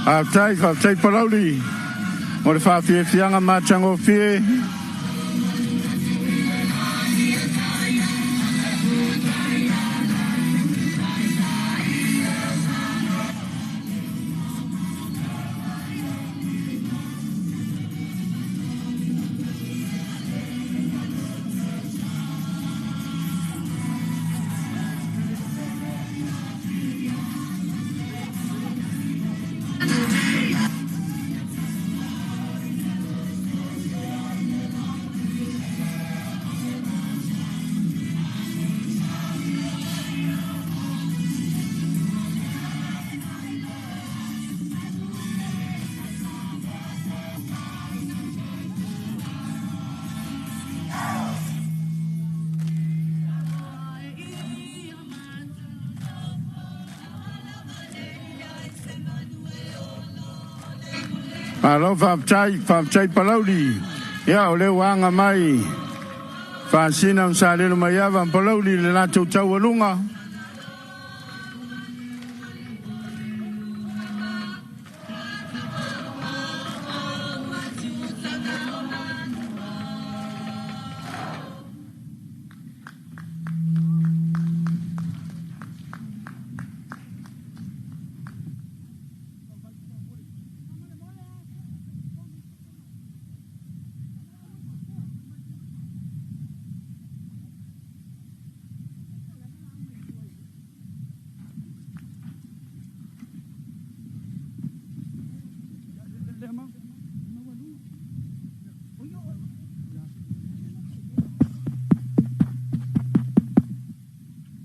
Faafetai, faafetai Palauli mo le faafiafiaga matagofie. Malo faafetai, faafetai Palauli. Ia o lea ua aga mai Faasina ma Salelomaiava ma Palauli i le latou taualuga.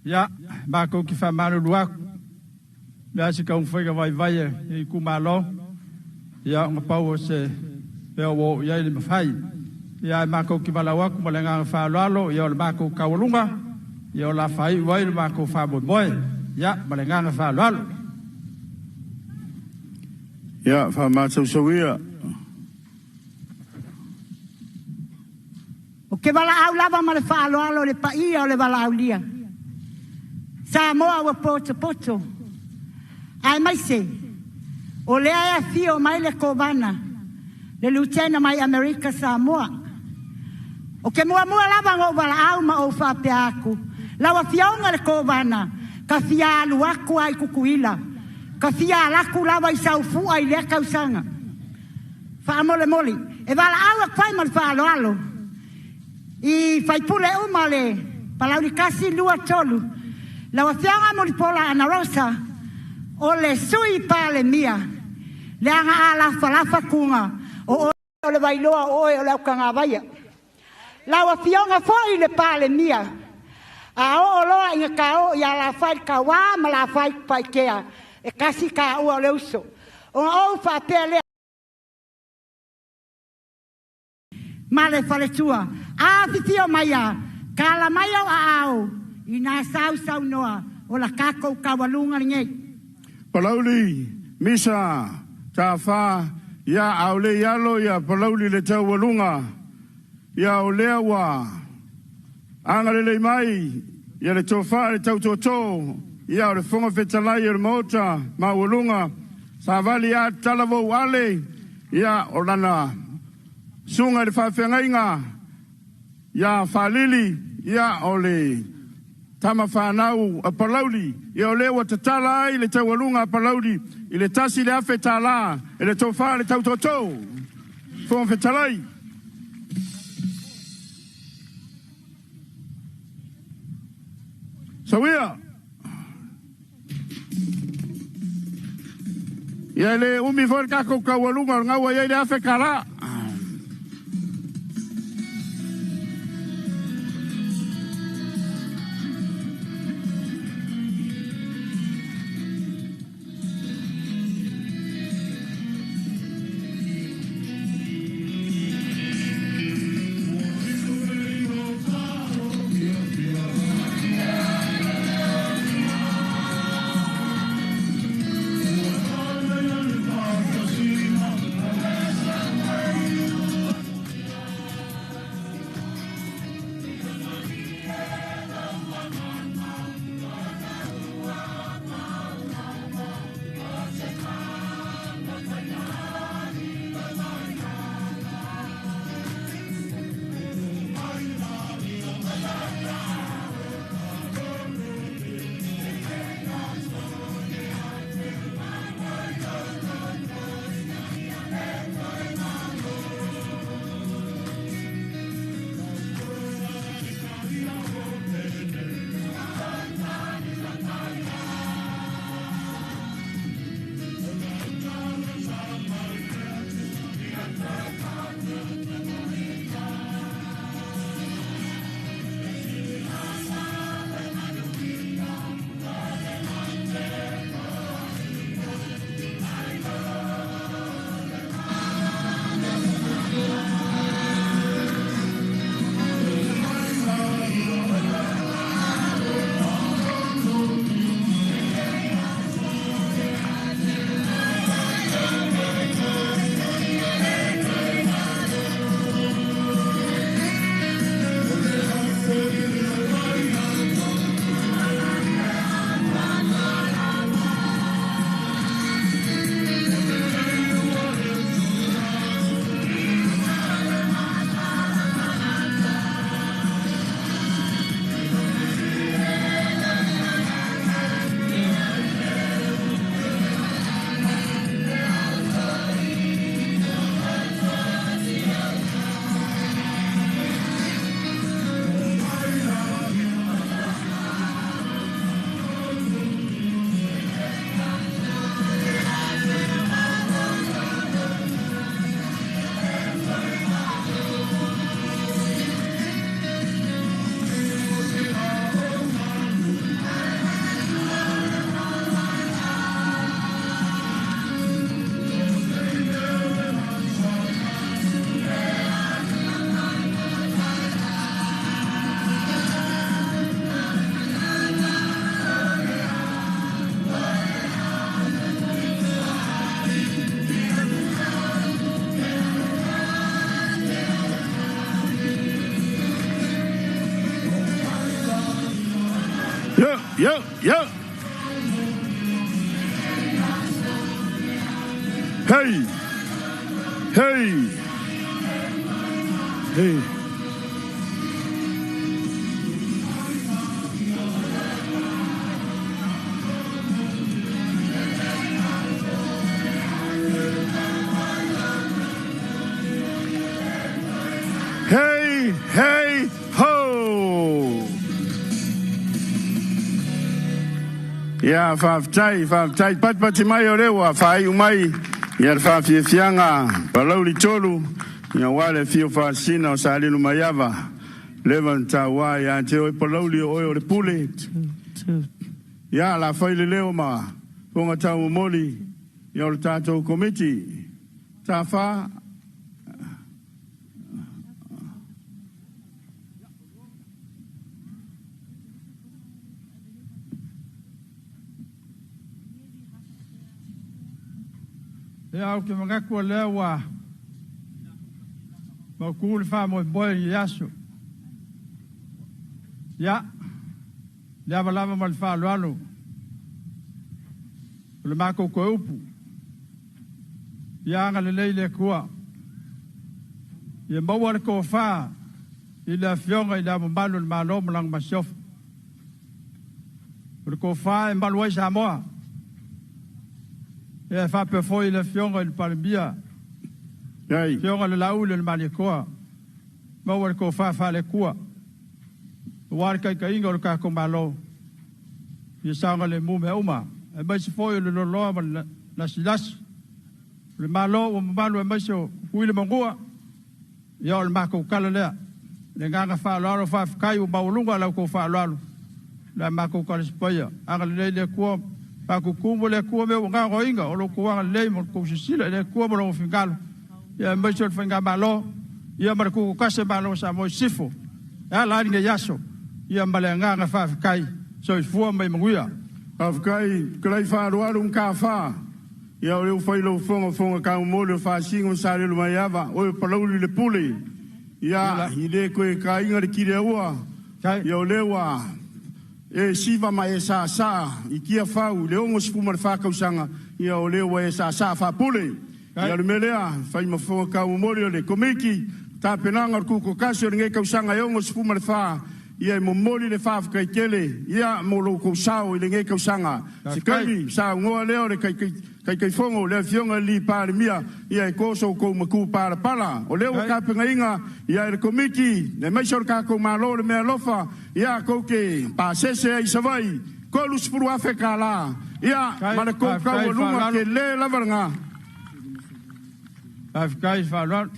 Ia, matou te faamalulu atu, o le a se taumafaiga vaivai a le itumalo, ia ona pau o se mea ua oo i ai le mafai. Ia ae matou te valaau atu ma le agaga faaaloalo, ia o le matou taualuga, ia o le a faaiu ai le matou faamoemoe. Ia, ma le agaga faaaloalo. Ia, faamasausau ia. Ou te valaau lava ma le faaaloalo i le paia o le valaaulia. Samoa ua potopoto, aemaise o lea e afio mai le Kovana, le Lutena mai Amerika Samoa. Ou te muamua lava ona ou valaau ma ou faapea atu, lau Afioga i le Kovana, ta fia alu atu lava i Tutuila, ta fia alu atu lava i Saufua i lea tausaga. Faamolemole, e valaau atu ai ma le faaaloalo i faipule uma o le Palauli 1, 2, 3, lau Afioga Mulipola Anarosa, o le Sui Palemia, leaga a lafalafa tuga, o oe o le Vailoa, o oe o le Autagavaia. Lau Afioga foi i le Palemia, a oo loa ina taoo ia Lafai le Tauā ma Lafai Tupaitea, e tasi taua o le uso. Ona ou faapea lea, ma le faletua, afifio maia, tala mai au aao, ina sausaunoa o la tatou taualuga lenei. Palauli, Misa, Tafa, ia a o le i alo ia Palauli i le taualuga, ia o lea ua agalelei mai ia le tofa i le tautoto, ia o le Fofoga Fetalai o le Maota maualuga, Savali a Talavou Ale, ia o lana susuga i le faafeagaiga ia Faalili, ia o le tama fanau a Palauli, ia o lea ua tatala ai le taualuga a Palauli i le $1,000 e le tofa i le tautoto. Fofoga Fetalai. Sauia. Ia e le umi foi le tatou taualuga o lena ua i ai le $1,000. Hey! Hey! Hey! Hey! Hey! Ho! Ia, faafetai, faafetai. Patipati mai o lea ua faaiu mai ia le faafiafiaga Palauli 3, ia aua le afio faasisina o Salelumaiava, leva na taua ia te oe Palauli o oe o le pule. Ia, la fai le leo ma fofoga taumomoli ia o le tatou komiti. Tafa. Ia, ou te manatu o lea ua mautu le faamoemoe i lenei aso. Ia, le ava lava ma le faaaloalo o le matou toe upu, ia agalelei le Atua, ia maua le tofa i le Afioga i Le Ao Mamalu o le Malo ma lana Masiofo. O le tofa e malu ai Samoa. Ia e faapea foi i le Afioga i le Palemia, Afioga i le Laauli o le Malietoa, maua le tofa faale-Atua aua le taitaiga o le tatou Malo, ia saogalemu mea uma, aemaise foi o le loaloa ma le lasilasi o le Malo ua mamalu aemaise o Tutuila ma Manua. Ia, o le matou tala lea. Le agaga faaaloalo, faafetai ua maualuga la outou faaaloalo. Le a matou talisapaia. Agalelei le Atua, faatutumu le Atua mea ua gaogaoina o lo outou agalelei ma lo outou silasila i le Atua ma lona finagalo. Ia aemaise o le faigamalo, ia ma le tutoatasi o Malo o Samoa i Sisifo. E ala ai lenei aso, ia ma le agaga faafetai, soifua ma ia manuia. Faafetai, fetalai Faalualu ma Tafa. Ia o lea ua fai lau fofoga o fofoga taumoli o Faasisina ma Salelumaiava, oe o Palauli le Pule. Ia, i le toe taina le tiliaua, ia o lea ua e siva ma e saasaa i Tiafau i le 64 tausaga, ia o lea ua e saasaa faapule. Ia o le mea lea, fai ma fofoga taumoli o le Komiti, tapenaga o le Tutoatasi o lenei tausaga e 64, ia e momoli le faafetai tele ia mo lo outou sao i lenei tausaga. Se taimi saunoa lea o le Taitaifono le Afioga i le Palemia, ia e toso outou matupalapala. O lea ua tapenaina ia e le Komiti aemaise o le tatou Malo le meaalofa ia tou te pasese ai i Savaii $30,000 tala ia ma le tou taualuga tele lava lena. Faafetai faaaloalo.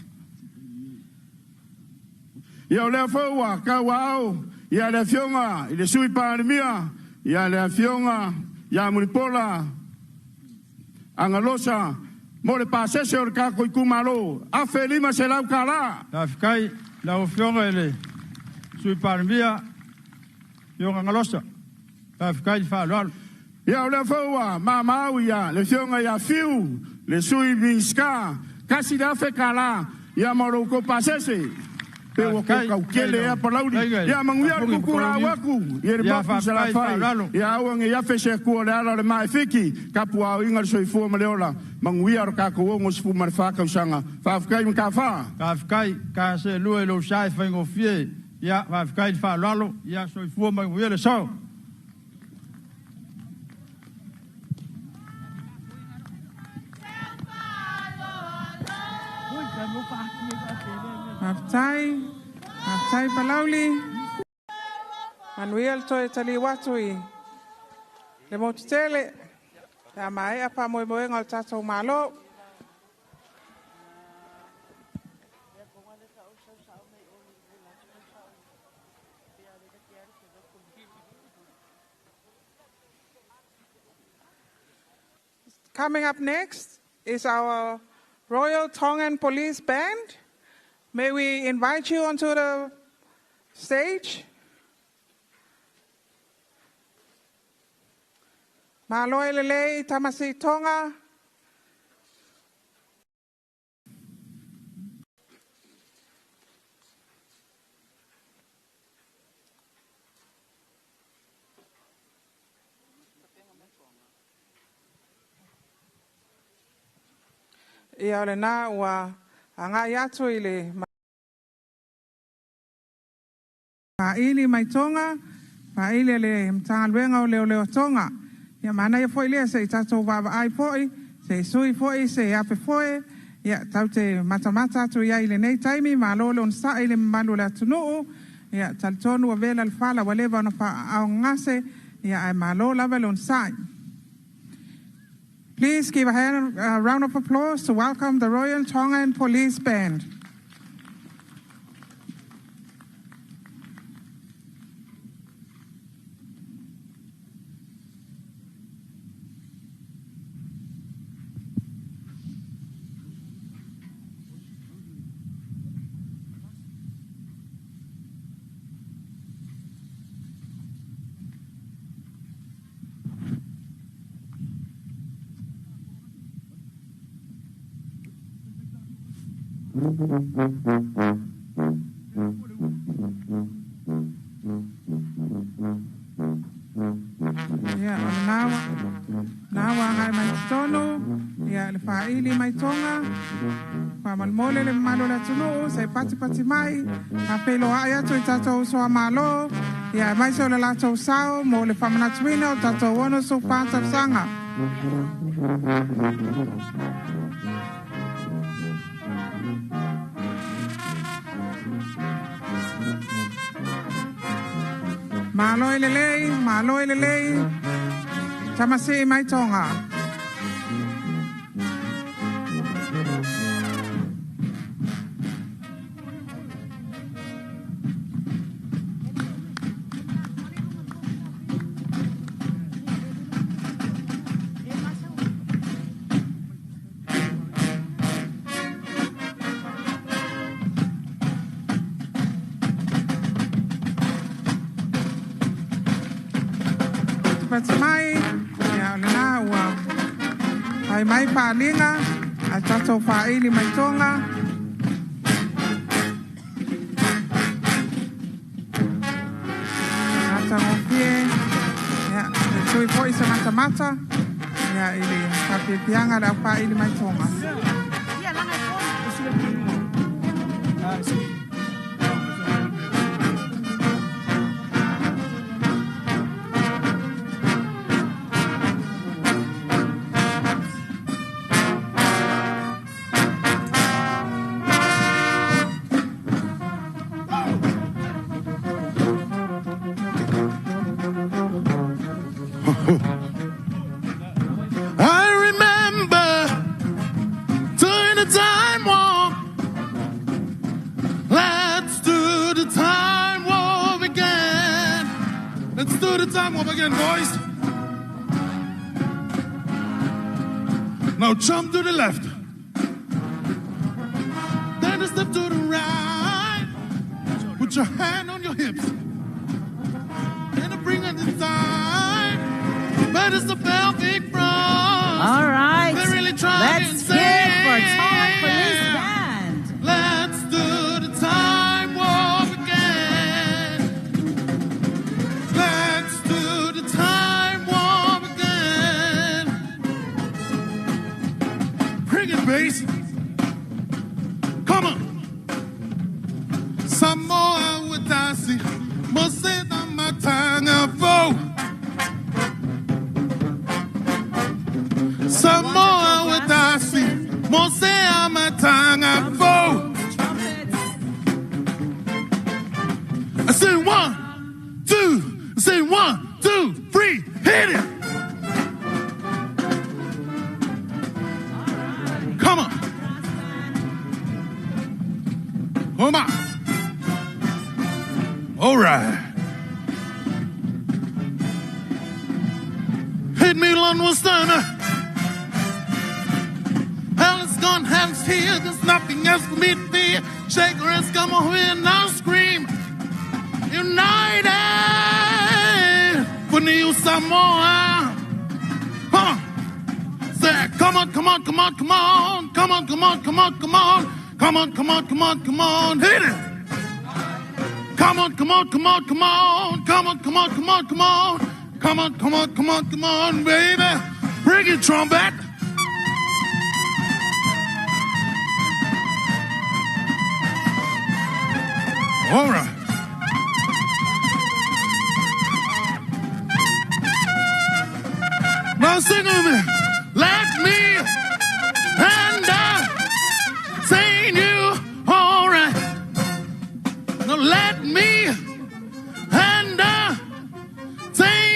Ia o lea foi ua tauaao ia le Afioga i le Sui Palemia, ia le Afioga ia Mulipola Agalosa mo le pasese o le tatou itumalo, $1,500 tala. Faafetai lau Afioga i le Sui Palemia, Afioga Galosa. Faafetai le faaaloalo. Ia o lea foi ua mamau ia le Afioga ia Fiu, le Sui Minisita, $1,000 tala ia ma lo outou pasese. Pe ua tou kautele ea Palauli. Ia manuia le tutulau atu i le motu i Salafai. Ia aua ne i afe se Atua o le ala o le maefiki, tapuaaoina le soifua ma le ola. Manuia lo tatou 64 tausaga. Faafetai ma tafa. Faafetai, ta seelua i lou sa e faigofie. Ia, faafetai le faaaloalo. Ia, soifua ma ia manuia le aso. Faafetai, faafetai Palauli. Manuia le toe taliu atu i le motu tele. Pe a maea faamoemoega o le tatou Malo. Coming up next is our Royal Tongan Police Band. May we invite you onto the stage? Malo e lelei Tamasi Tonga. Ia o lena ua agai atu i le faaili mai Toga, faaili a le Matagaluega o Leoleo a Toga. Ia manaia foi lea se i tatou vaavaai foi, se i sui foi se ape foe, ia tatou te matamata atu i ai i lenei taimi. Malo le onosai i le mamalu o le atunuu. Ia talitonu ua vela le fala ua leva ona faaaaogagase, ia ae malo lava le onosai. Please give a round of applause to welcome the Royal Tongan Police Band. Ia, o lena ua agai mai totonu ia le faaili mai Toga. Faamolemole le mamalu o le atunuu se i patipati mai, faafeiloai atu i tatou uso a Malo, ia aemaise o le latou sao mo le faamanatuina o tatou 64 tausaga. Malo i lelei, malo i lelei, tamasii mai Toga. Patipati mai, ia o lena ua fai mai faaaliga a tatou faaili mai Toga. Matagofie, ia, e tui foi se matamata ia i le faafiafiaga a le aufaaili mai Toga. I remember doing the time warp. Let's do the time warp again. Let's do the time warp again, boys. Now jump to the left. Then a step to the right. Put your hand on your hips. Then bring it inside. But it's the pelvic thrust. All right. They really try Let's and say, hear it for Tongan Police Band. Let's do the time warp again. Let's do the time warp again. Bring it, bass. Come on. Samoa ua tasi, Mose na matanga fo. Samoa ua tasi, Mose matanga fo. Trumpets. I say 1, 2, I say 1, 2, 3, hit it. Come on. Come on. All right. Hit me one was done. Hell is gone, hell's here. There's nothing else for me to fear. Shake her ass, come on here and now scream. United for New Samoa. Come on. Say, come on, come on, come on, come on. Come on, come on, come on, come on. Come on, come on, come on, come on. Hit it. Come on, come on, come on, come on. Come on, come on, come on, come on. Come on, come on, come on, come on, baby. Bring it, trumpet. All right. Now sing with me. Let me entertain you. All right. Now let me entertain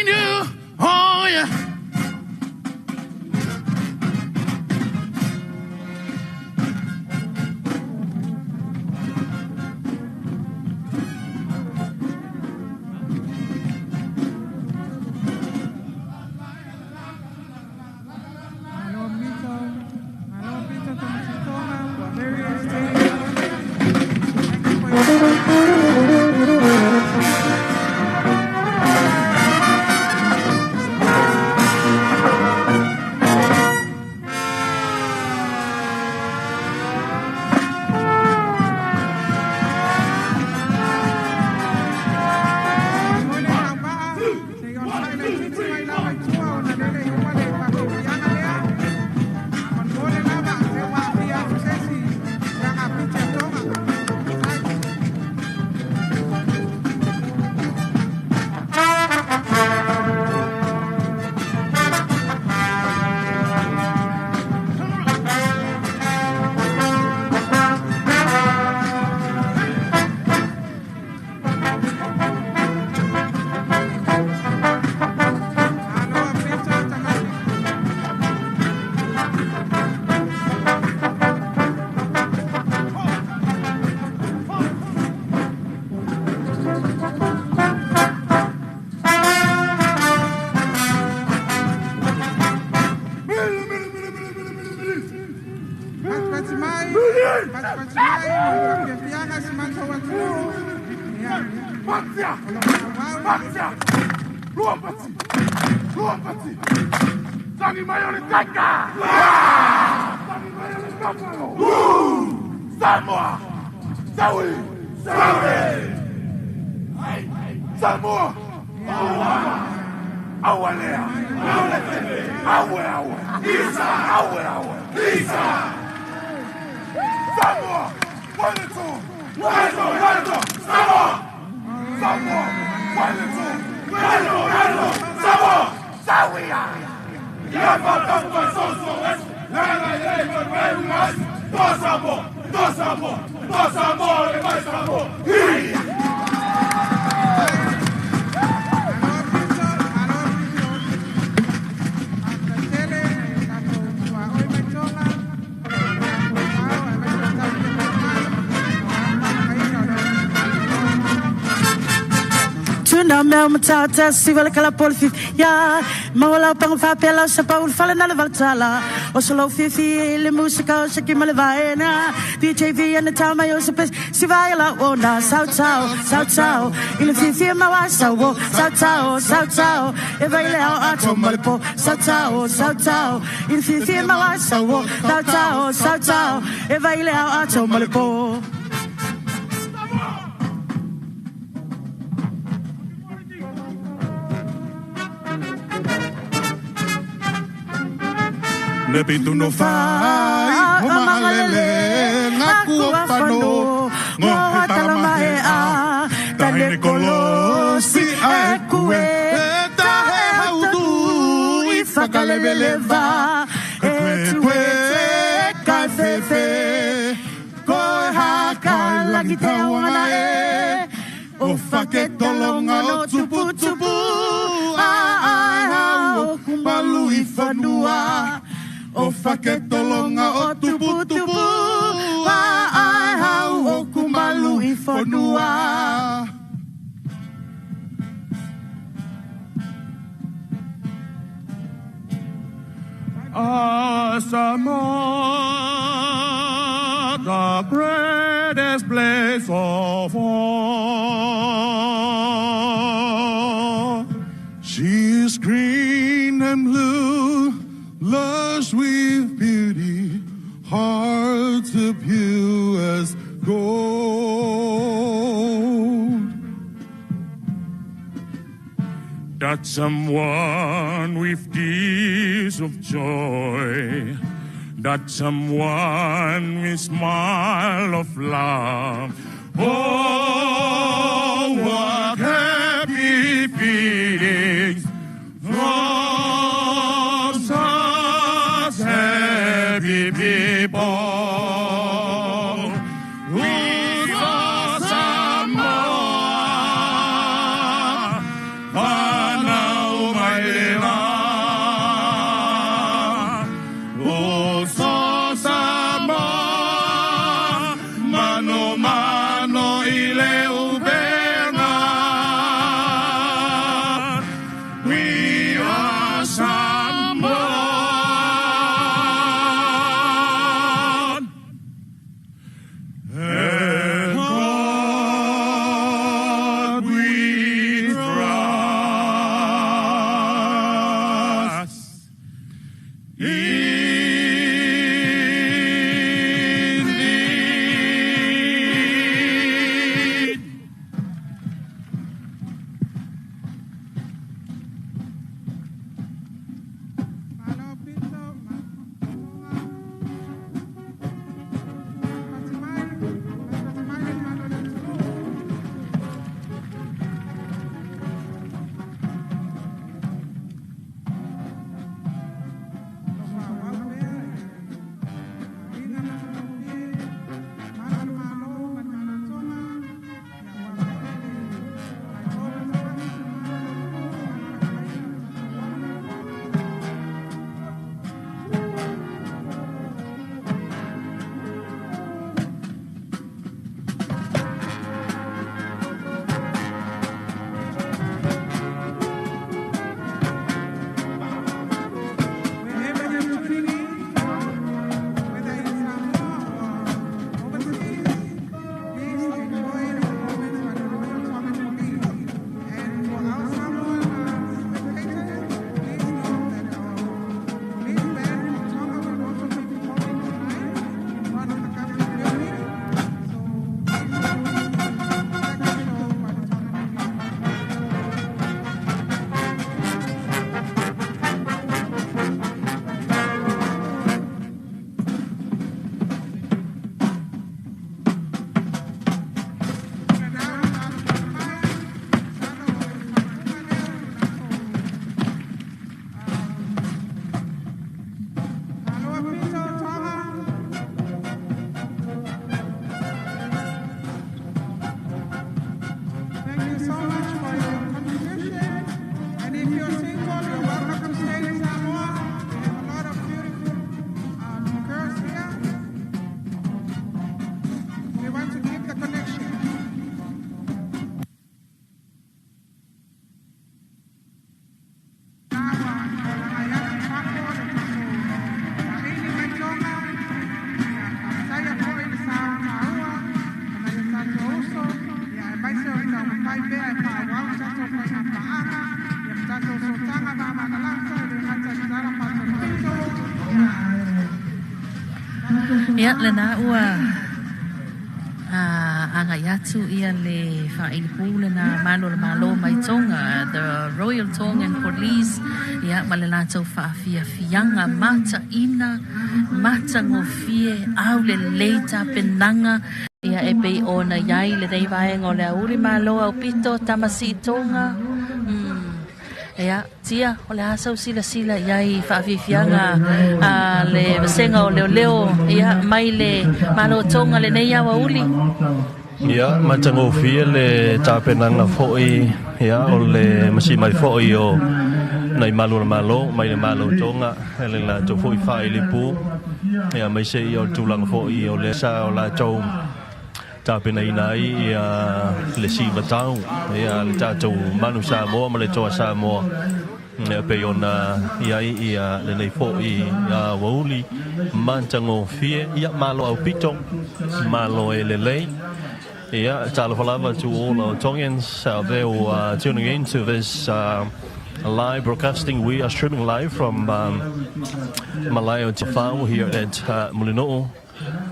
you. Oh yeah. Malo pito, malo pito Toga, very entertaining. Thank you for your Mo le tauva'a, se i onosai laitiiti mai lava i tua ona lele i uma le faapipiaga lea. Faamolemole lava, se ua aafia atu se isi i agapiti a Toga. Ai. Malo pito tamasi. Patipati mai, patipati mai mo le faafiafiaga si matou atunuu. Ia, o lo faaauau. Patia! Lua pati! Lua pati! Tangi mai o le taka! Tangi mai o le buffalo! Samoa! Saui! Saui! Samoa! Awalea! Awe awe! Isa! Awe awe! Isa! Samoa! Wellington! Wellington! Wellington! Samoa! Samoa! Wellington! Wellington! Wellington! Samoa! Sawia! Malo pito, malo pito. Faafetai nai o tatou tuaoi mai Toga, o le tatou ao aemaise o le tapuaiga mai aua le faamagaina o le aufaigaluega. Tuna mea matata siva le kala pole fifi ya mawala pang fa pela sa paul fala na le valtala o solo fifi le musika o shaki ma le vaena BJV and the tama yo se pes siva la o na sao sao sao sao ile fifi ma wa sa wo sao sao sao sao e vai le au a to ma le po sao sao sao sao ile fifi ma wa sa wo sao sao sao sao e vai le au a to ma le po. Le pitu no fai, o magalele, ngaku o pano, ngohe talamahe a, tahine kolosi a e kue, e tahe hautu i whakaleweleva, e tue kai fefe, koe haka lagi te awanga e, o whaketolonga o tupu tupu, a ai hau o kumalu i whanua. O whaketolonga o tupu tupu, a ai hau o kumalu i whanua. Samoa, the greatest place of all. She's green and blue, lush with beauty, hearts of pure as gold. That someone with tears of joy, that someone with smile of love, Oh, what happy feelings from such happy people. Uso Samoa, whanau mai le la. Uso Samoa, mano mano i le uvenga. We are Samoan. And God we trust. In thee. Malo pito, Tonga. Fatimai, Fatimai le malo le atunuu. Lo faaauau pea aiga matagofie, malo le Malo ma le Malo Tonga, ia ua faapea le Royal Police le malo le atunuu ma le faatalaina o le tatou uafu. Wherever you're tuning in from, whether in Samoa or overseas, please enjoy the performance by the Royal Tongan Police. And for our Samoan spectators, please note that our police band from Tonga will also be performing tonight in front of the government building. So please enjoy the second show by the Tongan Police. Aloha pito, Tonga. Thank you so much for your contribution. And if you're single, you're welcome to stay in Samoa. We have a lot of beautiful girls here. We want to keep the connection. Ia lena ua agai atu ia le faailipu lena malo le malo mai Tonga, the Royal Tongan Police, ia ma le latou faafiafiaga mataina matagofie au lelei tapenaga ia e pei ona iai lenei vaega o le auli malo aupito tamasii Tonga. Ia, tia, o le asa silasila iai faafiafiaga a le vasega o leoleo ia mai le malo Tonga lenei aoauli. Ia, matagofie le tapenaga fo'i ia o le masi mai fo'i o nai malu o le malo mai le malo Tonga e le latou fo'i faailipu ia mai se ia o le tulaga fo'i o le sa o latou tapenaina ai ia le sivatau ia le tatou manu Samoa ma le toa Samoa ia pei ona iai ia lenei fo'i aoauli matagofie ia malo aupito malo e lelei. Yeah, talofa lava to all our Tongans out there who are tuning in to this live broadcasting. We are streaming live from Malae o Tiafau here at Mulinu'u.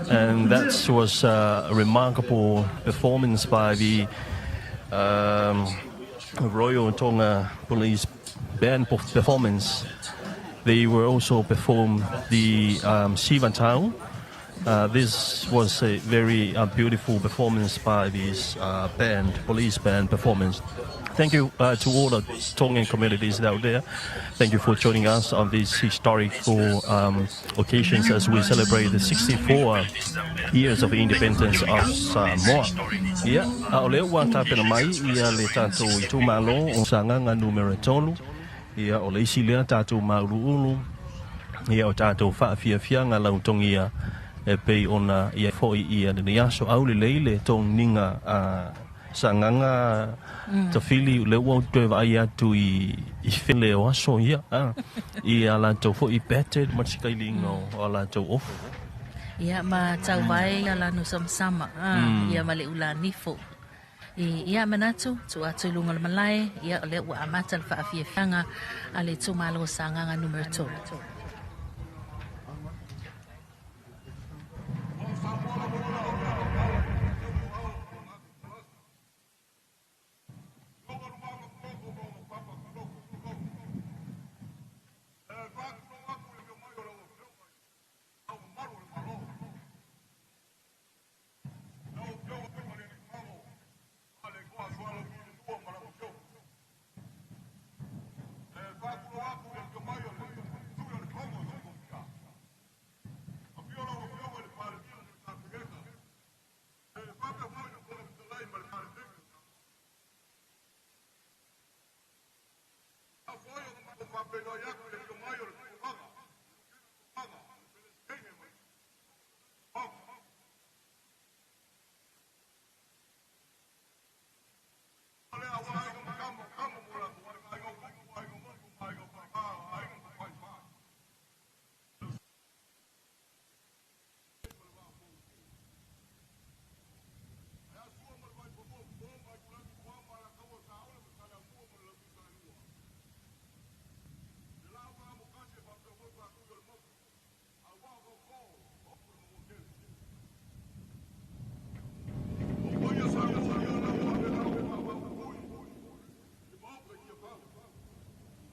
And that was a remarkable performance by the Royal Tonga Police Band performance. They were also perform the Siva Tau. This was a very beautiful performance by this band, police band performance. Thank you to all the Tongan communities out there. Thank you for joining us on these historical occasions as we celebrate the 64 years of independence of Samoa. Ia, a o lea ua tapena mai ia le tatou itumalo o Sagaga numera 3. Ia, o le isi lea tatou mauluulu, ia o tatou faafiafiaga lautogia e pei ona ia foi ia lenei aso aulelei le toginiga a Sagaga Tafili, lea ua ou toe vaai atu i fele o aso ia, a i a latou foi pete ma sikailiga o a latou ofu. Ia ma tau vai ia lanu samasama ia ma le ulanifo. I ia manatu, tu atu i luga o le malae, ia o lea ua amata le faafiafiaga a le itumalo o Sagaga numera 3.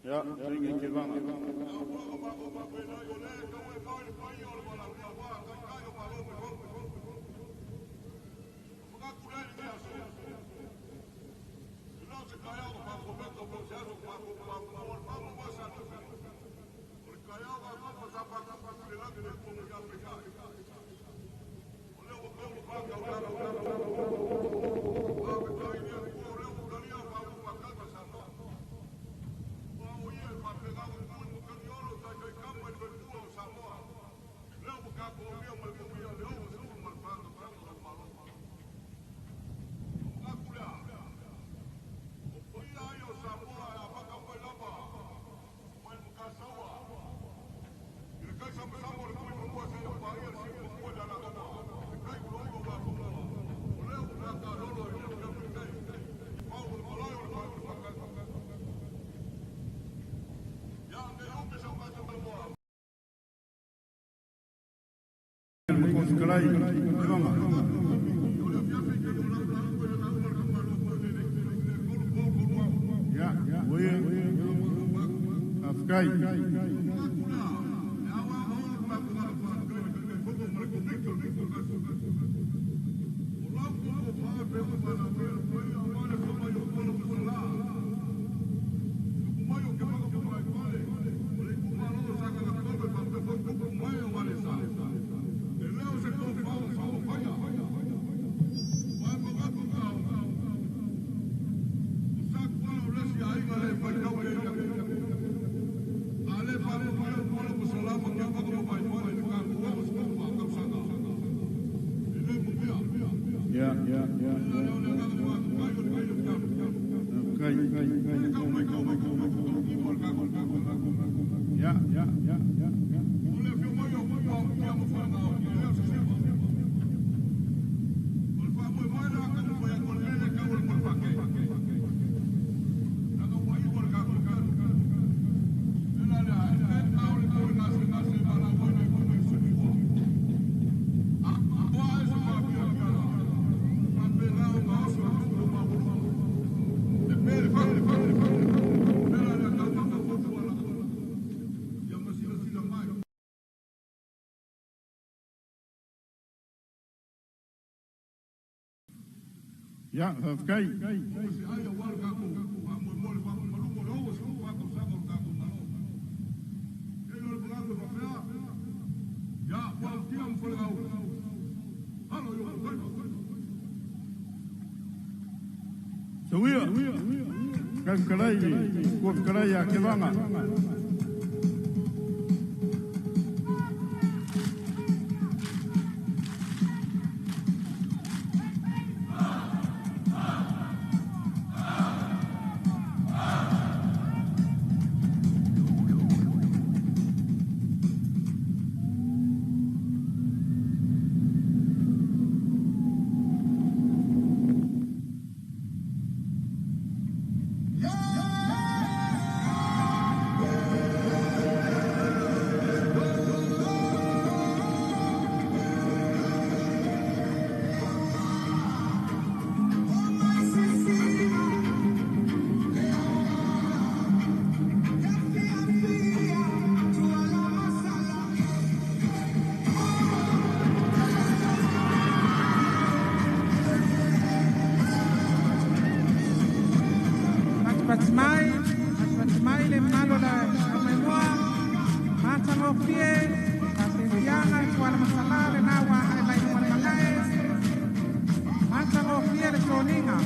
Ia, tuiga ke vanga. Fetalai, Levanga. Ia, ua ia. Faafetai. Ia, ia, ia. Faafetai. Ia, ia, ia, ia, ia. Ia, faafetai. Tauia, kaukalai, kuakalai a Kevaga. Patipati mai, patipati mai le malo la aumaimoa, matagofie, faafiafiaga tuala masalā lenā ua ae mai luga le malae. Matagofie le toniga,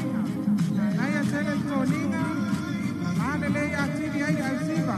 manaia tele le toniga, lalā lelei atili ai le ausiva.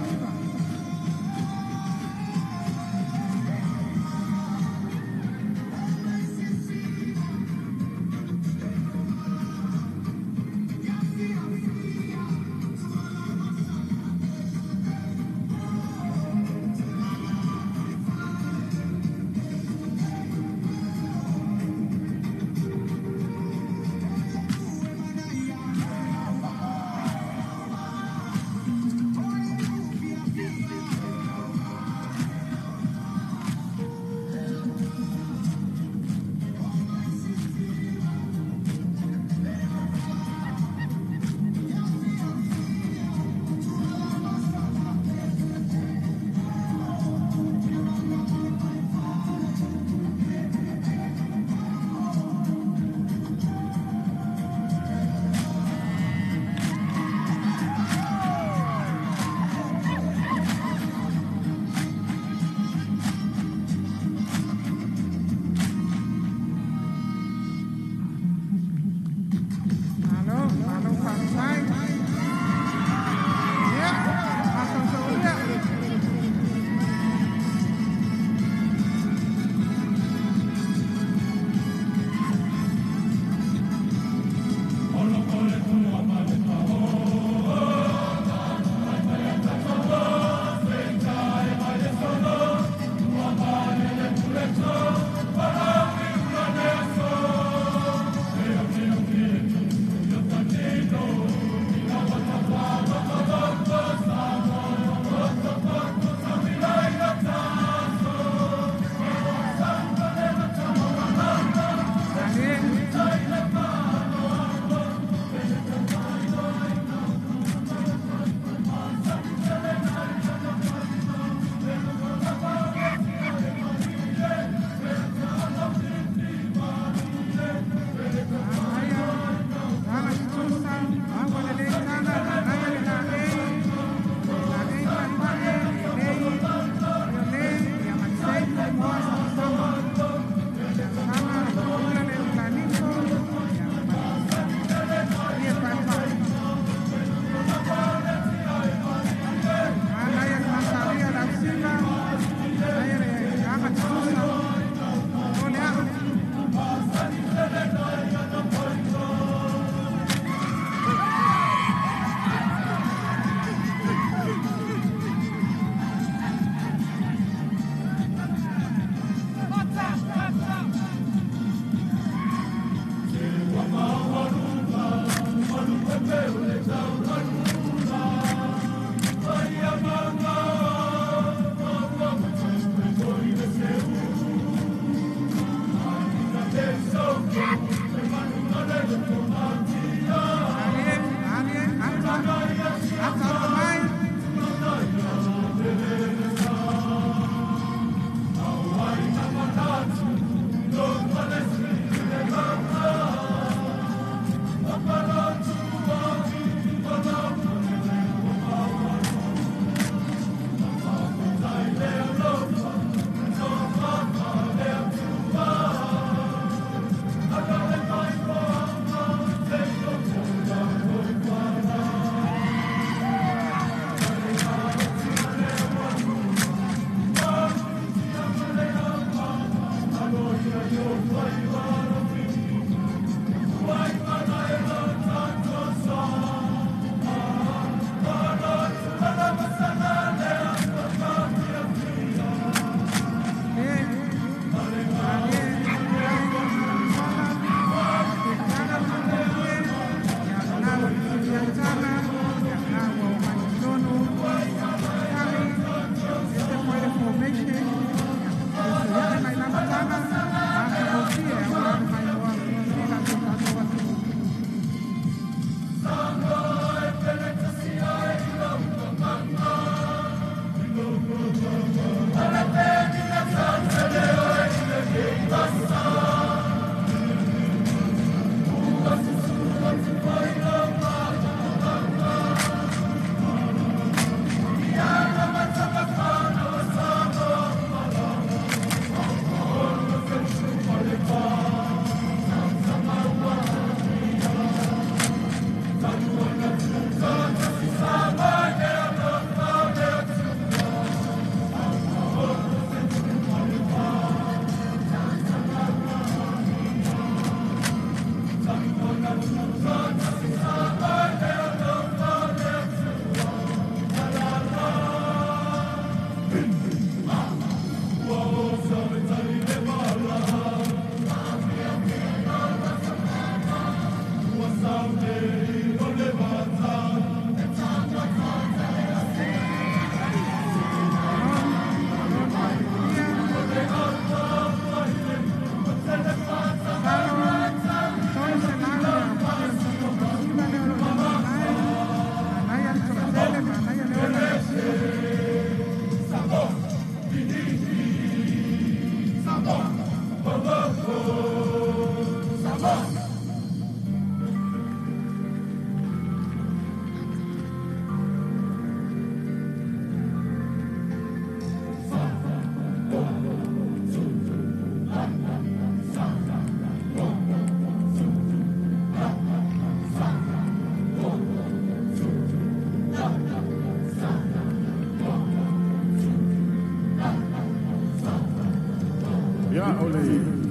Ia o le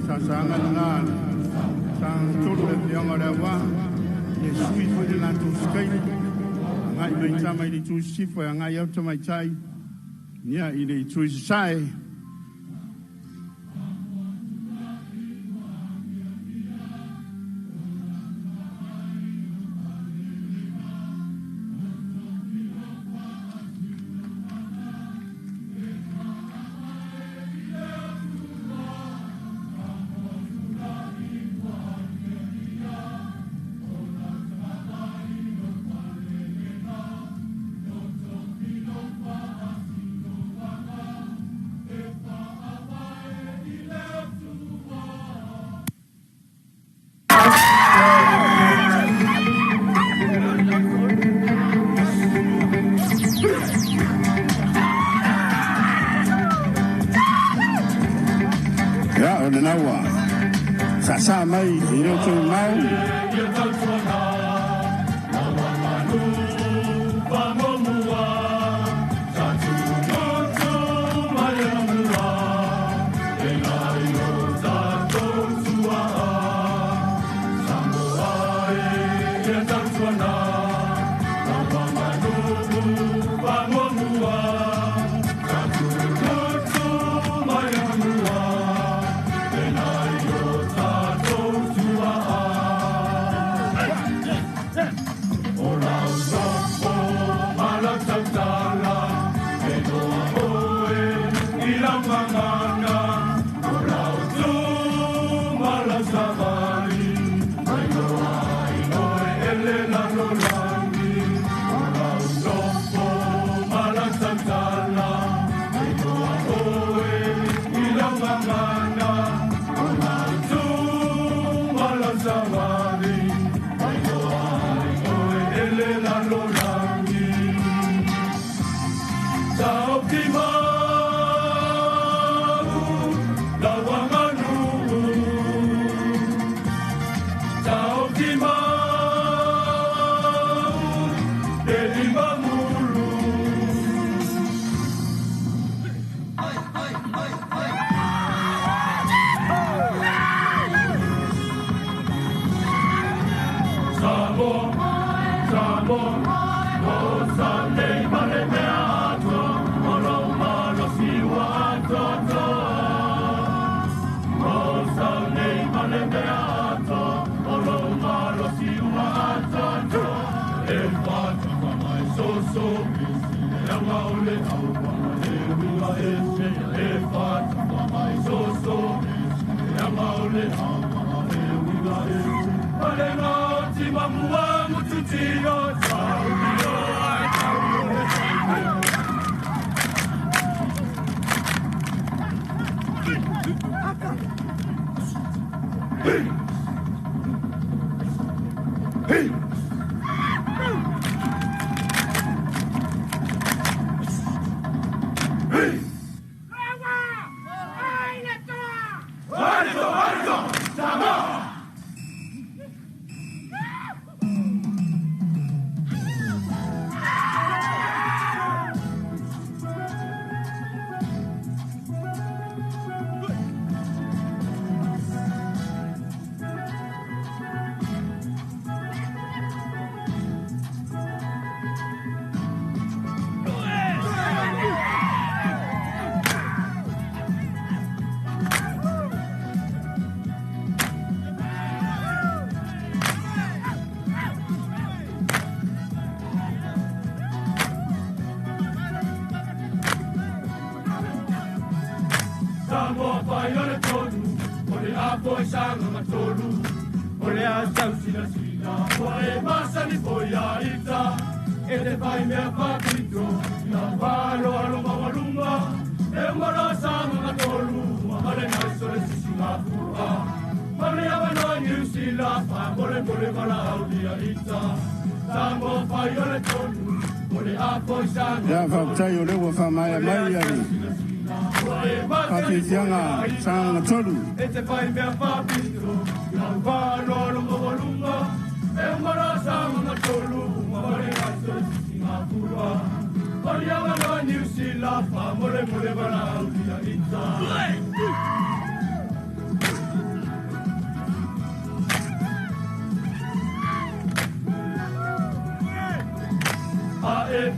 saasaga lena Sagaga 3 le afioaga o Leauvaa, e sui foi le latou sikaili, agai mai tama i le itu i sisifo e agai atu tamaitai ia i le itu i sasae. Ia, o lena ua saasaa mai i le outou mau. Ia, faafetai o lea ua faamaea mai le faafiafiaga Sagaga 3.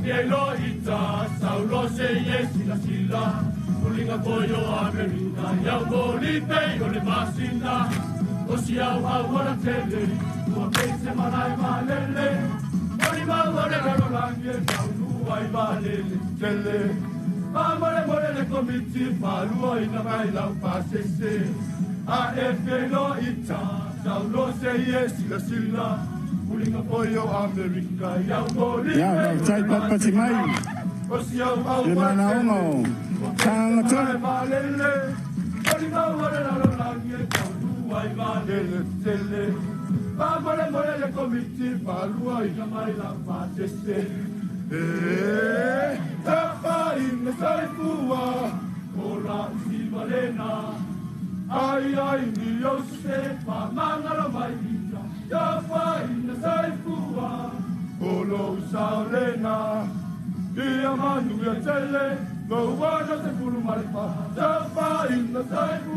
fiailoita saulo se ie silasila uliga foi o Amerika iau molipei o le masina o siau auala tele ua peise malae malele oli mau o le lalolagi e taunu ai valele tele famolemole le komiti faluaina mai lau pasese a e fiailoita saulo se ie silasila uliga foi o Amerika iau molipei. Ia, faafetai patipati mai le manaoga o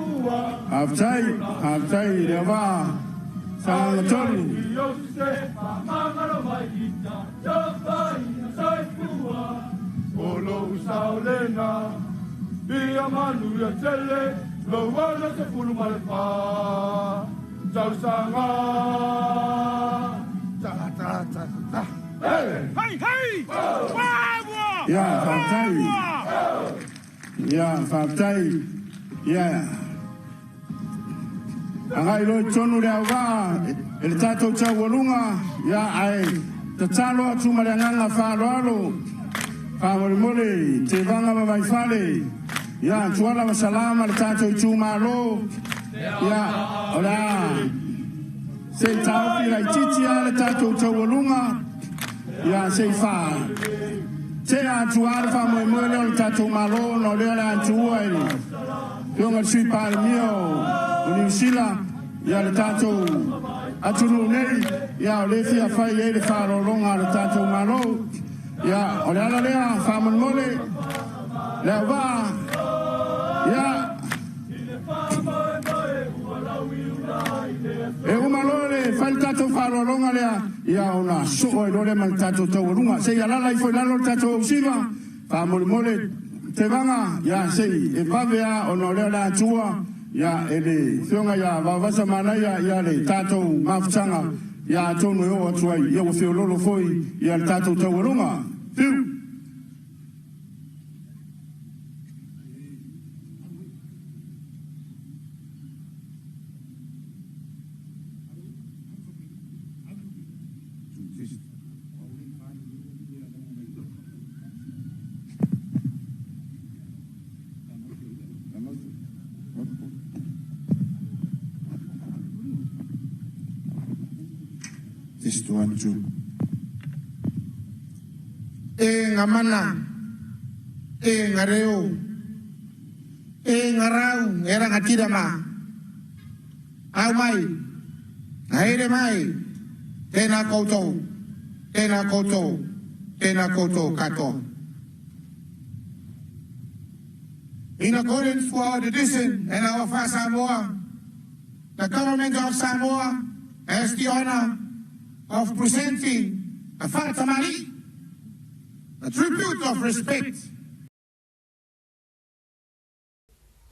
Sagaga 3. Faafetai, faafetai i le auvaa Sagaga 3. Ia, faafetai. Ia, faafetai. Ia. Agai loa i totonu le auvaa e le tatou taualuga, ia, ae tatalo atu ma le agaga faaaloalo, faamolemole Tevaga ma Vaifale, ia, Tuala ma Salama le tatou itumalo, ia, o le a se i taofi laitiiti lava le tatou taualuga, ia, se i faa tea atu lava le faamoemoe lea o le tatou Malo ona o lea o le a tuua e le Afioga i le Sui Palemia o Niu Sila, ia le tatou atunuu nei, ia, o lea e fia fai ai le faaaloaloga a le tatou Malo. Ia, o le ala lea, faamolemole le auvaa, ia, e uma loa le fai le tatou faaaloaloga lea, ia, ona soo ai loa lea ma le tatou taualuga. Se i alaala ifo i lalo le tatou ausiva, faamolemole Tevaga, ia, se i e vave lava ona o lea o le a tuua, ia, e le Afioga ia Vaovasa Manaia, ia, le tatou mafutaga, ia, atonu e oo atu ai, ia, ua feoloolo foi, ia, le tatou taualuga. Fiu! Test 1 2. E ngā mana, e ngā reo, e ngā rau, e rangatira mā. Au mai, haere mai, tēnā koutou, tēnā koutou, tēnā koutou katoa. In accordance to our tradition and our Samoa, the government of Samoa has the honor of presenting a Fa'atamali'i, a tribute of respect.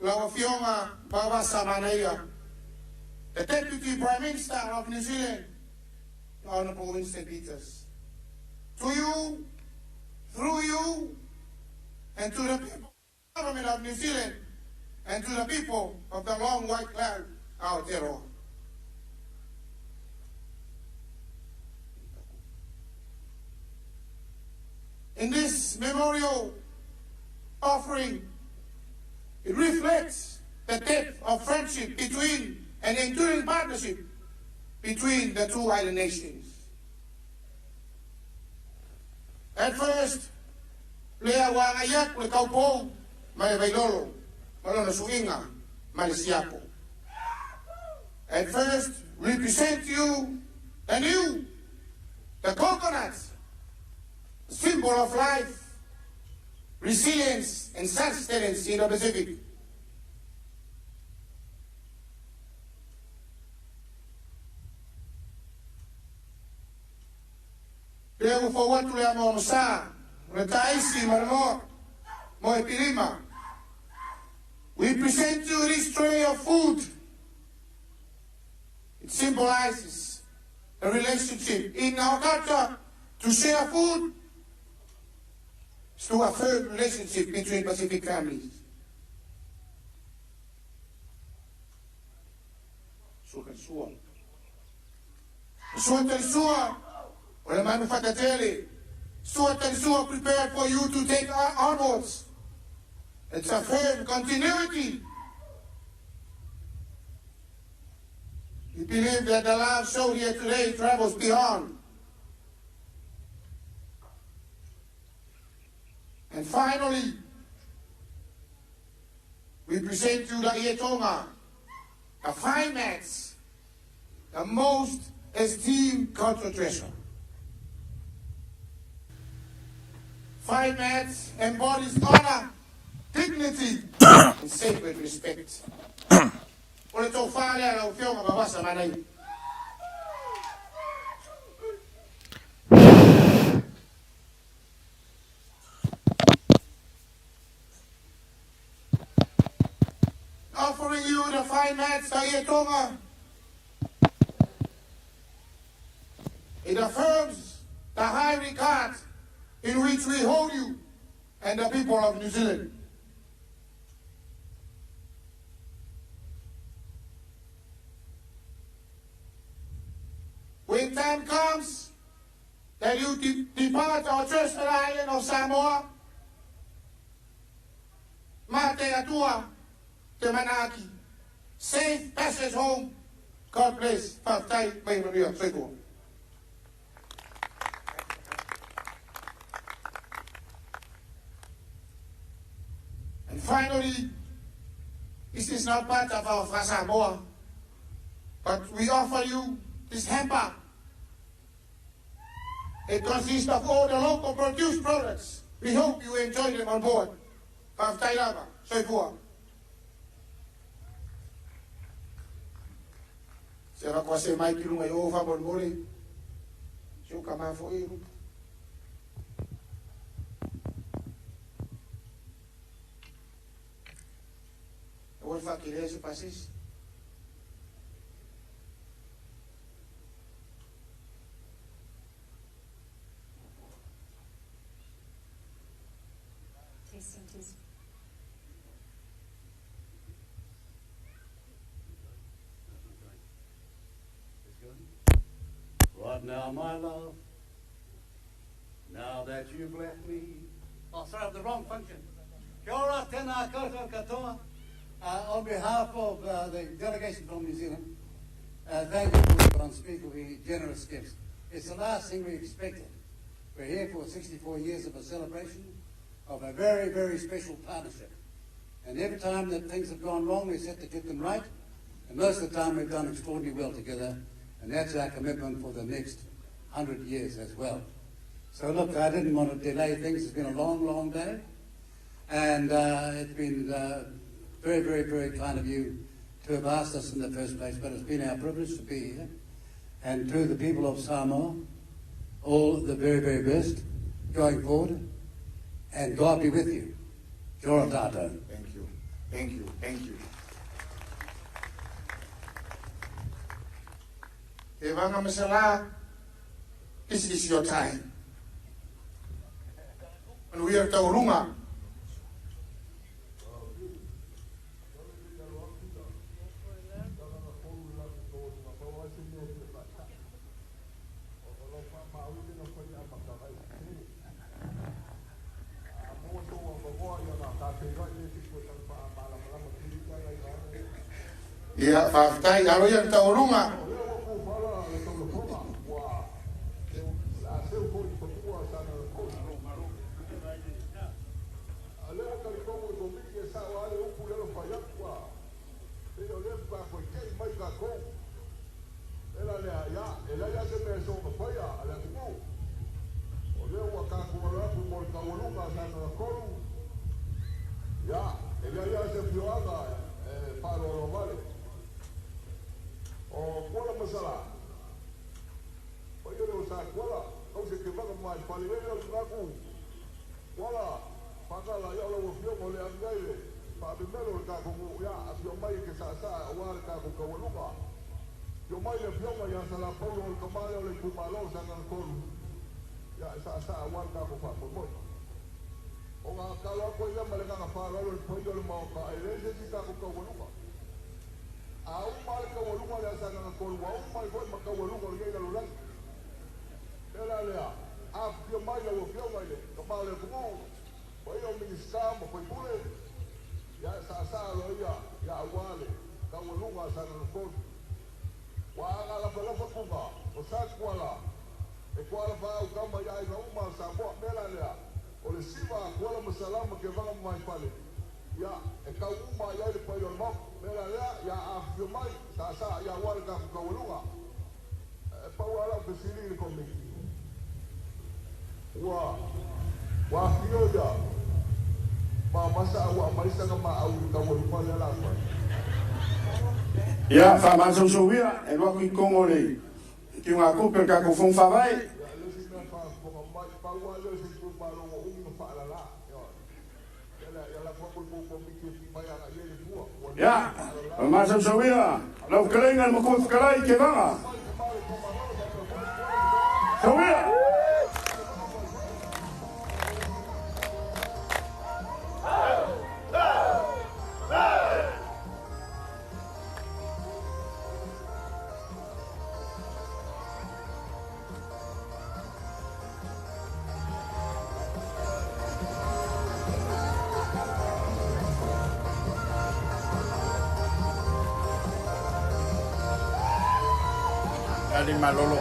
Lau Afioga Vaovasa Manaia, the Deputy Prime Minister of New Zealand, the Honourable Winston Peters. To you, through you, and to the people government of New Zealand, and to the people of the long white cloud, Aotearoa. In this memorial offering, it reflects the depth of friendship between and enduring partnership between the two island nations. At first, lea ua agai atu le taupou mai le Vailolo ma lona suiga ma le siapo. At first, we present you anew the coconut, symbol of life, resilience and sustenance in the Pacific. Lea ua fou atu le anoano sa Le taisi ma le moa, mo e pilima. We present you this tray of food. It symbolizes a relationship in our culture. To share food is to affirm relationship between Pacific families. Sua. Sua sua, o le manu whakatele. Sua sua prepared for you to take onwards. It's a firm continuity. We believe that the love shown here today travels beyond. And finally, we present you the Ietonga, the fine mats, the most esteemed cultural treasure. Fine mats embodies honor, dignity, and sacred respect. O le tau whālea lau fioga mawasa manai. Offering you the fine mats, the Ietonga. It affirms the high regard in which we hold you and the people of New Zealand. When time comes that you depart our trusted island of Samoa, mā te atua, te manaaki. Safe passage home. God bless. Whātai, mai manuia. Soifua. And finally, this is not part of our Samoa, but we offer you this hamper. It consists of all the local produced products. We hope you enjoy them on board. Whātai lava. Soifua. Se ra kwa se mai ki lunga i o wha mole mole. Se o ka mafo e rupu. E ua whakilea se pasisi. Testing, testing. Right now, my love, now that you've left me. Oh, sorry, I'm the wrong function. Kia ora, tēnā koutou katoa. On behalf of the delegation from New Zealand, thank you for your unspeakably generous gifts. It's the last thing we expected. We're here for 64 years of a celebration of a very, very special partnership. And every time that things have gone wrong, we set to get them right. And most of the time we've done extraordinarily well together. And that's our commitment for the next 100 years as well. So look, I didn't want to delay things. It's been a long, long day. And it's been very, very, very kind of you to have asked us in the first place, but it's been our privilege to be here. And to the people of Samoa, all the very, very best going forward. And God be with you. Kia ora tātou. Thank you. Thank you. Thank you. Te vanga masala, this is your time. And we are taurunga. Ia, whāwhtai, alo ia taurunga. Faamemelo le tatou nuu ia afio mai e te saasaa auā le tatou taualuga. Afio mai le afioga ia Salapaulo o le tama lea o le itumalo o Sagaga 3 ia e saasaa auā le tatou faamoemoe. Ona talo atu ai lea ma le agaga faaaloalo i le paia o le Maota, e leai se isi tatou taualuga. A uma lava le taualuga lea a Sagaga 3, ua uma ai foi ma taualuga o lenei lalolagi. O le mea la lea, afifio mai lau Afioga i le tama o le atunuu, paia o Minisita ma sui usufono, ia e saasaa aloaia ia auā le taualuga a Sagaga 3. Ua aga lafalafa tuga o Satuala e toalafaau tama i aiga uma a Samoa. O le mea la lea, o le siva a Tuala ma Salama Tevaga ma Vaifale, ia e tau uma i ai le paia o le Maota. O le mea la lea, ia afifio mai, saasaa ia auā le tatou taualuga. E pau lava lau fesili i le Komiti, ua ua afio ia Mamasa a ua aumai sana maau i le taualuga lea la fai? Ia, faamasausauia, e alu atu i totonu o le tiugatupe o le tatou Fono Faavae. Ia, le isi mea faafofoga mai, pau lava lea o se itumalo ua umi ma faalala. Ioe. Ia lea, ia lafo atu i le tou Komiti e fii mai agai i ai le fua. Ua leva Ia, ona faalala. faamasausauia, lau fetalaiga i le Matua Fetalai Tevaga. Sauia! Malolo.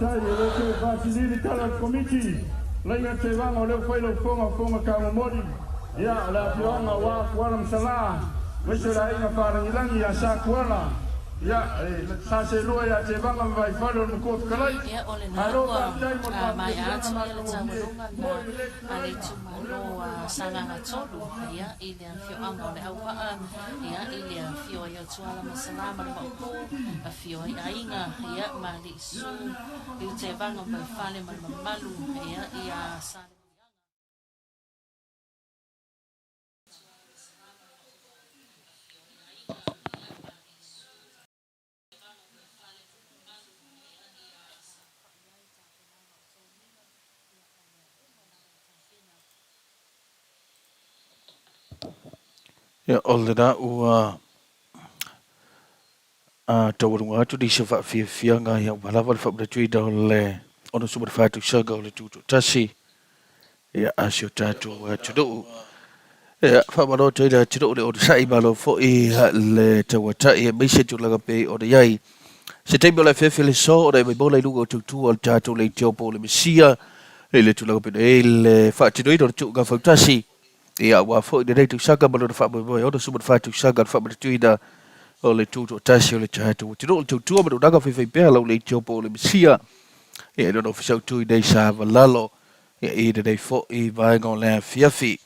Faafetai e le toe faasili le tala a le Komiti, laina Tevaga o lea ua fai lau fofoga o fofoga taumomoli, ia, o le afioaga aua Kuala ma Salā, aemaise o le aiga faalagilagi ia Sa Kuala, ia, e sa seelua ia Tevaga ma Vaifale o le Matua Fetalai. Ia, o lena Malo ua faafetai mo le maea atu faafiafiaga ia le matagofie taualuga na mo i lenei a le tulaga. itumalo a Sagaga 3, ia, i le afioaga o Leauvaa, ia, i le afio ai o Tuala ma Salā ma le Maopu, afio ai aiga, ia, ma alii Su, i Tevaga ma Vaifale ma le mamalu, ia, ia Sa. Ia, o lena ua taualuga atu nisi o faafiafiaga ia ua lava le faamanatuina o le 64 tausaga o le Tutoatasi ia a si o tatou atunuu. Ia, faamalo atu ai le atunuu le onosai, malo foi le tauatai aemaise tulaga pei ona i ai. Se taimi o le afeafe le so ona e mai mola i luga o tautua o le tatou leitio po o le Mesia i le tulaga pei ona i ai le faatinoina o le tuuga fautasi ia aua foi lenei tausaga ma lona faamoemoe 64 tausaga le faamanatuina o le Tutoatasi o le tatou atunuu, le tautua ma le unaga faifaipea lau leitio po o le Mesia ia i lona ofisa autu i nei sa valalo ia i lenei foi vaega o le afiafi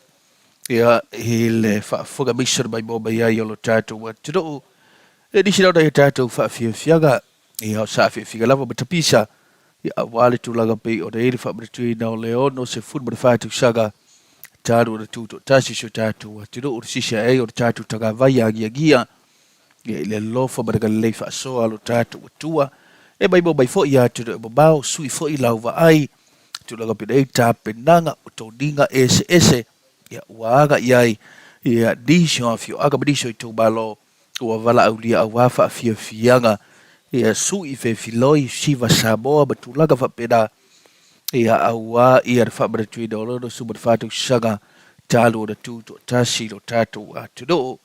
ia i le faafofoga aemaise o le maimoa mai ai o lo tatou atunuu. E nisi la ona ia tatou faafiafiaga ia o saafiafiaga lava ma tapisa ia aua le tulaga pei ona i ai le faamanatuina o le 64 tausaga talu ona tutoatasi si o tatou atunuu, le sisi ae ai o le tatou tagavai agiagia ia i le alofa ma le galelei faasoa a lo tatou Atua. E maimoa mai foi ia atunuu e mamao, sui foi lau vaai tulaga pei ona i ai tapenaga o toniga eseese ia ua aga i ai ia nisi o afioaga ma nisi o itumalo ua valaaulia aua faafiafiaga ia sui fefiloi siva Samoa ma tulaga faapena ia aua ia le faamanatuina o le 64 tausaga talu ona tutoatasi lo tatou atunuu.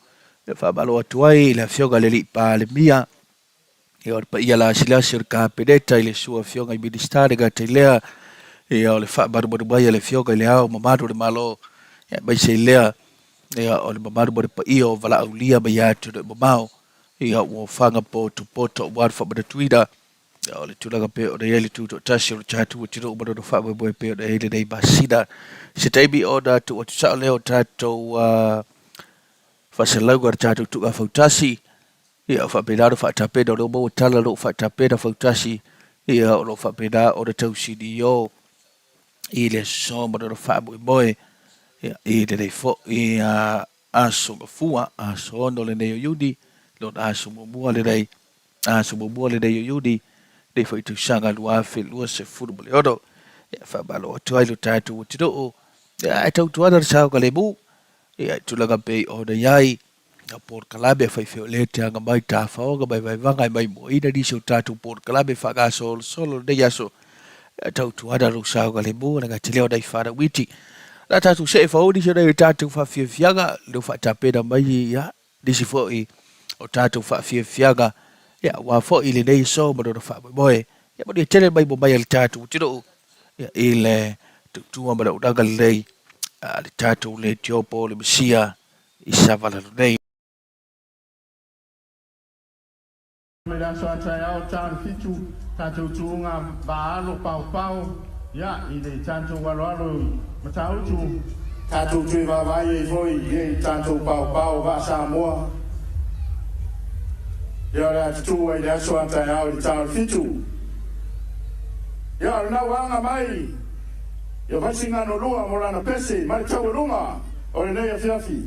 Ia faamalo atu ai i le afioga i le alii Palemia ia o le paia lasilasi o le Kapeneta i le sua afioga i Minisita le gata i lea ia o le faamalumalu mai a le afioga i le Ao mamalu o le Malo ia aemaise i lea ia o le mamalu ma le paia o valaaulia mai atunuu e mamao ia ua ofaga potopoto aua le faamanatuina ia o le tulaga pei ona i ai le tutoatasi o le tatou atunuu ma lona faamoemoe pei ona i ai lenei masina. Se taimi ona tuu atu sao lea o tatou faasalalauga o le tatou tuuga fautasi ia o faapena ona faatapena o lea ua maua tala o lo o faatapena fautasi ia o lo o faapena ona tausinio i le aso ma lona faamoemoe ia i lenei foi aso Gafua, aso 6 lenei o Iuni, lona aso muamua lenei, aso muamua lenei o Iuni, lenei foi tausaga 2026. Ia faamalo atu ai lo tatou atunuu, ia ae tautuana le saogalemu, ia i tulaga pei ona i ai na polokalame faifeolē te aga mai tafaoga mai vaevaga e maimoaina nisi o tatou polokalame faagasolosolo lenei aso. Ia tautuana lou saogalemu le gata lea o nai fanau iti. La tatou see fauni nisi o nai tatou faafiafiaga leo faatapena mai ia nisi foi o tatou faafiafiaga ia aua foi lenei aso ma lona faamoemoe. Ia manuia tele mai mo mai a le tatou atunuu ia i le tautua ma le auaunaga lelei a le tatou leitio po o le Mesia i Savalalo nei. Mai le aso a taeao ta le 7, tatou tuuga vaalo paopao, ia, i le tatou aloalo i Matautu. Tatou toe vaavaai ai foi i tatou paopao vaa Samoa. Ia, o le a tutu ai i le aso a taeao i le ta o le 7. Ia, o lena ua aga mai ia Vaisigano 2 mo lana pese ma le taualuga o lenei afiafi.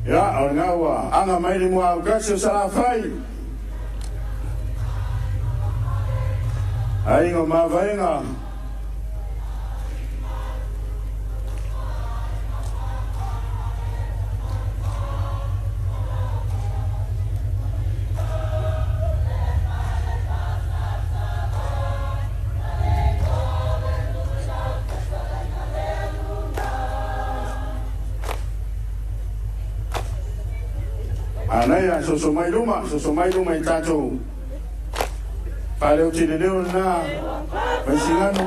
Ia, o lena ua aga mai le muaukasi o Salafai. Aiga o Mavaega. Anaia, soso mai luma, soso mai luma i tatou faaleotele leo lena Vaisigano.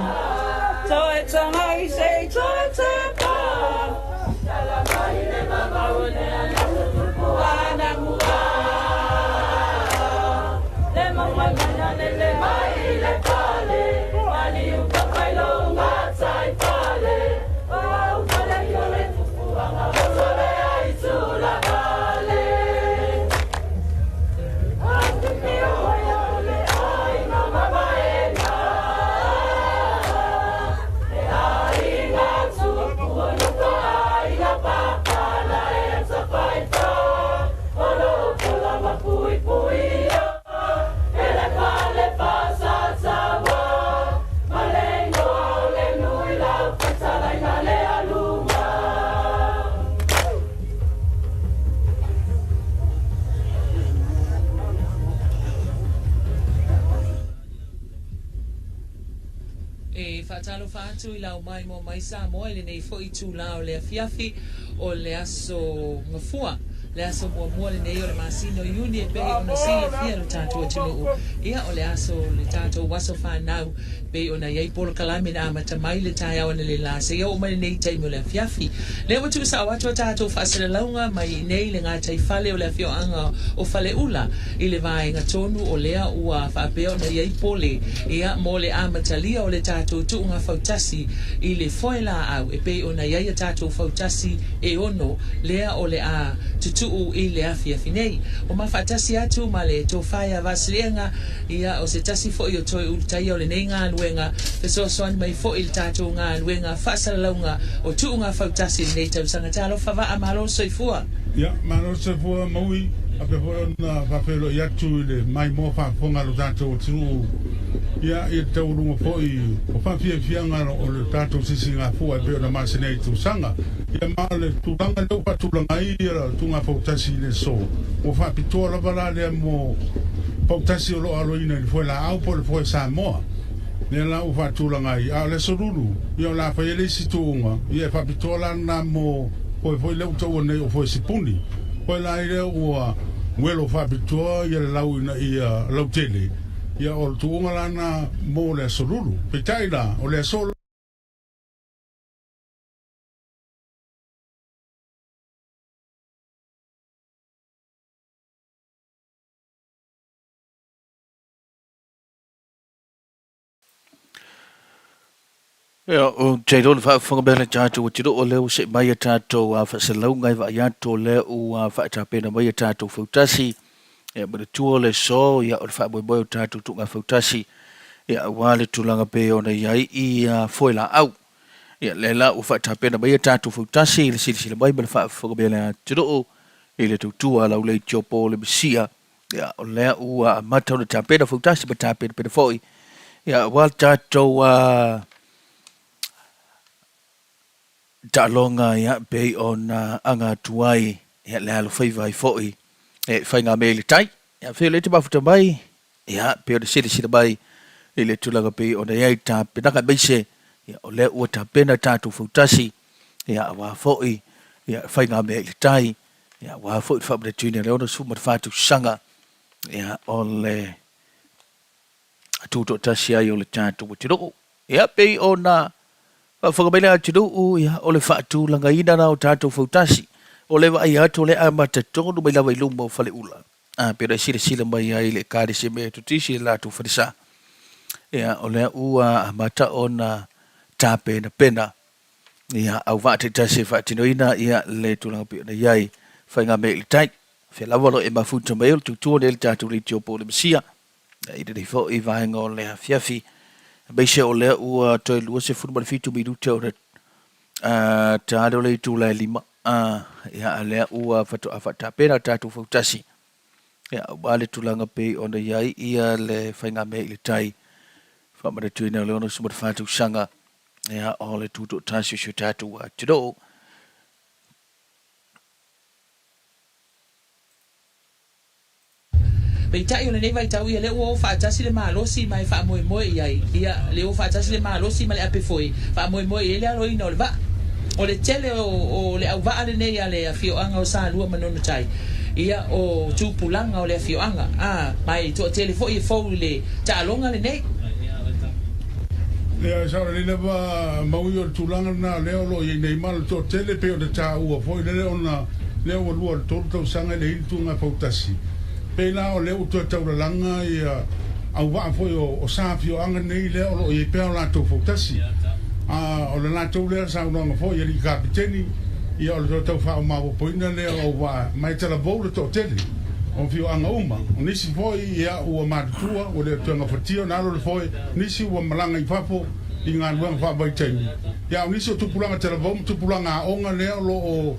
E faatalofa atu i lau maimoa mai Samoa i lenei foi itula o le afiafi o le aso Gafua, le aso muamua lenei o le masina o Iuni e pei ona silafia e lo tatou atunuu. Ia, o le aso le tatou aso fanau pei ona i ai polokalame na amata mai le taeao analeila seia oo mai lenei taimi o le afiafi. Lea ua tuusao atu a tatou faasalalauga mai i inei i le gataifale o le afioaga o Faleula i le vaega tonu o lea ua faapea ona i ai pole ia mo le amatalia o le tatou tuuga fautasi i le foe laau e pei ona i ai a tatou fautasi e ono lea o le a tutuu i le afiafi nei. Ua ma faatasi atu ma le Tofa ia Vasiliega ia o se tasi foi o toe ulutaia o lenei galuega fesoasoani mai foi i le tatou galuega faasalalauga o tuuga fautasi i lenei tausaga. Talofa vaa, malo le soifua. Ia, malo le soifua Maui, faapea foi ona faafeiloai atu i le maimoa faafofoga a lo tatou atunuu, ia, i le taualuga foi o faafiafiaga o le tatou sisigafua e pei ona masani ai i tausaga. Ia, ma o le tulaga lea ua faatulaga ai ia tuuga fautasi i le aso, ua faapitoa lava la lea mo fautasi o lo o aloina i le foe laau po o le foe Samoa. Lea la ua faatulaga ai, a o le aso lulu, ia o le a fai ai le isi tuuga, ia e faapitoa la lena mo foe foi lea ua taua nei o foe sipuni. Foe la ai lea ua uelo faapitoa ia le lau ina ia lautele, ia o le tuuga la lena mo le aso lulu. Peitai la, o le aso. Ia, o te iloa le faafofoga mea le tatou atunuu o lea ua see mai a tatou faasalalauga e vaai atu o lea ua faatapena mai a tatou fautasi. Ia, manatua le aso, ia, o le faamoemoe o tatou tuuga fautasi, ia, aua le tulaga pei ona i ai i foe laau. Ia, lea la ua faatapena mai a tatou fautasi i le silasila mai ma le faafofoga mea le atunuu i le tautua a lau leitiopo o le Mesia. Ia, o lea ua amata ona tapena fautasi ma tapenapena foi, ia, aua le tatou taaloga, ia, pei ona aga atu ai, ia, le alofaiva ai foi e faigamea i le tai. Ia, afio lea e te mafuta mai, ia, pei ona silasila mai i le tulaga pei ona i ai tapenaga, aemaise, ia, o lea ua tapena tatou fautasi, ia, aua foi, ia, faigamea i le tai, Ia, aua foi le faamanatuina i le 64 tausaga, ia, o le tutoatasi ai o le tatou atunuu. Ia, pei ona faafofoga mai le atunuu, ia, o le faatulagaina la o tatou fautasi, o le vaai atu o le amata tonu mai lava i luma o Faleula. A, pei ona e silasila mai ai i le Ekalesia Metotisi i le latou falesa. Ia, o lea ua amata ona tapenapena Ia, au vaa taitasi e faatinoina ia le tulaga pei ona i ai faigamea i le tai. Fea lava o lo o e mafuta mai ai o le tautua nei le tatou leitio po o le Mesia. I lenei foi vaega o le afiafi, aemaise o lea ua toe 27 minute ona ta le o le itula e 5. Ia, a lea ua faatoa faatapena tatou fautasi, ia, aua le tulaga pei ona i ai ia le faigamea i le tai, faamanatuina o le 64 tausaga, ia, o le tutoatasi o si o tatou atunuu. Peitai o lenei vaitau ia lea ua o faatasi le malosi ma e faamoemoe i ai, ia le o faatasi le malosi ma le ape foe, faamoemoe i ai le aloina o le vaa. O le tele o le auvaa lenei a le afioaga o Salua ma Nonotai, ia o tupulaga o le afioaga, a, ma e toatele foi e fou i le taaloga lenei. Ia, sao lelei lava Maui o le tulaga lena lea o lo o i ai nei ma le toatele pei ona taua foi lele ona lea ua lua le tolu tausaga e leai le tuuga fautasi. Pei la o lea ua toe taulalaga ia auvaa foi o sa afioaga nei lea o lo o i ai pea o latou fautasi. A o le latou lea saunoaga foi i alii kapiteni, ia o le toe tau faaomaopopoina lea o auvaa ma e talavou le toatele o afioaga uma. O nisi foi ia ua matutua ua le o toe gafatia ona alo le foe, nisi ua malaga i fafo i galuega faavaitaimi. Ia a o nisi o tupulaga talavou ma tupulaga aoga lea o lo o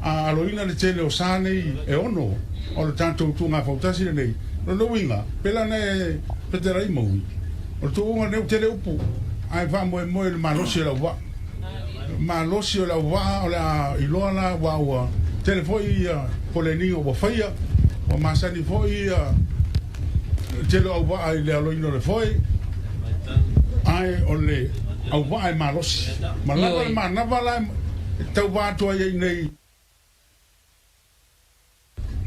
aloina le tele o sa nei e ono o le tatou tuugafautasi lenei. O lona uiga, pela na e fetelai maui, o le tuuga lenei ua tele upu, ae faamoemoe i le malosi o le auvaa. Malosi o le auvaa o le a iloa la aua ua tele foi ia koleniga ua faia, ua masani foi ia le tele o auvaa i le aloina o le foe, ae o le auvaa e malosi. Ma lava le manava la e tauva atu ai ai nei.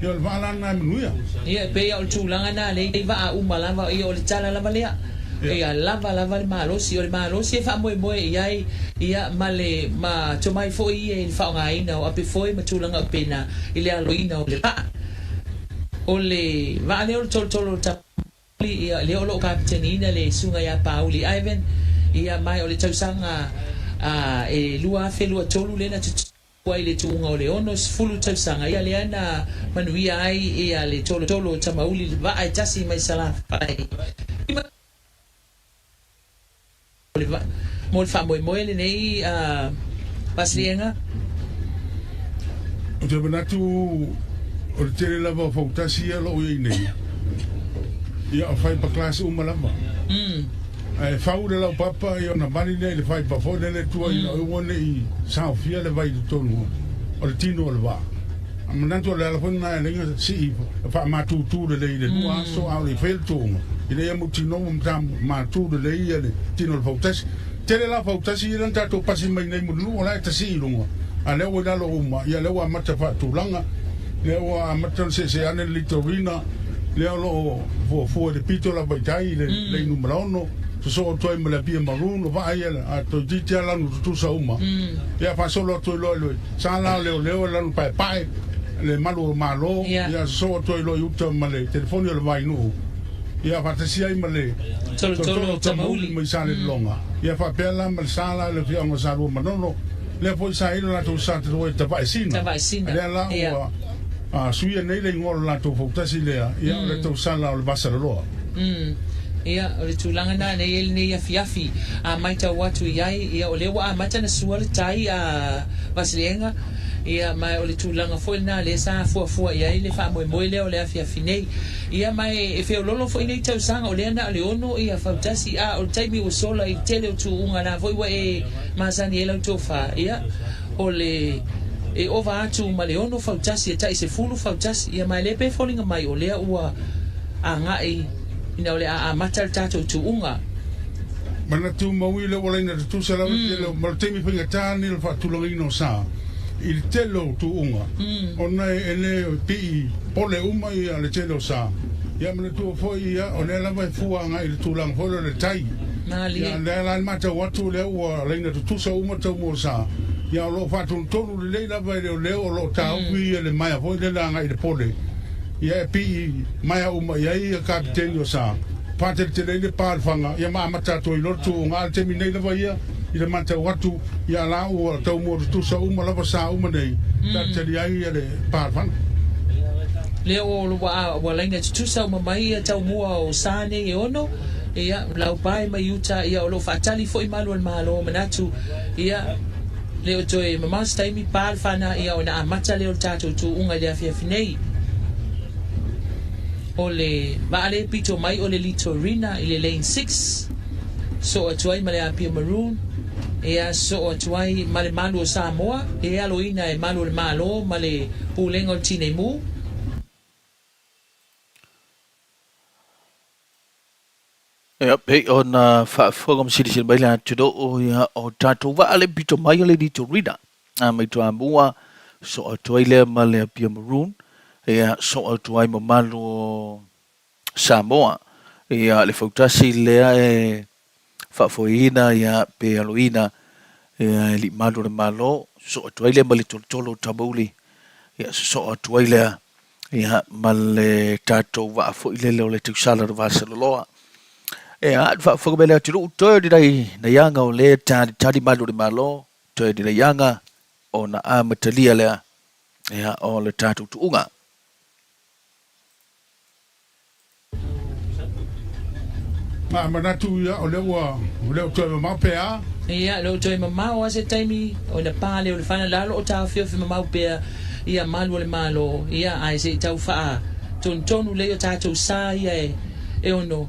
Ia o le vaa la lena e manuia. Ia, e pei lava o le tulaga lena lea i vaa uma lava, ia o le tala lava lea. Ia lava lava le malosi. O le malosi e faamoemoe i ai, ia, ma le, ma tomai foi ia i le faaaogaina o ape foe ma tulaga faapena i le aloina o le vaa. O le vaa lea o le tolotolo o le Tamauli, ia, lea o lo o kapiteniina le Susuga ia Pauli Ivan, ia, ma o le tausaga a, e 2023 lea na tutū ai le tuuga o le 60 tausaga, ia, lea na manuia ai ia le tolotolo o Tamauli le vaa e tasi mai Salafai. Mo le faamoemoe lenei Vasiliega. Ou te manatu o le tele lava o fautasi ia o lo o i ai nei, ia o fiberglass uma lava. Ae fau le laupapa ia ona vali lea i le fiber foi lele tua ina aua ne i saofia le vai i totonu o le tino o le vaa. A manatu o le ala foi lena e ala ai ona sii faamatutu lelei i le lua aso a o le i faia le tuuga, ina ia mautinoa ua matua matu lelei ia le tino o le fautasi. Tele la fautasi ia lea na tatou pasi mai nei Mulinuu o la e tasii i luga, a lea ua i lalo uma, ia lea ua amata faatulaga, lea ua amata ona seesee ane le litorina, lea o lo o fuafua i le pito lava i tai i le lane numera 6, sosoo atu ai ma le Apia Maroon, o vaa ia a toeitiiti lava lanu tutusa uma. Ia faasolo atu ai loa i le Sa la o leoleo e lanu paepae le malu o Malo, ia sosoo atu ai loa i uta ma le telefoni o le Vainuu, ia faatasi ai ma le Tolotolo o Tamauli mai Salelologa, ia faapea la ma le sa la i le afioaga o Salua Manono, lea foi sa i ai lo latou sa talu ai Tavaesina, lea la ua suia nei le igoa o le latou fautasi lea, ia o le tausala o le Vasaloloa. Ia, o le tulaga lena lea e i ai lenei afiafi, a matau atu i ai, ia, o lea ua amata ona sua le tai a Vasiliega, ia, ma o le tulaga foi lena lea sa fuafua i ai le faamoemoe lea o le afiafi nei. Ia, ma e feololo foi nei tausaga, o lea na o le ono ia fautasi, a o le taimi ua sola i le tele o tuuga la foi ua e masani ai lau tofa, ia, o le e ova atu ma le ono fautasi e tai 10 fautasi, ia, ma e le pe foliga mai o lea ua agai ina o le a amata le tatou tuuga. Manatu maui lea ua laina tutusa lava le tele o, ma le taimi faigata lenei o le faatulagaina o sa i le tele o tuuga ona e le pii pole uma ia le tele o sa. Ia manatua foi ia o lea lava e fua agai i le tulaga foi lea o le tai. Ia lea la e matau atu lea ua laina tutusa uma taumua o sa. Ia o lo o faatonutonu lelei lava e leoleo o lo o taofi ia le maea foi lele agai i le pole. Ia e pii maea uma i ai ia kapiteni o sa faateletele ai le pa o le faga, ia ma amata atu ai loa le tuuga. A o le taimi nei lava ia, i le matau atu, ia la ua taumua tutusa uma lava sa uma nei, talitali ai ia le pa o le faga. Lea ua laina tutusa uma mai ia taumua o sa nei e ono, ia, laupae mai uta, ia, o lo o faatali foi malu o le Malo, manatu, ia. Le o toe mamao se taimi pa le fana ia ona amata lea o le tatou tuuga i le afiafi nei. O le vaa lea e pito mai o le Litorina i le lane 6. Soo atu ai ma le Apia Maroon, ia soo atu ai ma le malu o Samoa, e aloina e malu o le Malo ma le Pulega o le Tinei Mu. Ia, pei ona faafofoga ma silasila mai le atunuu, ia, o tatou vaa le pito mai o le Litorina, a mai Toamua, soo atu ai lea ma le Apia Maroon, ia, soo atu ai ma malu o Samoa. Ia, le fautasi lea e faafoeina, ia, pe aloina, ia, e alii malu o le Malo, soo atu ai lea ma le tolotolo o Tamauli, ia, sosoo atu ai lea Ia, ma le tatou vaa foi lele o le tausala o le Vasaloloa. Ia, le faafofoga mai le atunuu, toe o ni nai naiaga o lea talitali malu o le Malo, toe o ni naiaga ona amatalia lea, ia, o le tatou tuuga. A manatu ia o lea ua o lea ua toe mamao pe a? Ia, lea ua toe mamao a se taimi ona pa lea o le fana la o lo o taofiofi mamao pea ia malu o le Malo, ia, ae se i tau faa tonutonu lelei o tatou sa ia e ono.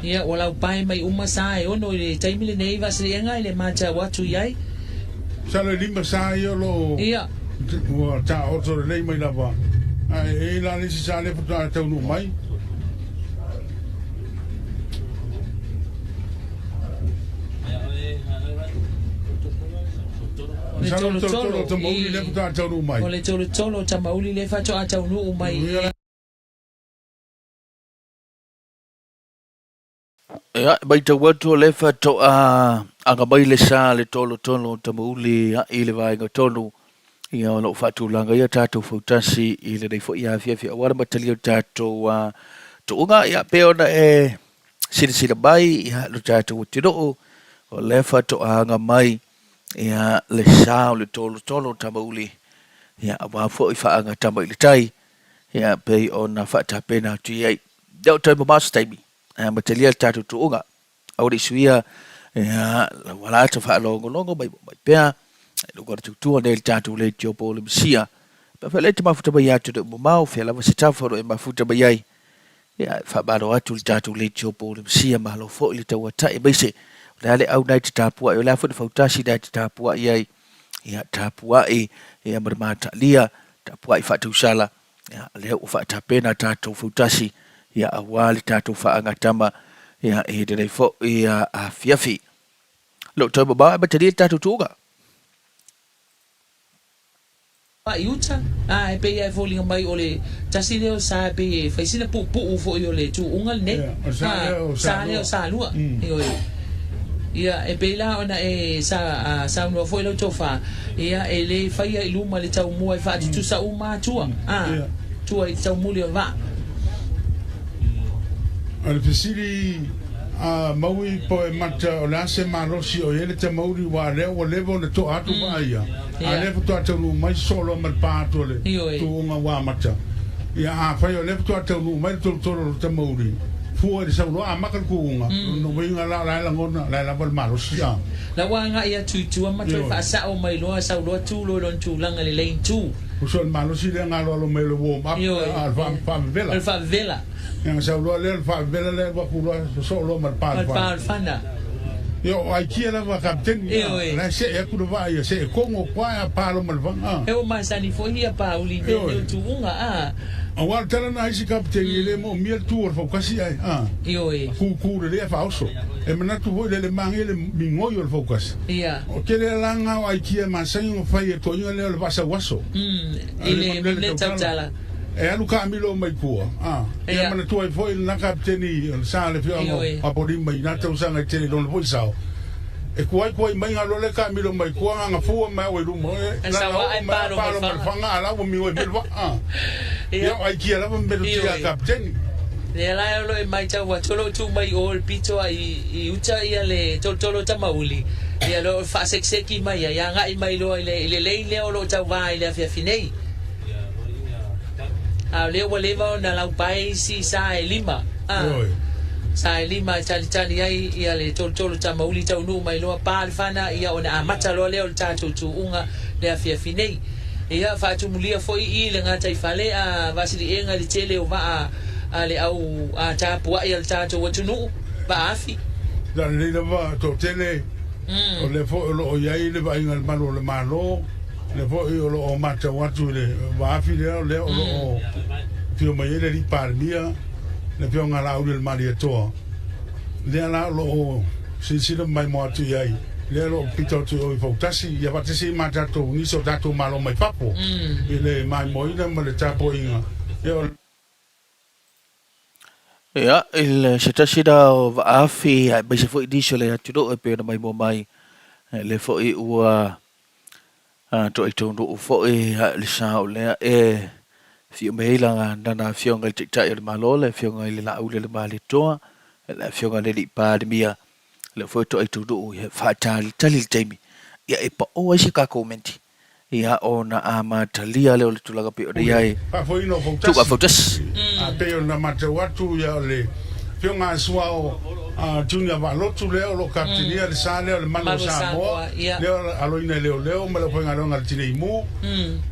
Ia, ua laupae mai uma sa e ono i le taimi lenei vaasiliega i le matau atu i ai. Masalo e lima sa ia o lo o ua taoto lelei mai lava, ae e i ai la le isi sa lea faatoa taunuu mai. Le Masalo le tolotolo tolotolo o Tamauli lea i faatoa taunuu mai. O le tolotolo o Tamauli lea faatoa taunuu mai i. Ia, e matau atu o lea faatoa aga mai le sa le tolotolo o Tamauli i le vaega tonu ia o lo o faatulaga ia tatou fautasi i lenei foi afiafi aua le matalia o tatou tuuga. Ia, pei ona e silasila mai ia lo tatou atunuu o lea faatoa aga mai ia le sa o le tolotolo o Tamauli ia aua foi faagatama i le tai ia pei ona faatapena atu i ai. Lea o toe mamao se taimi ae amatalia le tatou tuuga. Aua ne i suia ia lau alata faalogologo mai mai pea i luga o le tautua nei le tatou leitio po o le Mesia. Pe afai o lea e te mafuta mai ia atunuu mamao, fea lava se tafa o lo o e mafuta mai ai, ia e faamalo atu i le tatou leitio po o le Mesia, malo foi le tauatai aemaise o le a le au na e te tapuai, o le a foi le fautasi na e te tapuai ai, ia tapuai ia ma le mataalia, tapuai faatausala, ia lea ua faatapena tatou fautasi ia aua le tatou faagatama ia i lenei foi afiafi. Lou toe mamao ae matalia le tatou tuuga. I uta, a e pei lava e foliga mai o le tasi lea o sa e pei e fai sina puupuu foi o le tuuga lenei. O le sa lea o Sa lea o Salua. Ioe. Ia, e pei la ona e sa saunoa foi lau tofa, ia, e le faia i luma le taumua e faatutusa uma atua, a, tua i le taumuli o le vaa. O le fesili a Maui po e mata o le a se malosi o i ai le tamauli ua lea ua leva ona toa atu vaa ia, a lea faatoa taunuu mai sosoo loa ma le pa atu o le tuuga ua amata. Ia afai o lea faatoa taunuu mai le tolotolo o le tamauli, fua i le sau loa amata le tuuga, lona uiga la o la e lagona, o la e lava le malosi. A. La ua agai atu i tua ma toe faasao mai loa, sau loa tu loa i lona tulaga i le lane two. Uso o le malosi lea galoalo mai o le warm up, a o le faavevela. O le faavevela. Ia na sau loa lea o le faavevela lea alu atu loa sosoo loa ma le pa o le fana. Fana. Ia o aikia lava kapiteni ia la e see atu le vaa ia see kogo koa a pa loa ma le fana. E ua masani foi ia pa uli mea nei o tuuga a. Aua o le tala na a isi kapiteni e le moomia le tu o le faukasi ae a. Ioe. Kuku lelei ae faaoso. E manatu foi le le manaia le migoi o le faukasi. Ia. O tele la nga o aikia e masani ona fai e toeaiina lea o le vaa sau aso. I le manulele tautala. E alu kaamilo mai tua, a, ia manatua ai foi lena kapiteni o le sa le afioaga o Apolima i na tausaga e tele i lona foi sao. E kuai kuai mai galo le kaamilo mai tua gagafua mai au i luma, e lana oo mai a palo ma le faga a la ua migoi mai le vaa, a. Ia o aikia lava ma melotia a kapiteni. Lea la o lo o e matau atu o lo o tu mai o le pito a i uta ia le tolotolo o Tamauli. Ia lo faasekiseki mai ai agai mai loa i le i le lane lea o loo tauvā i le afiafi nei. A o lea ua leva ona laupae isi sa e lima a sa e lima e talitali ai ia le tolotolo tamauli taunuu mai loa pa le fana ia ona amata loa lea o le tatou tuuga le afiafi nei. Ia faatumulia foi i le gataifale a vaasiliega i le tele o vaa a le au a tapuai a le tatou atunuu vaafi. Na lelei lava toatele, o lea foi o lo o i ai le vaaiga i le malu o le Malo, lea foi o lo o matau atu i le vaafi lea, o lea o lo o afio mai ai le Alii Palemia, le Afioga ia Laauli o le Malietoa, lea la o lo o silasila maimoa atu i ai, lea o lo o pito atu i o i Fautasi, ia faatasi ai ma tatou nisi o tatou Malo mai fafo i le maimoaina ma le tapuaiga. Ia o. Ia, i le se tasi la o vaafi aemaise foi nisi o le atunuu e pei ona maimoa mai, lea foi ua toaitaunuu foi le sa o lea e afio mai ai lana Afioga i le Taitai o le Malo, le Afioga i le Laauli o le Malietoa, le Afioga i le Alii Palemia, lea foi toaitaunuu e faatalitali le taimi ia e pao ai se tatou menti ia ona amatalia lea o le tulaga pei ona i ai. Faafoeina o Fautasi. A pei ona matau atu ia o le Afioga a Suao Junior Vaalotu lea o lo o kapitenia le sa lea o le Malu o Samoa lea o aloina e leoleo ma le aufaigaluega a le Tinei Mu.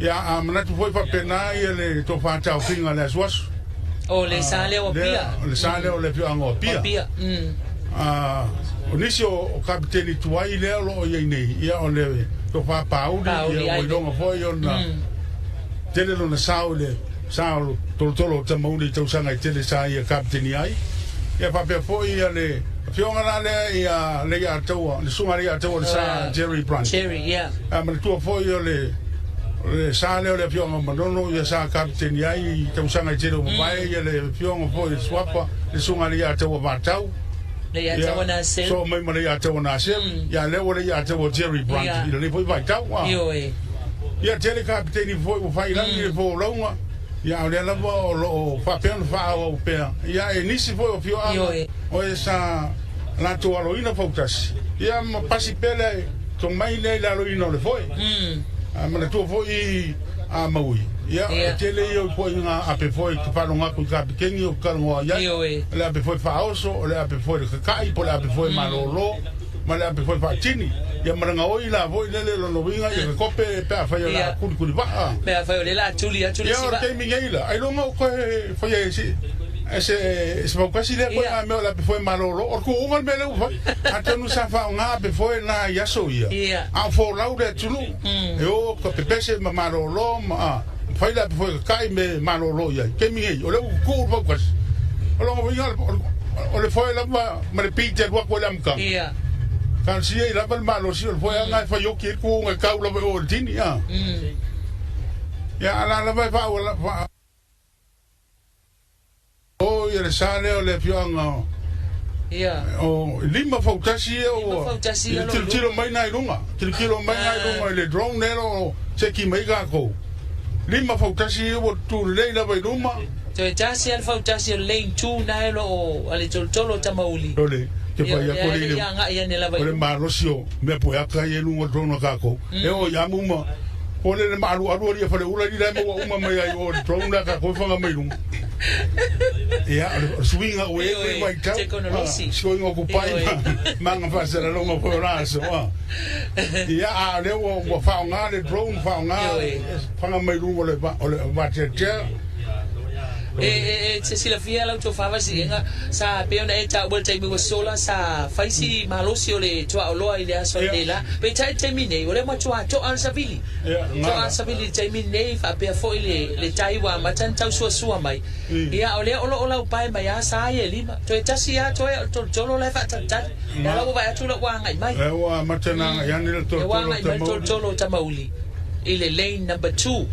Ia a manatu foi faapena ia le tofa taofiga o le asuasu. O le sa lea o Apia. O le sa lea o le afioaga o Apia. O nisi o kapiteni tuai lea o lo o i ai nei, ia o le tofa Pauli, ia ua iloga foi ona tele lona sao i le sa o tolotolo o Tamauli i tausaga e tele sa ia kapiteni ai. Ia faapea foi ia le afioga la lea ia Leiataua, le susuga Leiataua le sa Jerry Brunt. Jerry, ia. Manatua foi o le sa lea o le afioaga o Manono ia sa kapiteni ai i tausaga e tele ua mavae, ia le afioga foi le Suafa, le susuga Leiataua Vatau. Leiataua Nasser. Soo mai ma Leiataua Nasser. Ia lea ua Leiataua Jerry Brunt i lenei foi vaitau. Ioe. Ia tele kapiteni foi ua faiilagi le folauga, ia a o lea lava o lo o faapea ona faaauau pea. Ia e nisi foi o afioaga o e sa latou aloina fautasi, ia ma pasi pea le tomai lea i le aloina o le foe. A manatua foi a Maui, ia e tele ia o ituaiga ape foe e te faalogo atu i kapiteni o te talanoa i ai, o le ape foe faaoso, o le ape foe le kaka'i, po o le ape foe malōlō, ma le ape foe faatini. Ia ma le gaoi la foi lele lona uiga ia ka kope pe afai o le a kulikuli vaa. Pe afai o le la tuli atu le isi vaa. Ia o le taimi nei la, ailoga o koe faia e se e se se faukasi lea koe nga mea o le ape foe malōlō. O le kuʻuga le mea lea ua fai. Atonu sa faaaoga ape foe na i aso ia, a o folau le atunuu, e o ka pepese ma malōlō ma a fai le ape foe kakaʻi me malōlō i ai. Taimi nei, o lea ua kukuu le faukasi. O lona uiga o le foe lava ma le pi te alu atu ai le amataga. Talosia i lava le malosi o le foe aga e fai oki ai le kuʻuga e kau lava i o i le tini, a. Ia, a la lava e faaauala, faa. O ia le sa lea o le afioaga o o lima fautasi ia ua i le tilotilo mai na i luga, tilotilo mai na i luga i le drone lea o lo o seki mai tatou. Lima fautasi ia ua tu lelei lava i luma. Toe tasi lava le fautasi o le lane two na e lo o a le tolotolo o Tamauli. O le te fai atu le ile o le malosi o mea poeaka ia i luga o le drone a tatou. E oo i amu ma o le le maalualu alii a Faleula alii la e maua uma mai ai o le drone lea a tatou e faga mai luga. Ia, o le suiga ua i ai lenei vaitau, suiga o kupai ma aga faasalalauga foi o la aso. Ia, a o lea ua faaaoga le drone, faaaoga faga mai luga o le vateatea. E te silafia lau tofa Vasiega, sa pei ona e taua i le taimi ua sola, sa fai si malosi o le tuaoloa i le aso ananei la. Peitai i le taimi nei, o lea matua toa le savili. Toa savili i le taimi lenei, faapea foi le tai ua amata ona tausuasua mai. Ia, o lea o lo o laupae mai lava sa ia e lima. Toe tasi lava toe o le tolotolo la e faatalitali. O la ua vaai atu la ua agai mai. Ua amata ona agai ane le tolotolo o Tamauli i le lane number two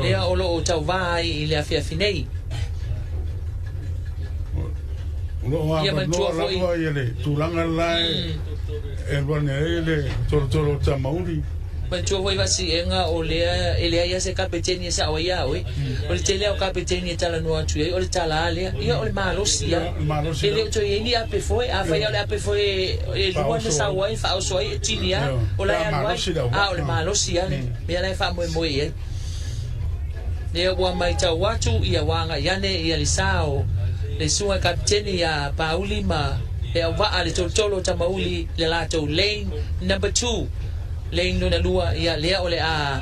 lea o lo o tauva ai i le afiafi nei. O lo o avanoa lava le tulaga la e alu ane ai le tolotolo o Tamauli. Manatua foi Vaasiega o lea e leai lava se kapeteni e sao ai ia oe. O le tele lava o kapeteni e talanoa atu i ai o le tala lava lea, ia o le malosi lava. E le o toe i ai ni ape foe. Afai lava o le ape foe e lua na sau ai, faaoso ai e tini lava, o la e alu ai. A o le malosi lava le mea la e faamoemoe i ai. Lea ua maitau atu ia ua agai ane ia le sa o le susuga i kapeteni ia Pauli ma le auvaa le tolotolo o Tamauli i le latou lane number two. Lane lona lua, ia lea o le a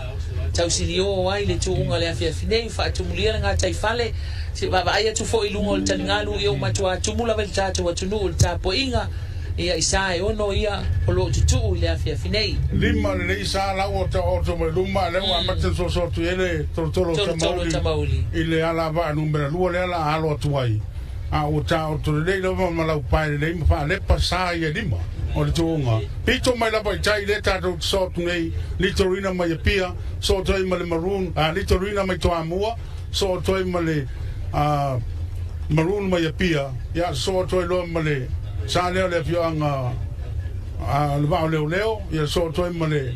tausilio ai le tuuga o le afiafi nei, faatumulia le gataifale, se i vaavaai atu foi i luga o le taligalu, ia ua matua tumu lava i le tatou atunuu i le tapuaiga, ia i sa e ono ia o lo o tutuu i le afiafi nei. Lima lelei sa la ua taoto mai luma a lea ua amata ona soasoa atu i ai le tolotolo o Tamauli i le alavaa numera lua lea la alo atu ai, a ua taoto lelei lava ma laupae lelei ma faalepa sa ia lima. O le tuuga pito mai lava i tai lea tatou te soo atu nei, Litorina mai Apia, soo atu ai ma le Maroon, Litorina mai Toamua, soo atu ai ma le Maroon mai Apia, ia soo atu ai loa ma le sa lea o le afioaga le Vaa o Leoleo, ia soo atu ai ma le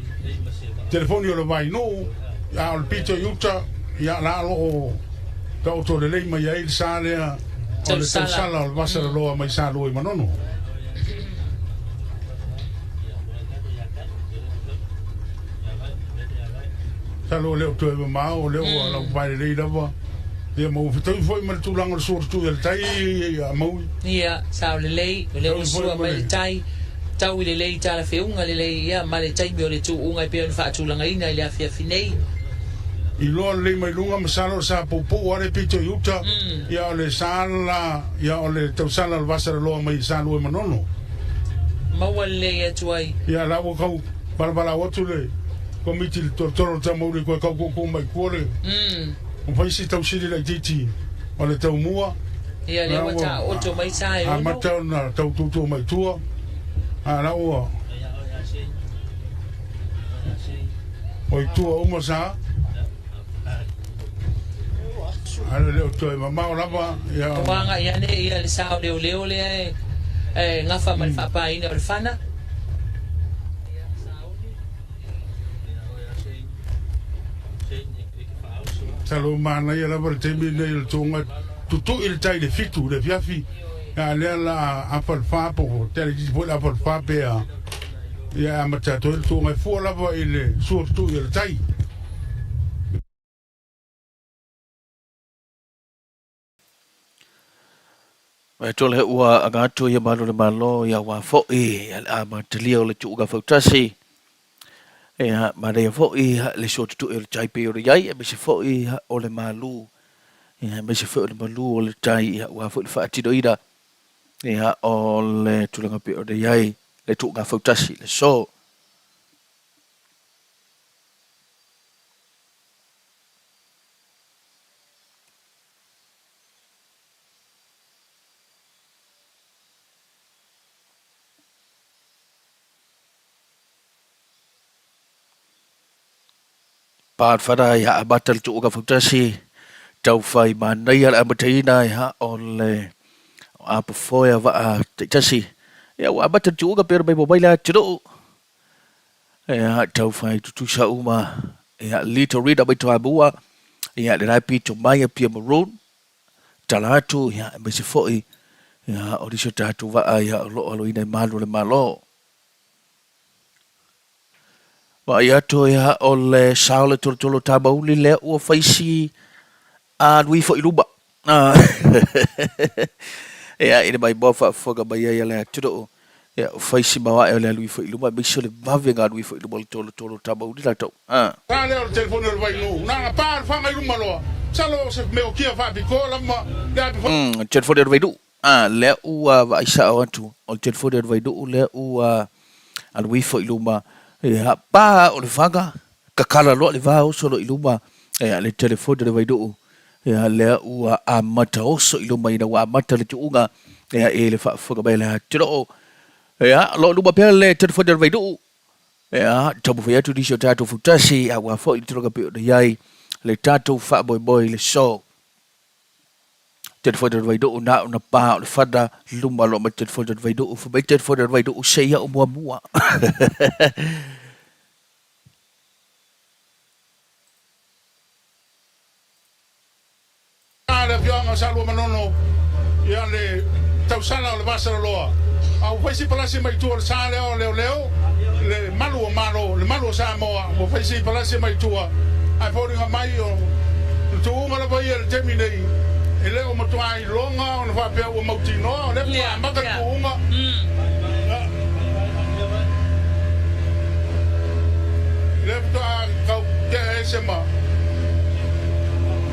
telefoni o le Vainuu, a o le pito i uta, ia la lo o taoto lelei mai ai le sa lea o le tausala o le Vasalaloa mai Salua i Manono. Masalo o lea o toe mamao, o lea ua laupae lelei lava. Ia ma ua fetaui foi ma le tulaga o le sua tutui a le tai a Maui. Ia, sao lelei, o lea ua sua mai le tai, taui lelei, talafeauga lelei, ia, ma le taimi o le tuuga e pei ona faatulagaina i le afiafi nei. Iloa lelei mai luga, masalo o le sa poupou lava le pito i uta, ia o le sa la, ia o le tausala o le vasalaloa mai Salua i Manono. Maua lelei atu ai. Ia la ua kau valavalao atu le Komiti i le tolotolo o le tamauli koe kau koukou mai kua le o fai si tausili laitiiti o le taumua. Ia lea ua taoto mai sa e ono. Amata ona tau tutu mai tua. A la ua o i tua uma sa. Ale le o toe mamao lava. Ia. Ua agai ane ia le sa o leoleo lea e gafa ma le faapaina o le fana. Masalo manaia lava le taimi lenei o le tuuga tutui le tai i le 7 i le afiafi, a lea la a afa le 4 po o te alitiiti foi le afa le 4 pe a ia e amata atu ai le tuuga e fua lava i le sua tutui o le tai. Mai tole ua aga atu ia malu le malo ia wā fo'i ia le amatalia o le tuuga fautasi. Ia manaia fo'i le sua tutu'i o le tai pei o le iai aemaise fo'i o le malu ia aemaise fo'i o le malu o le tai ia ua fo'i le faatinoina ia o le tulaga pei o le iai le tuuga fautasi le so. Pāwhara i haamata le tuuga fautasi, taufai manaia le amataina i ha o le apofoe a vaa taitasi. Ia ua amata le tuuga pei ona mai mai le atunuu. Ia taufai tutusa uma ia Little Rita mai Toamua, ia le la pito mai a Pia Maroon. Tala atu, ia, aemaise foi, ia, o nisi o tatou vaa, ia, o lo o aloina i malu o le Malo. Vaai atu, ia, o le sao le tolotolo tamauli lea ua faisi a nui foi luma. Ia, i le maimoa faafofoga mai ai a le atunuu, ia, ua faisi maoae o le alu ifo i luma, aemaise o le vave ona alu ifo i luma o le tolotolo tamauli latou. Sa lea o le telefoni o le Vainuu, na ona pa le faga i luma loa, masalo o se meokia faapitoa lava le api. Telefoni o le Vainuu, lea ua vaai sao atu, o le telefoni o le Vainuu lea ua alu ifo i luma, ia, pa o le faga, kakala loa le va oso loa i luma, ia, le telefoni o le Vainuu, ia, lea ua amata oso i luma ina ua amata le tuuga, ia, i le faafofoga mai a le atunuu. Ia, o lo o luma pea le telefoni o le Vainuu, Ea, taumafai atu nisi o tatou fautasi aua foi le tulaga pei ona i ai le tatou faamoemoe i le so. Telefoni o le Vainuu na ona pa o le fana luma loa mai telefoni o le Vainuu, fai mai telefoni o le Vainuu se ia o muamua. aiga o Salua Manono ia le tausala o le Vasaloloa. A ua fai si palasi mai tua o le sa lea o leoleo, le malu o Malo, le malu o Samoa, ua fai si palasi mai tua, ae foliga mai o le tuuga lava ia i le taimi nei, e le o matua iloga ona faapea ua mautinoa, o lea faatoa amata le tuuga. Lea faatoa tau tea ese ma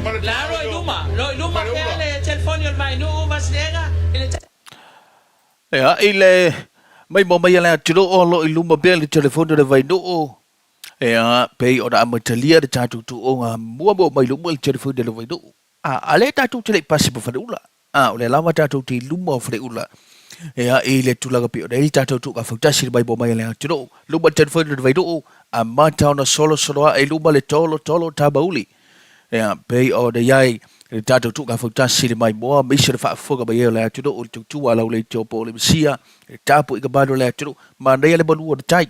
ma le La ro i tuuga luma, lo i luma pea Faleula. le telefoni o le Vainuu Vaselega i le. Ea, i le maimoa mai a le atunuu o lo o i luma pea le telefoni o le Vainuu, ea, pei ona amatalia le tatou tuuga muamua mai luma le telefoni o le Vainuu. A, a lea tatou te le i pasi ma Faleula. A, o lea lava tatou te i luma o Faleula. Ea, i le tulaga pei ona i ai le tatou tuuga fautasi i le maimoa mai a le atunuu. Luma le telefoni o le Vainuu, amata ona solosolo ae i luma le tolotolo tamauli. Ea, pei ona i ai le tatou tuuga fautasi i le maimoa, ma isi o le faafofoga mai ai o le atunuu i le tautua a lau leitio po o le Mesia, le tapuaiga malu a le atunuu. Manaia le malu o le tai.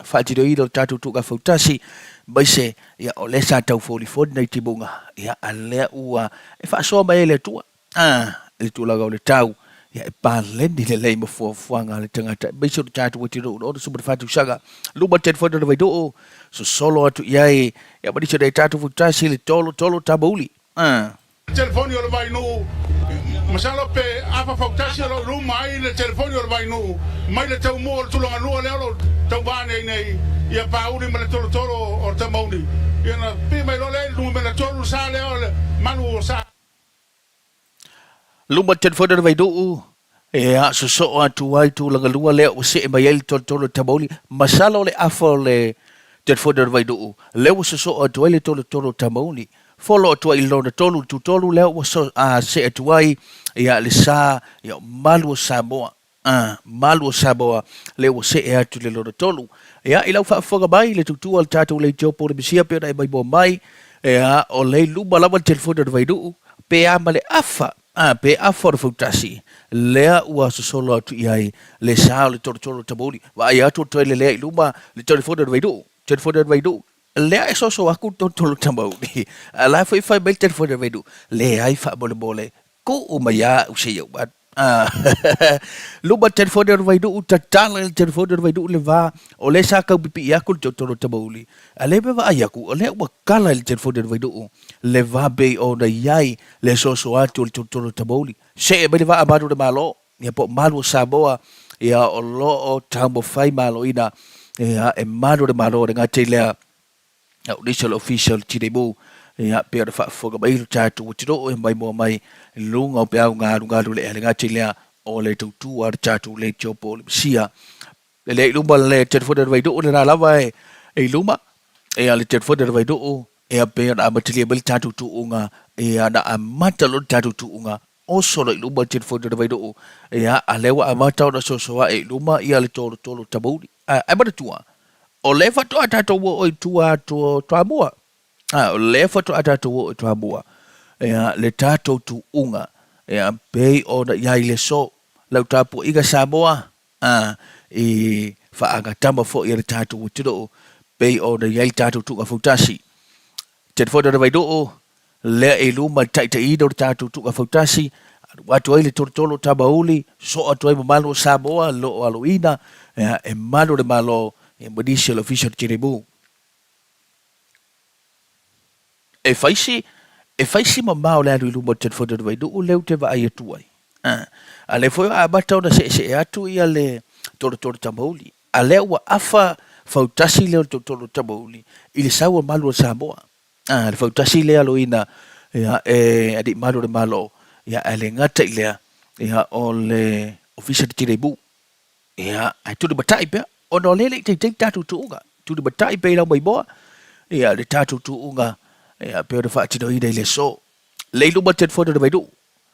Faatinoina o le tatou tuuga fautasi, aemaise ia o lea sa tau folifoli nai timuga, ia a lea ua e faasoa mai ai le Atua. A, i le tulaga o le tau, ia e paleni lelei ma fuafuaga a le tagata, aemaise o le tatou atunuu, 64 tausaga, luma telefoni o le Vainuu, sosolo atu i ai, ia ma nisi o nai tatou fautasi, le tolo tolo tamauli. A. Telefoni o le Vainuu, masalo pe afa fautasi o lo o luma ai le telefoni o le Vainuu mai le taumua o le tulaga lua lea o lo o tauva nei nei ia Pauli ma le tolotolo o le Tamauli. Ia ona pii mai loa lea i le numera tolu le sa lea o le malu o sa. Luma telefoni o le Vainuu, e sosoo atu ai tulaga lua lea ua see mai ai le tolotolo o le Tamauli. Masalo o le afa o le telefoni o le Vainuu lea ua sosoo atu ai le tolotolo o Tamauli. Folo atu ai i lona tolu le tutolu lea ua see atu ai ia le sa ia malu o Samoa. A, malu o Samoa lea ua see atu i le lona tolu. Ia, i lau faafofoga mai, le tutua o le tatou leitio Polemisia pei ona e maimoa mai, ia, o lea i luma lava le telefoni o le Vainuu, pe a ma le afa, a, pe afa o le fautasi, lea ua sosolo atu i ai le sa o le tolotolo o Tamauli. Vaai atu o toe lelea i luma le telefoni o le Vainuu, telefoni o le Vainuu, Lea e soso aku le tolotolo tamauli, a la foi fai mai le telefoni a Vainuu, leai faamolemole, tuu mai lava au se i ou alu. Luma le telefoni o le Vainuu, tatala le telefoni o le Vainuu le va, o lea sa tau pipii atu le tolotolo tamauli, a lea mea vaai atu, o lea ua tala i le telefoni o le Vainuu le va pei ona i ai le soso atu o le tolotolo tamauli. See mai le vaa malu o le Malo, ia po o malu o Samoa, ia o lo o taumafai maloina ia e malu o le Malo le gata i lea o nisi o le Ofisa o le Tineimu ia pei ona faafofoga mai lo tatou atunuu e maimoa mai i luga o peau galugalu le ea le gata i lea o le tautua a le tatou leitio po o le Mesia. Le lea i luma le telefoni o le Vainuu lena lava e i luma ia le telefoni o le Vainuu ia pei ona amatalia mai le tatou tuuga ia na amata loa le tatou tuuga oso loa i luma le telefoni o le Vainuu, ia, a lea ua amata ona soso ae i luma ia le tolotolo tamauli. A, ae manatua, o lea faatoa tatou oo i tua atu o Toamua. A, o lea faatoa tatou oo i Toamua, ia, le tatou tuuga, ia, pei ona i ai le aso, lau tapuaiga Samoa, a, i faagatama foi a le tatou atunuu, pei ona i ai le tatou tuuga fautasi. Telefoni o le Vainuu, lea i luma i le taitaiina o le tatou tuuga fautasi, alu atu ai le tolotolo o Tamauli, sosoo atu ai mamalu o Samoa lo o aloina e malu o le Malo ma nisi o le Ofisa o le Tineimu. E fai si, e fai si mamao le alu i luma o le telefoni o le Vainuu lea ou te vaai atu ai. A lea foi ua amata ona seesee atu ia le tolotolo Tamauli. A lea ua afa fautasi lea o le tolotolo Tamauli i le sau a malu o Samoa. A, le fautasi lea aloina ia, e alii malu o le Malo, ia, ae le gata i lea, ia, o le Ofisa o le Tineimu. Ia, ae tulimatai pea, ona o lea e le i taitai le tatou tuuga. Tulimatai pea i lau maimoa, ia, le tatou tuuga, ia, pei ona faatinoina i le aso. Lei luma le telefoni o le Vainuu,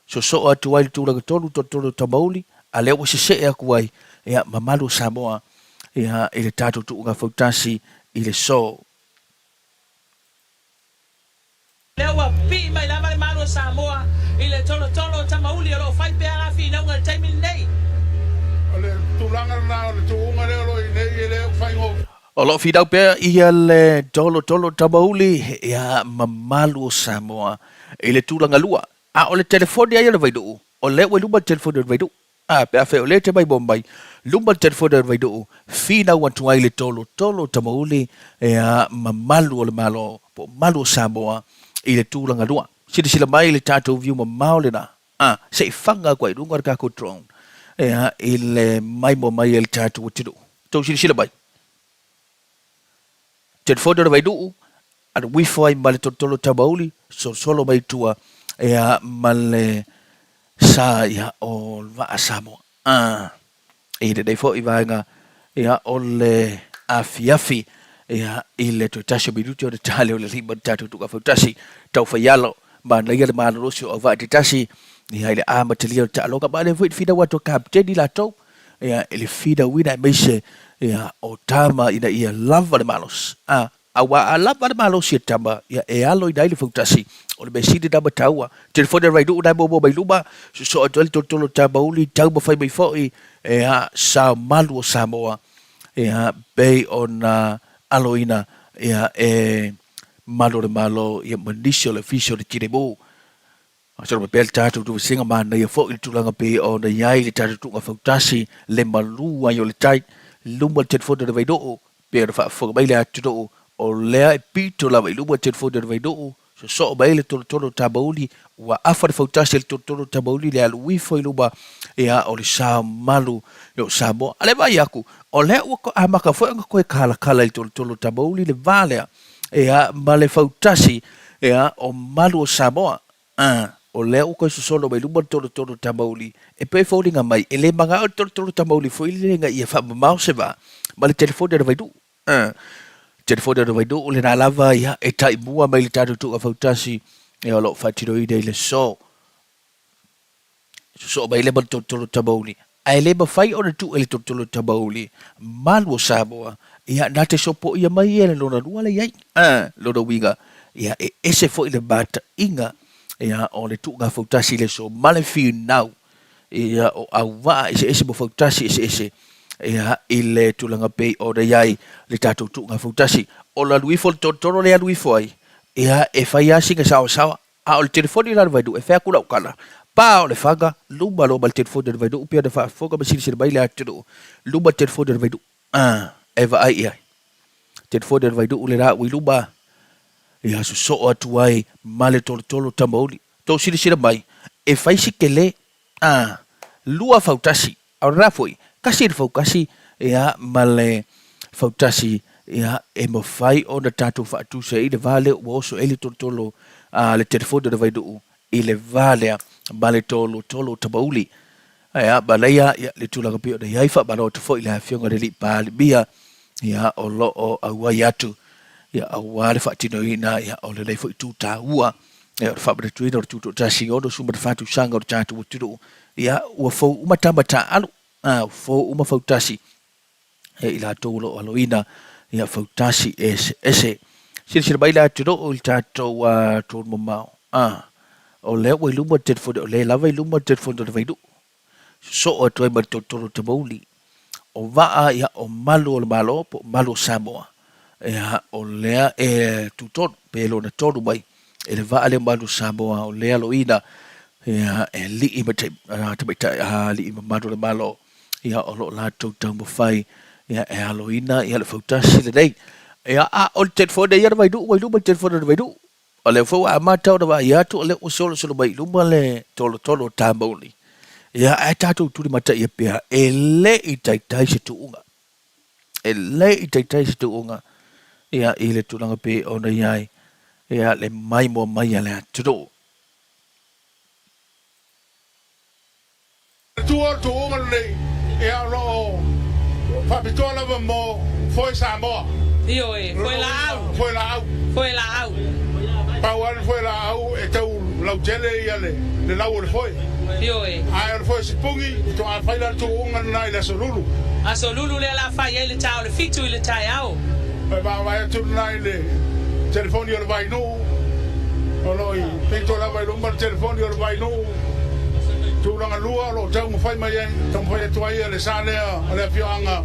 sosoo atu ai le tulaga tolu, tolotolo o Tamauli, a lea ua sesee atu ai, ia, mamalu o Samoa, ia, i le tatou tuuga fautasi i le aso. Lea ua pipii mai lava le Malo o Samoa i le tolotolo o Tamauli o lo o fai pea la finauga i le taimi lenei. O le tulaga lena o le tuuga lea o lo o i nei e le o faigofie. O lo o finau pea ia le tolotolo o Tamauli ia mamalu o Samoa i le tulaga lua. A o le telefoni lava ia o le Vainuu, o lea ua i luma le telefoni o le Vainuu. A, pe afai o lea e te maimoa mai, luma le telefoni o le Vainuu, finau atu ai le tolotolo o Tamauli, ia, ma malu o le Malo, po o malu o Samoa i le tulaga lua. Silasila mai i le tatou view mamao lena, a, se i faga atu ai i luga le tatou drone, ia, i le maimoa mai e le tatou atunuu. Tou silasila mai. Telefoni o le Vainuu, alu ifo ai ma le tolotolo taumauli, solosolo mai i tua, ia, ma le sa, ia, o le vaa Samoa. A, i lenei foi vaega, ia, o le afiafi, ia, i le toe tasi o minute ona tale o le 5 le tatou tuuga fautasi, tau faialo, manaia le malolosi o auvaa taitasi, ia, i le amatalia o le taaloga, ma o lea foi e finau atu a Kapeteni latou, ia, i le finauina aemaise, ia, o tama ina ia lava le malosi. A, aua a lava le malosi e tama, ia, e aloina ai le fautasi. O le mea sili lena ma taua. Telefoni a le Vainuu na e muamua mai luma, sosoo atu ai le tolotolo tamauli, taumafai mai foi, ia, sao malu o Samoa, ia, pei ona aloina, ia, e malu o le Malo, ia, ma nisi o le Ofisa o le Tineimu. Masalo pea le tatou tuuvaseaga manaia foi le tulaga pei ona i ai le tatou tuuga fautasi le malu ai o le tai luma le telefoni o le Vainuu pei ona faafofoga mai le atunuu o lea e pito lava i luma le telefoni o le Vainuu sosoo mai ai le tolotolo o Tamauli ua afa le fautasi e le tolotolo o Tamauli le alu ifo i luma ia o le sa malu o Samoa. A lea vaai atu o lea ua amata foi ona toe kalakala i le tolotolo o Tamauli le va lea Ia, ma le fautasi, ia, o malu o Samoa. A, o lea ua toe sosolo mai luma le tolotolo tamauli, e pei e foliga mai, e le manao le tolotolo tamauli foi lele ina ia faamamao se va ma le telefoni a le Vainuu. A, telefoni a le Vainuu lena lava, ia, e taimua mai le tatou tuuga fautasi, ia, o lo o faatinoina i le aso. Sosoo mai lea ma le tolotolo tamauli, ae le mafai ona tuu e le tolotolo tamauli malu o Samoa, ia na te sopoia mai ia le lona lua lea i ai. A, lona uiga, ia e ese foi le mataiga, ia o le tuuga fautasi i le aso ma le finau, ia o auvaa eseese ma fautasi eseese, ia i le tulaga pei ona i ai le tatou tuuga fautasi. O le alu ifo o le tolotolo lea e alu ifo ai, ia e fai lava sina saoasaoa. A o le telefoni la a le Vainuu e fai atu lau tala, pa o le faga, luma loa ma le telefoni a le Vainuu pei ona faafofoga ma silasila mai le atunuu, luma le telefoni a le Vainuu, a, e vaai i ai. Telefoni a le Vainuu lena ua i luma, ia sosoo atu ai ma le tolotolo tamauli. Tou silasila mai, e fai si tele, a, lua fautasi, a o lena foi, tasi le fautasi, ia, ma le fautasi, ia, e mafai ona tatou faatusa i le va lea ua oso ai le tolotolo a le telefoni o le Vainuu i le va lea ma le tolotolo tamauli. Ia, ma laia, ia, le tulaga pei ona i ai, faamalo atu foi i le Afioga i le Alii Palemia, ia, o lo o auai atu, ia, aua le faatinoina, ia, o lenei foi itu taua. Ia, o le faamanatuina o le tutoatasi 64 tausaga o le tatou atunuu, ia, ua fou uma tama taaalo, a, ua fou uma fautasi, ia, i latou o lo o aloina, ia, fautasi eseese. Silasila mai le atunuu i le tatou tonu mamao, a, o lea ua i luma le telefoni, o lea lava e i luma le telefoni o le Vainuu, sosoo atu ai ma le tolotolo tamauli, o vaa, ia, o malu o le Malo po o malu o Samoa, ia, o lea e tutonu, pe lona tonu mai e le vaa lea o malu o Samoa, o lea aloina, ia, e alii ma tamaitai, alii ma malu o le Malo, ia, o lo o latou taumafai, ia, e aloina, ia, le fautasi lenei. Ia, a o le telefoni ia le Vainuu, ua i luma le telefoni o le Vainuu. O lea foi ua amata ona vaai atu, o lea ua solosolo mai i luma le tolotolo o Tamauli. Ia, ae tatou tulimataia pea, e le i taitai se tuuga. E le i taitai se tuuga, ia, i le tulaga pei ona i ai, ia, le maimoa mai a le atunuu. Tua o le tuuga lenei, ia o lo o faapitoa lava mo foe Samoa. Ioe, foe laau. Foe laau. Foe laau. Pau lava le foe laau e tau lautele ia le lau o le foe. Ioe. Ae o le foe sipugi, faatoa fai la le tuuga lena i le aso Lulu. Aso Lulu lea la fai ai le ta o le 7 i le taeao. E vaavaai atu lena i le telefoni o le Vainuu, o lo o i pito lava i luma le telefoni o le Vainuu. Tulaga lua o lo o taumafai mai ai, taumafai atu ai le sa lea o le afioaga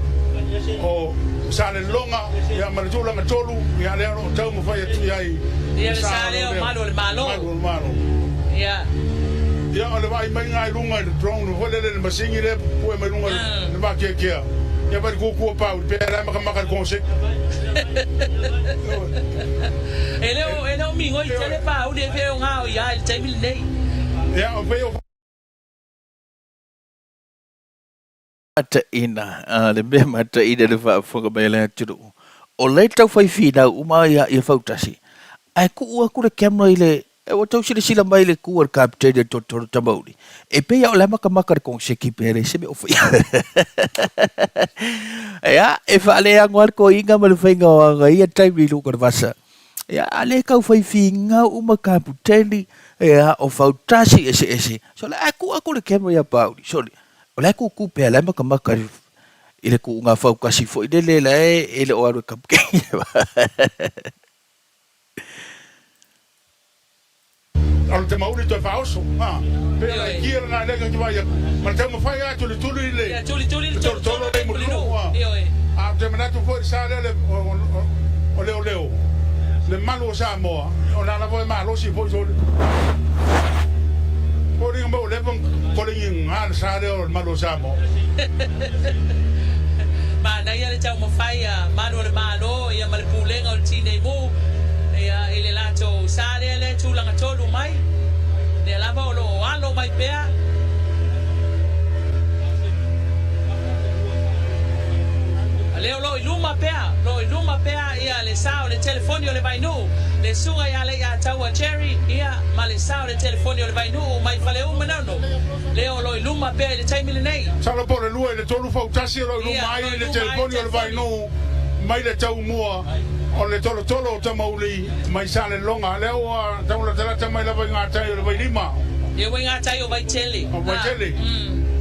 o Salelologa, ia ma le tulaga tolu, ia lea o lo o taumafai atu i ai le sa lea o Malu o le Malo. Malu o le Malo. Ia. Ia, o le vaai mai lena i luga i le drone foi lele i le masini lea e pue mai luga i le vakeakea. Ia vaai i le kuku o Pauli, pe la e makamaka i le konoseki. E le o, e le o migoi tele Pauli e pei o gao ia i le taimi lenei. Ia, o pei o. Mataina, le mea mataina le faafofoga mai a le atunuu, o lea e tau fai finau uma ia, ia fautasi, ae tuu atu le camera i le, ua tau silasila mai i le tu a le kapeteni a Totoro Tamauli, e pei lava o la e makamaka i le koneseki pe leai se mea o faia. Ia, e faaleano lava le toeaina ma le faiga o ana ia taimi i luga o le vasa. Ia, a le tau fai finau uma kapeteni, ia, o fautasi eseese. So, ae tuu atu le camera ia Pauli, sole, O la e kūkū pea, la e makamaka i le kuʻuga faukasi foi lele la e le o alu e kapukeni. O le tamauli toe faaoso, ha, pei o le aikia lena lea ke vaai atu, ma le taumafai atu le tuli i le tolotolo le mulinuu, ha. A ou te manatu foi i le sa lea le, o leoleo, le malu o Samoa, o la lava e malosi foi sole. Foliga mai ua leva ona kolegi ga le sa lea o le malu o Samoa. Manaia le taumafai a malu o le Malo ia ma le Pulega o le Tinei Mu ia i le latou sa lea le tulaga tolu mai lea lava o lo o alo mai pea. Lea o lo o i luma pea, lo o i luma pea ia le sa o le telefoni o le Vainuu, le susuga ia Leiataua Jerry, ia, ma le sa o le telefoni o le Vainuu mai Faleu Manono, lea o lo o i luma pea i le taimi lenei. Masalo po o le lua i le tolu fautasi o lo o i luma ai le telefoni o le Vainuu mai le taumua o le tolotolo o Tamauli mai Salelologa, lea ua taulatalata mai lava i gatai o le Vailima. Lea ua i gatai o Vaitele. O Vaitele.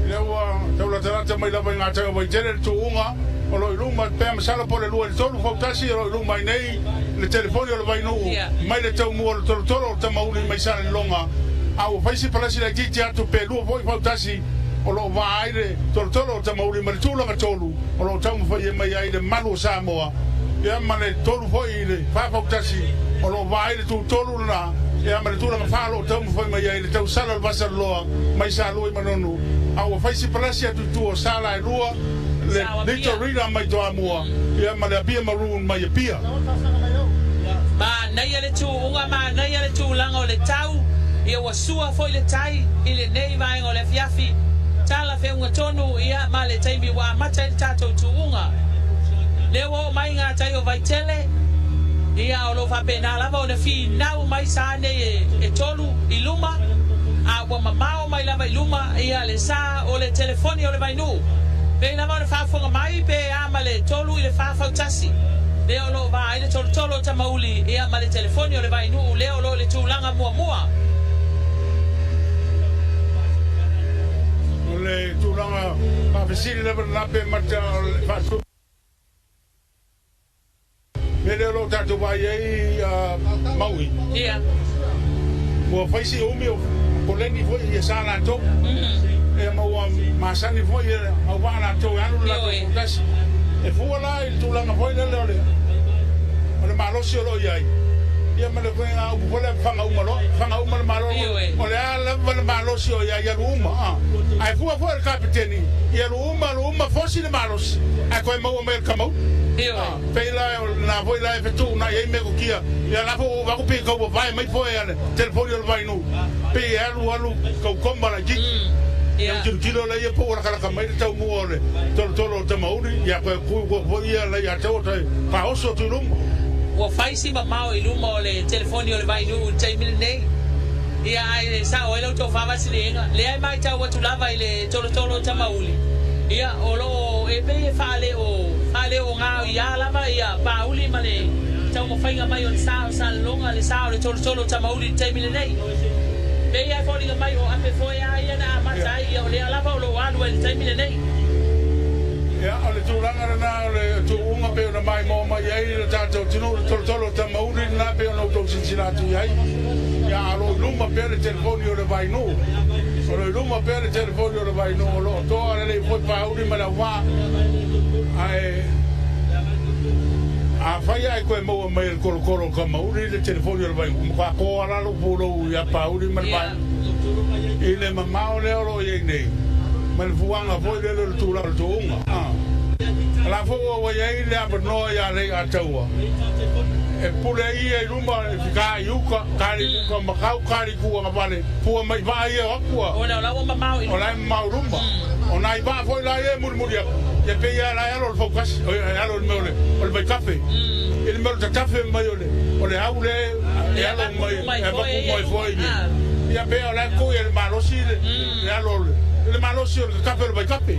Lea ua taulatalata mai lava i gatai o Vaitele le tuuga o lo o i luma pea masalo po o le lua i le tolu fautasi o lo o i luma ai nei le telefoni o le Vainuu mai le taumua o le tolotolo o Tamauli mai Salelologa, a ua fai si palasi laitiiti atu pe lua foi fautasi o lo o va ai le tolotolo o Tamauli ma le tulaga tolu o lo o taumafai e mai ai le malu o Samoa, ia ma le tolu foi i le fa fautasi o lo o va ai le tu tolu lena, ia ma le tulaga fa o lo o taumafai mai ai le tausala o le Vasaloloa mai Salua i Manonu, a ua fai si palasi atu i tua o Sala e lua, le Little Rita mai Toamua, ia ma le Apia Maroon mai Apia. Manaia le tuuga, manaia le tulaga o le tau, ia ua sua foi le tai i lenei vaega o le afiafi. Tala feuga tonu, ia ma le taimi ua amata ai le tatou tuuga. Lea ua oo mai ngā tai o Vaitele, ia o lo o faapena lava ona finau mai sa nei e tolu i luma, a ua mamao mai lava i luma ia le sa o le telefoni o le Vainuu. Pei lava ona faafofoga mai pe a ma le tolu i le fa fautasi. Lea o lo o va ai le tolotolo o Tamauli ia ma le telefoni o le Vainuu lea o lo o i le tulaga muamua. O le tulaga faafesili lava lena pe mata o le faatu. Mea lea o lo o tatou vaai ai a Maui. Ia. Ua fai si umi o koleni foi ia sa latou. Ia ma ua masani foi e au vaa latou e alu le latou fautasi. E fua la i le tulaga foi lele o le o le malosi o lo o i ai. Ia ma le faiga upu foi lea faga uma loa, faga uma le malo. O le a lava le malosi o i ai, alu uma. Ae fua foi le kapeteni, i alu uma, alu uma, fosi le malosi, ae toe maua mai e le Kamauli. Pei la o lena foi la e fetuunai ai metotia, ia la foi ua ova atu pei tau vavae mai foe a le telefoni o le Vainuu, pei e alu alu tau koma laitiiti. Ia tilotilo laia po ua lakalaka mai le taumua o le tolotolo o Tamauli, ia toe kui ua foi ia la ia te oe toe faaoso atu i luma. Ua fai si mamao i luma o le telefoni o le Vainuu i le taimi lenei. Ia ae sao ai la outou faavasiliga, lea e maitau atu lava i le tolotolo o Tamauli, ia o lo o e pei e faaleo faaleo gaoia lava ia Pauli ma le taumafaiga mai o le sa o Salelologa, le sa o le tolotolo o Tamauli i le taimi lenei. Pei lava e foliga mai o ape foe a ia na amata ai, ia o lea lava o lo o alu ai i le taimi lenei. Ia, o le tulaga lena o le tuuga pei ona maimoa mai ai le tatou atunuu, le tolotolo o Tamauli lena pei ona outou silasila atu i ai. Ia, a o lo o i luma pea le telefoni o le Vainuu. O lo o i luma pea le telefoni o le Vainuu, o lo o toa lelei foi Pauli ma le auvaa, ae Afai ae toe maua mai e le tolotolo o Tamauli le telefoni o le Vainuu, ua matua to lava lou pulou ia Pauli ma le Vainuu i le mamao lea o lo o i ai nei, ma le fuaga foi lele o le tulaga o le tuuga. O la foi ua i ai le avanoa ia Leiataua e pule ai ia i luma e fika i uka, kali i uka ma kau, kali i tuagavale, fua mai vaa ia o atu a, o la e mamao i luma. O nai vaa foi la ia e mulimuli atu, ia pei lava la e alo le fautasi, e alo i le mea o le vaitafe, i le mea o le tatafe mai o le au lea e alo mai, e avatu mai foi i le, ia pei o la e tui e le malosi le alo o le, le malosi o le tatafe o le vaitafe.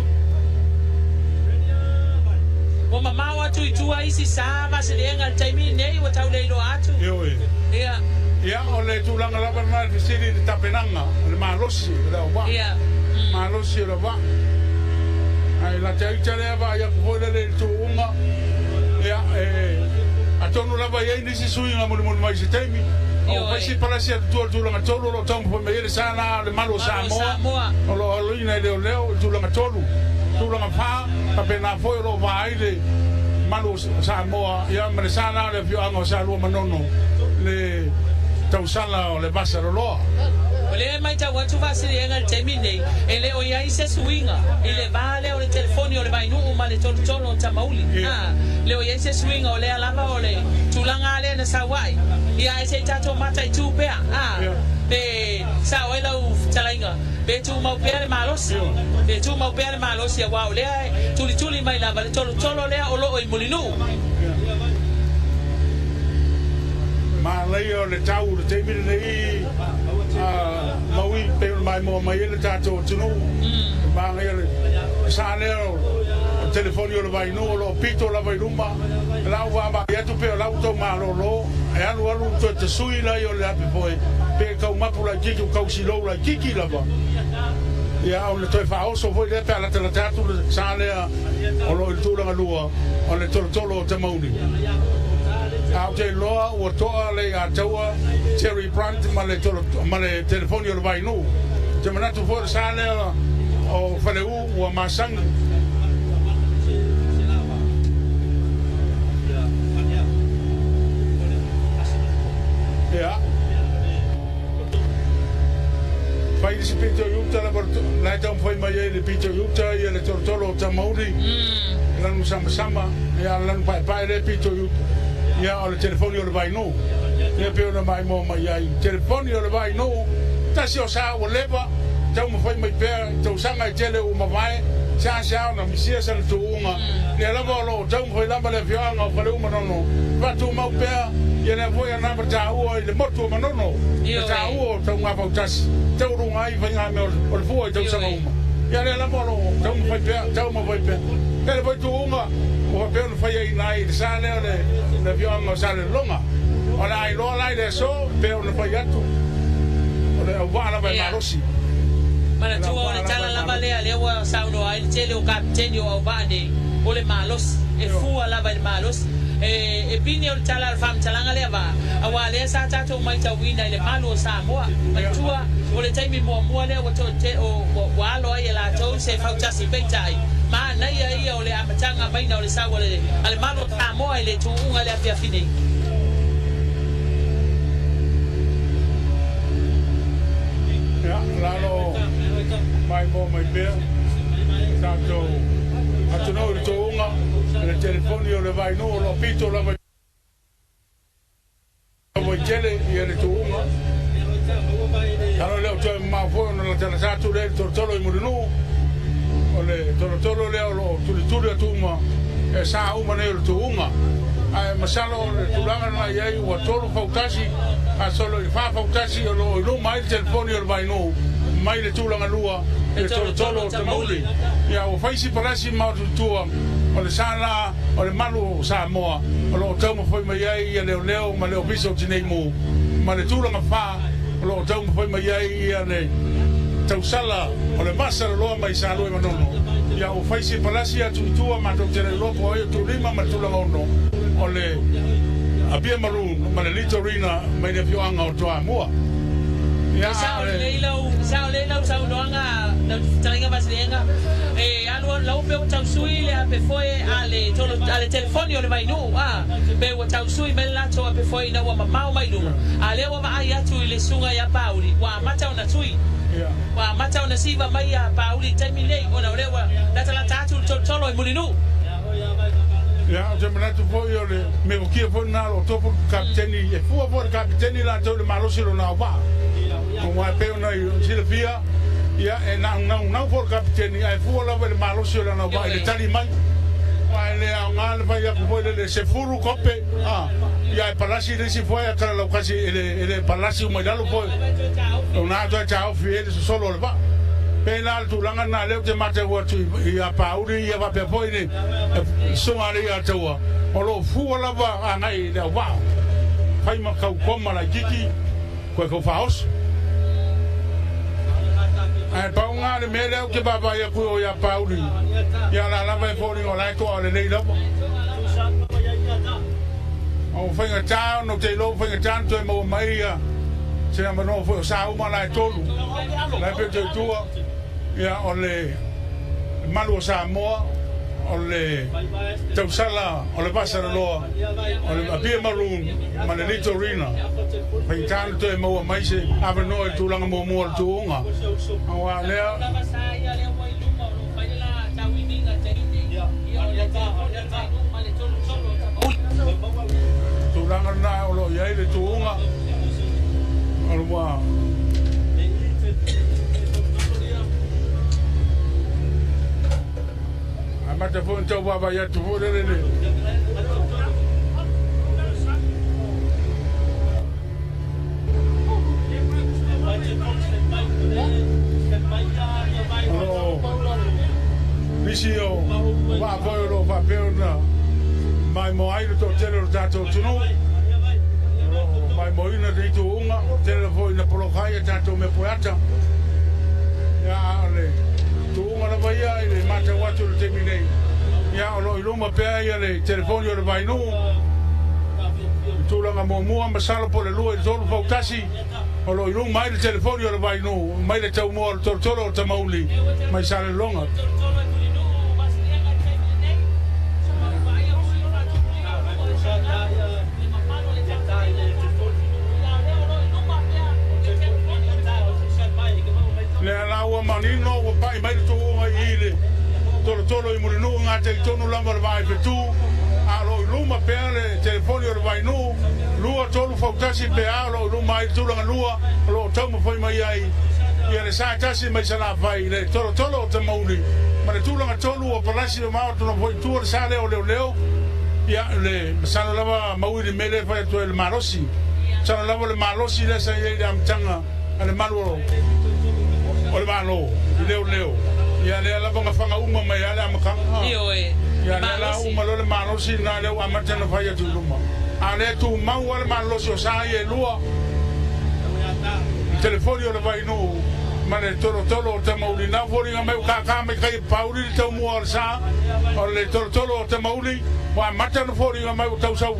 Ua mamao atu i tua isi sa vasiliega i le taimi lenei ua tau le iloa atu. Ioe. Ia. Ia, o le tulaga lava lena i le fesili i le tapenaga, o le malosi o le auvaa. Ia. Malosi o le auvaa. Ae lata ita lea vaai atu foi lele i le tuuga, ia, e, atonu lava e i ai nisi suiga mulimuli mai i se taimi. Ua fai si palasi atu tua i le tulaga tolu o lo o taumafai mai ai le sa la o le malu o Samoa, o lo o aloina e leoleo i le tulaga tolu. Tulaga fa, faapena foi o lo o va ai le malu o Samoa ia ma le sa la o le afioaga o Salua Manono, le tausala o le Vasa Loloa. O lea e matau atu faasiliega i le taimi lenei, e le o i ai se suiga i le va lea o le telefoni o le Vainuu ma le tolotolo o Tamauli. A le o i ai se suiga, o lea lava o le tulaga lea na sau ai. Ia, ae se i tatou mataitu pea, a pe sao ai lau fetalaiga, pe tumau pea le malosi, pe tumau pea le malosi, aua o lea e tulituli mai lava le tolotolo lea o lo o i Mulinuu. Manaia o le tau i le taimi lenei a Maui pei ona maimoa mai ai le tatou atunuu. E manaia le sa lea o le telefoni o le Vainuu o lo o pito lava i luma. O lau vaavaai atu pei o la ua tau malolo e alu alu toe tasui lai o le ape foi pe tau mapu laitiiti ua tau silou laitiiti lava. Ia ona toe faaoso foi lea pe a latalata atu le sa lea o lo o i le tulaga lua o le tolotolo o Tamauli. A ou te iloa ua toa le Iataua Terry Brunt ma le ma le telefoni o le Vainuu. Ou te manatu foi o le sa lea o Faleu ua masani. Ia. Fai le isi pito i uta lava la e taumafai mai ai le pito i uta ia le tolotolo o Tamauli. Lanu samasama, ia lanu paepae lea pito i uta. Ia o le telefoni o le Vainuu. Ia pei ona maimoa mai ai. Telefoni o le Vainuu, tasi o sa ua leva, taumafai mai pea i tausaga e tele ua mavae, seasea ona misia sana tuuga. Lea lava o lo o taumafai lava le afioaga o Faleu Manono, faatumau pea ia lea foi anava taua i le motu o Manono, le taua o Taugafautasi, taualuga ai faigamea o le fua i tausaga uma. Ia lea lava o lo o taumafai pea, taumafai pea. Tele foi tuuga ua faapea ona fai ai i ina i le sa lea o le afioaga o Salelologa. O le a iloa la i le aso pei ona fai atu, o le auvaa lava e malosi. Manatua o le tala lava lea lea ua saunoa ai le tele o kapiteni o auvaa nei, o le malosi, e fua lava i le malosi. E pine o le tala o le faamatalaga lea vaa, aua lea sa tatou maitauina i le malu o Samoa. Manatua o le taimi muamua lea ua toate o ua alo ai e latou se fautasi peitai, manaia ia o le amataga maina o le sau a le a le malu o Samoa i le tuuga i le afiafi nei. Ia, lalo maimoa mai pea tatou atunuu i le tuuga i le telefoni o le Vainuu o lo o pito lava i Vaitele ia le tuuga. Masalo e le o toe mamao foi ona latalata atu lea i le tolotolo i Mulinuu. O le tolotolo lea o lo o tulituli atu uma e sa uma nei o le tuuga. Ae masalo o le tulaga lena i ai ua tolu fautasi a solo i le fa fautasi o lo o i luma ai le telefoni o le Vainuu mai le tulaga lua i le tolotolo o Tamauli. Ia ua fai si palasi ma o tua o le sa la o le malu o Samoa o lo o taumafai mai ai ia leoleo ma le Ofisa o Tinei Mu ma le tulaga fa o lo o taumafai mai ai ia le tausala o le vasa loloa mai Salua i Manono. Ia ua fai si palasi atu i tua matou te le iloa po o ai o Tulima ma le tulaga ono o le Apia Maroon ma le Litorina mai le afioaga o Toamua. E sao lelei lau, sao lelei lau saunoaga, lau fetalaiga Vaselega. E alu alu lau pe ua tau sui le ape foe a le tolo, a le telefoni o le Vainuu, a, pe ua tau sui mai le latou ape foe ina ua mamao mai luga. A lea ua vaai atu i le susuga ia Pauli, ua amata ona tui. Ua amata ona siva mai ia Pauli i le taimi lenei, ona o lea ua latalata atu le tolotolo i Mulinuu. Ia, ou te manatu foi o le mea foi lena o lo o tofu le kapiteni, e fua foi le kapiteni latou i le malosi o lona auvaa. Aua e pei ona silafia, ia, e naunau foi le kapiteni, ae fua lava i le malosi o lana auvaa i le tali mai. Aua e le aoga le fai atu foi lele, 10 kope, a, ia e palasi le isi foi a kalalaukasi e le, e le palasi uma i lalo foi. O na toe taofi ai le sosolo o le vaa. Pei la le tulaga lena lea ou te matau atu ia Pauli ia faapea foi le susuga a le ia taua o lo o fua lava agai i le auvaa. Fai ma kau koma laitiiti koe kau faaoso. Ae pau lena le mea lea ou te vaavaai atu o ia Pauli ia la lava e foliga o la e toa lelei lava. O faigata ona ou te iloa ua faigata ona toe maua mai ia se avanoa foi o sa uma la e tolu. La e pei o te utua ia o le malu o Samoa, o le tausala o le Vasaloloa, o le Apia Maroon ma le Litorina. Faigata ona toe maua mai se avanoa i le tulaga muamua o le tuuga. Aua lea tulaga lena o lo o i ai le tuuga o le ua amata foi ona tau vaavaai atu foi lele le o lo o nisi o vaa foi o lo o faapea ona maimoa ai le toatele o le tatou atunuu. O lo o maimoaina le tuuga, tele foi na poloka ai a tatou mea poeata. Ia, a o le tuuga lava ia i le matau atu i le taimi nei. Ia, o lo o i luma pea ia le telefoni o le Vainuu. I tulaga muamua, masalo po o le 2 i le 3 fautasi, o lo o i luma ai le telefoni o le Vainuu mai le taumua o le tolotolo o Tamauli mai Salelologa. Lea la ua manino ua pai mai le tuuga i i le tolotolo i Mulinuu i gatai tonu lava o le vaa i fetu, a o lo o i luma pea le telefoni o le Vainuu, 2, 3 fautasi pe a o lo o i luma ai le tulaga lua o lo o taumafai mai ai ia le sa e tasi mai Salafai i le tolotolo o Tamauli ma le tulaga tolu ua palasi o maota na foi i tua le sa lea o leoleo. Ia, le masalo lava maui le mea lea e fai atu ai o le malosi. Masalo lava o le malosi lea sa i ai i le amataga a le malu o le Malo i leoleo. Ia, lea lava na faga uma mai lava le amataga. Ioe, Ia, lea la uma loa le malosi lena lea ua amata ona fai atu i luma. A o lea e tumau lava le malolosi o sa ia e lua, le telefoni o le Vainuu ma le tolotolo o Tamauli. Na foliga mai ua kākā mai kai e Pauli le taumua o le sa o le tolotolo o Tamauli, ua amata ona foliga mai ua tau sau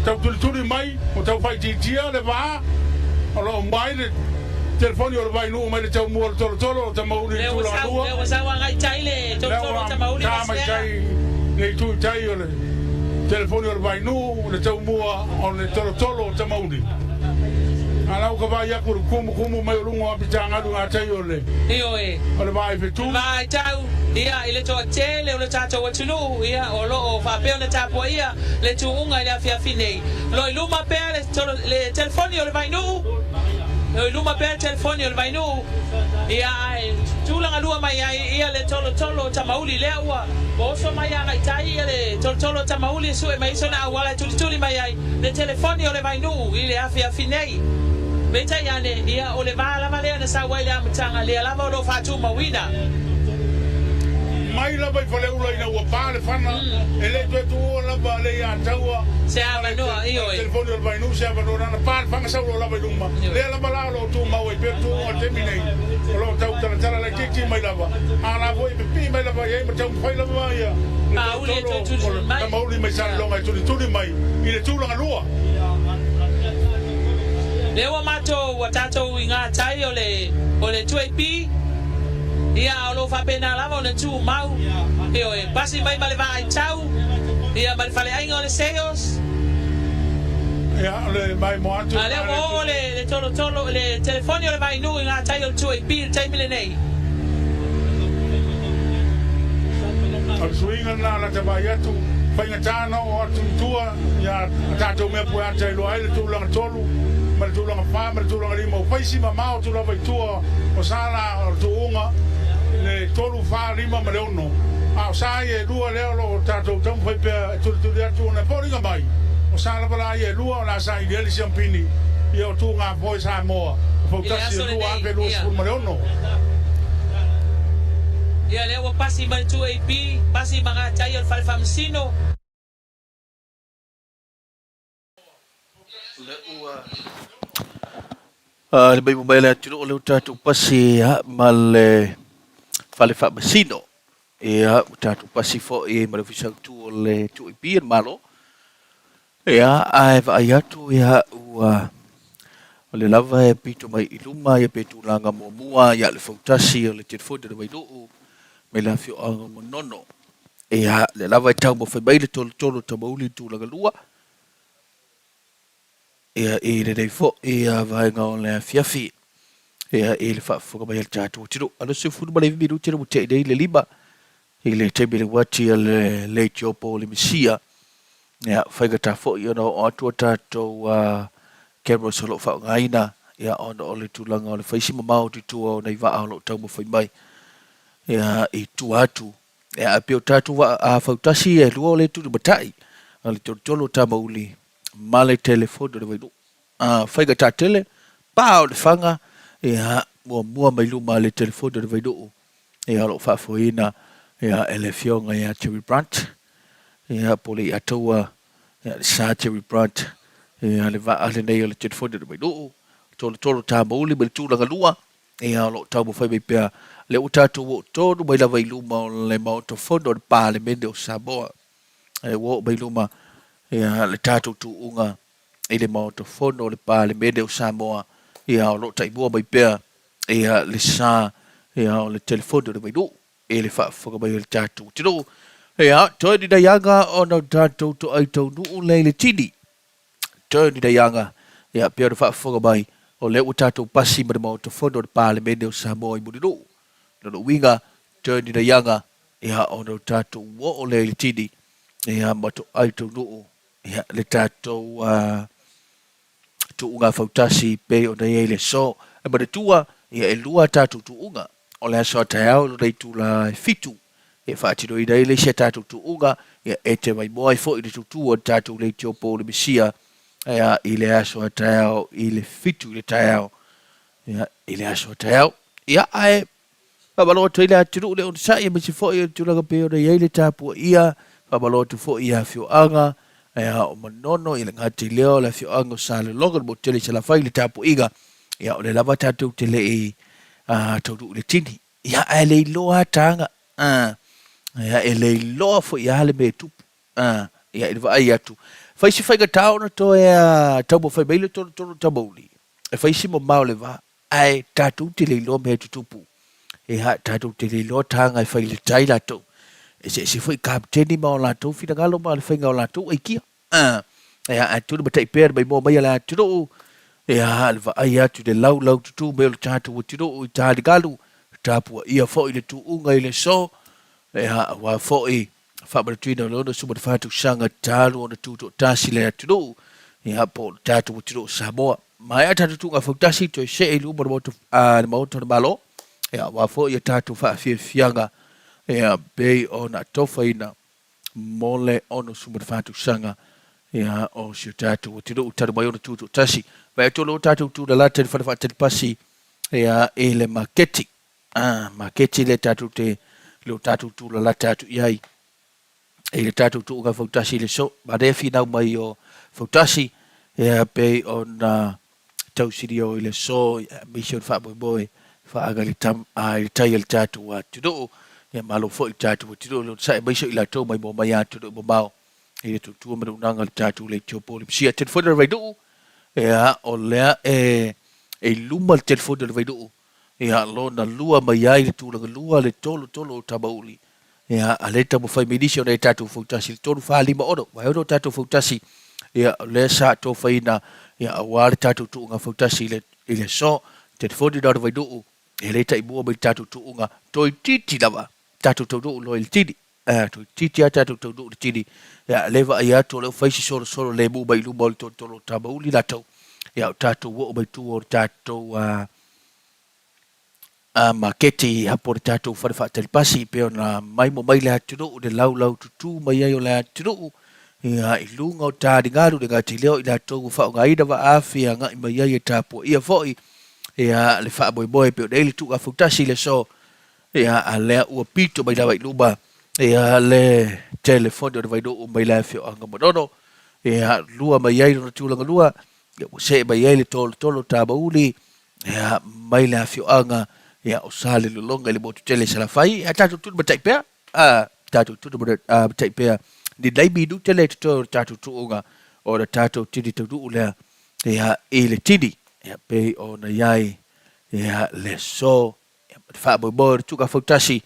tau tulituli mai, ua tau faaitiitia le va o lo o mai le telefoni o le Vainuu mai le taumua o le tolotolo o Tamauli i le Lea ua tulaga sau, lua. lea ua sau agai i tai le Lea tolotolo ua o Tamauli ta mai Vaselega. tai le itu i tai o le telefoni o le Vainuu, le taumua o le tolotolo o Tamauli. A lau ka vaai atu i le kumukumu mai o luga o apitagalu i gatai o le Ioe. o le vaa i fetu. Vaai tau, ia, i le toatele o le tatou atunuu, ia, o lo o faapea ona tapuaia le tuuga i le afiafi nei. O lo o i luma pea le, tolo, le telefoni o le Vainuu, o lo o i luma pea le telefoni o le Vainuu, ia, ae tulaga lua mai ai, ia, le tolotolo o Tamauli, lea ua, ua oso mai agai tai, ia, le tolotolo o Tamauli e sue mai ai sona auala e tulituli mai ai le telefoni o le Vainuu i le afiafi nei. Peitai ane, ia, o le va lava lea na sau ai le amataga, lea lava o lo o faatumauina. Mai lava i Faleula ina ua pa le fana, e le toe tuua lava le ia taua Se ma le avanoa, ioe. telefoni o le Vainuu se avanoa nana pa le fana sau loa lava i luma. Lea lava la o lo o tumau ai pea le tuuga o le taimi nei, o lo o tau talatala laitiiti mai lava, a la foi e pipii mai lava i ai ma taumafai lava ia le Mauli e toe tolotolo o tulituli le mai. Tamauli mai Salelologa e tulituli mai i le tulaga lua. Lea ua matou ua tatou i gatai o le o le 2AP, ia a o lo o faapena lava ona tumau, ioe, pasi mai ma le vaaitau, ia ma le faleaiga o le Sales. Ia, o le maimoa atu A lea ua oo le le tolotolo le telefoni o le Vainuu i gatai o le 2AP i le taimi lenei. O le suiga lena o lata vaai atu, faigata ona oo atu i tua ia a tatou mea pueata e iloa ai le tulaga tolu ma le tulaga fa ma le tulaga lima ua fai si mamao atu lava i tua o sa la o le tuuga le tolu, fa, lima ma le ono. A o sa ia e lua lea o lo o tatou taumafai pea e tulituli atu ona e foliga mai o sa lava la ia e lua o le a sailiili siampini ia o tuugafoe Samoa o I le fautasi aso e lenei, ia. 2026. Ia, lea ua pasi mai le 2AP, pasi ma gatai o le fale faamasino. Le mai mai le atunuu o lea ua tatou pasi ma le fale faamasino. Ia, ua tatou pasi foi ma le Ofisa Autu o le 2AP a le Malo. Ia, ae vaai atu ia ua o lea lava e pito mai i luma ia pe tulaga muamua ia le fautasi o le telefoni o le Vainuu mai le afioaga o Manono. Ia, lea lava e taumafai mai le tolotolo o Tamauli i tulaga lua. Ia, i lenei foi vaega o le afiafi, ia, i le faafofoga mai a le tatou atunuu. A 29 minute ua tea nei le 5 i le taimi le uati a le leitiopo o le Misia. Ia, faigata foi ona oo atu a tatou cameras o lo o faaaogaina, ia, ona o le tulaga o le fai si mamao atu i tua o nai vaa o lo o taumafai mai, ia, i tua atu. Ia, ae pei o tatou vaa fautasi e lua o le tulimatai, a le tolotolo o Tamauli ma le telefoni o le Vainuu. Faigata tele, pa o le faga, ia, muamua mai luma le telefoni o le Vainuu, ia, o lo o faafoeina, ia, e le Afioga ia Jerry Brunt, ia, po o le Iataua, ia, le Sir Jerry Brunt, ia, le vaa lenei o le telefoni o le Vainuu, tolotolo Tamauli ma le tulaga lua, ia, o lo o taumafai mai pea, lea ua tatou oo tonu mai lava i luma o le Maota Fono o le Palemene o Samoa. E ua oo mai luma ia le tatou tuuga i le Maota Fono o le Palemene o Samoa, ia o lo o taimua mai pea ia le sa ia o le telefoni o le Vainuu i le faafofoga mai o le tatou atunuu. Ia, toe ni nai aga ona o tatou toai taunuu lea i le tini. Toe ni nai aga, ia pei ona faafofoga mai, o lea ua tatou pasi ma le Maota Fono o le Palemene o Samoa i Mulinuu. Lona uiga, toe ni nai aga, ia ona o tatou oo lea i le tini, ia ma toai taunuu ia le tatou tuuga fautasi pei ona i ai le aso. E manatua, ia e lua a tatou tuuga. O le aso a taeao i lona itula e 7 e faatinoina ai le isi a tatou tuuga, ia e te maimoa ai foi le tutu o le tatou leitio po o le Mesia ia i le aso a taeao i le 7 i le taeao, ia i le aso a taeao. Ia ae faamalo atu ai le atunuu le onosai aemaise foi o le tulaga pei ona i ai le tapuaia, faamalo atu foi i afioaga ia o Manono, ia le gata i lea o le afioaga o Salelologa, le motu tele i Salafai, le tapuaiga, ia o lea lava tatou te le i taunuu i le tini. Ia ae le iloa lava taga, ia e le iloa foi lava le mea e tupu. Ia i le vaai atu, fai si faigata ona toe taumafai mai le tolotolo tamauli, e fai si mamao le va, ae tatou te le iloa mea e tutupu. Ia, tatou te le iloa taga e fai i le tai latou. Eseese foi kapeteni ma o latou finagalo ma le faiga o latou aikia. Ia, ae tuli matai pea le maimoa mai a le atunuu, ia, le vaai atu i le laulau tutu mai o le tatou atunuu i taligalu, tapuaia foi le tuuga i le aso, ia, aua foi faamanatuina o le 64 tausaga talu ona tutoatasi le atunuu, ia, po o le tatou atunuu o Samoa. Maea tatou tuuga fautasi, toe see i luma le Maota o le Malo, ia, aua foi a tatou faafiafiaga, ia, pei ona atofaina mo le 64 tausaga ia, o si o tatou atunuu talu mai ona tutoatasi. Vaai atu o lo o tatou tulalata i le fale faatali pasi ia, i le maketi. Maketi lea tatou te le o tatou tulalata atu i ai i le tatou tuuga fautasi i le so. Manaia finau mai o fautasi ia, pei ona tausilio i le so, ia, aemaise o le faamoemoe faaaga i le tam, i le tai a le tatou atunuu. Ia malo foi le tatou atunuu le onosai aemaise o i latou mai moa mai atunuu mamao i le tutua ma le unaga o le tatou leitio po o le misia. Telefoni o le Vainuu. Ia, o lea e e i luma le telefoni o le Vainuu, ia, lona lua mai ai le tulaga lua, le tolu tolu o Tamauli. Ia, a lea e taumafai mai nisi ona e tatou fautasi i le 3, 4, 5, 6, vae ono tatou fautasi, ia, o lea sa atofaina, ia, aua le tatou tuuga fautasi i le, i le aso. Telefoni na o le Vainuu, e le taimua mai le tatou tuuga, toeitiiti lava tatou taunuu loa i le tini. Toeitiiti lava tatou taunuu i le tini. Ia, o lea e vaai atu o lea ua fai si solosolo lemu mai luma o le tolotolo o Tamauli latou. Ia, o tatou oo mai tua o le tatou maketi po o le tatou fale faatali pasi pei ona maimoa mai le atunuu i le laulaututu mai ai o le atunuu ia, i luga o taligalu le gata i lea o i latou ua faaaogaina vaafi e agai mai ai e tapuaia foi ia, le faamoemoe pei ona i ai le tuugafautasi i le aso. Ia, a lea ua pito mai lava i luma ia, le telefoni o le Vainuu mai le afioaga Manono, ia, lua mai ai lona tulaga lua, ia, ua see mai ai le tolotolo Tamauli, ia, mai le afioaga ia, o Salelologa i le motu tele i Salafai. Ia, tatou tunu matai pea, a, tatou tunu matai pea ni nai minute le totoe o le tatou tuuga ona tatou tini taunuu lea ia, i le tini ia, pei ona i ai ia, le aso ia, ma le faamoemoe o le tuuga fautasi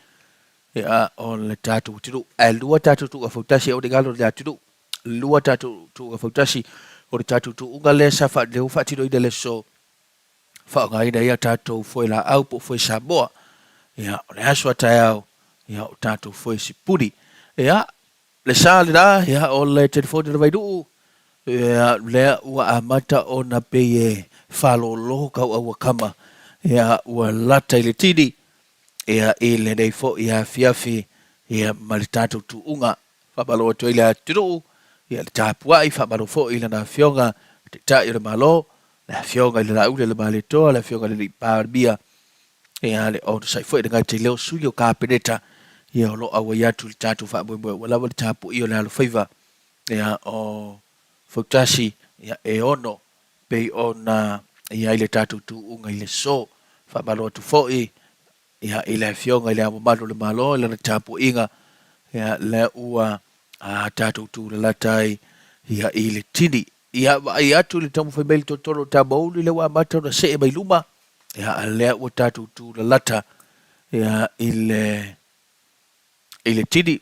ia, o le tatou atunuu. Ae lua tatou tuuga fautasi, aua ne i galo le atunuu, lua tatou tuuga fautasi. O le tatou tuuga lea sa fa, lea ua faatinoina i le aso, faaaogaina ai a tatou foe laau po o foe Samoa. Ia, o le aso a taeao, ia, o tatou foe sipuni. Ia, le sa lena, ia, o le telefoni o le Vainuu, ia, lea ua amata ona pei e faalolo kauauakama, ia, ua lata i le tini, ia, i lenei foi afiafi, ia, ma le tatou tuuga. Faamalo atu ai le atunuu, ia, le tapuai, faamalo foi i lana Afioga, Taitai o le Malo, le Afioga i le Laauli o le Malietoa, le Afioga i le Alii Palemia, ia, le onosai foi le gata i lea o sui o Kapeneta, ia, o lo o auai atu i le tatou faamoemoe ua lava le tapuia o le alofaiva, ia, o Fautasi, ia, e ono pei ona i ai le tatou tuuga i le aso. Faamalo atu foi, ia, i le Afioga i Le Ao Mamalu o le Malo i lana tapuaiga, ia, lea ua tatou tulalata ai, ia, i le tini. Ia, vaai atu i le taumafai mai le totolo o Tamauli lea ua amata ona see mai luma, ia, a lea ua tatou tulalata, ia, i le i le tini.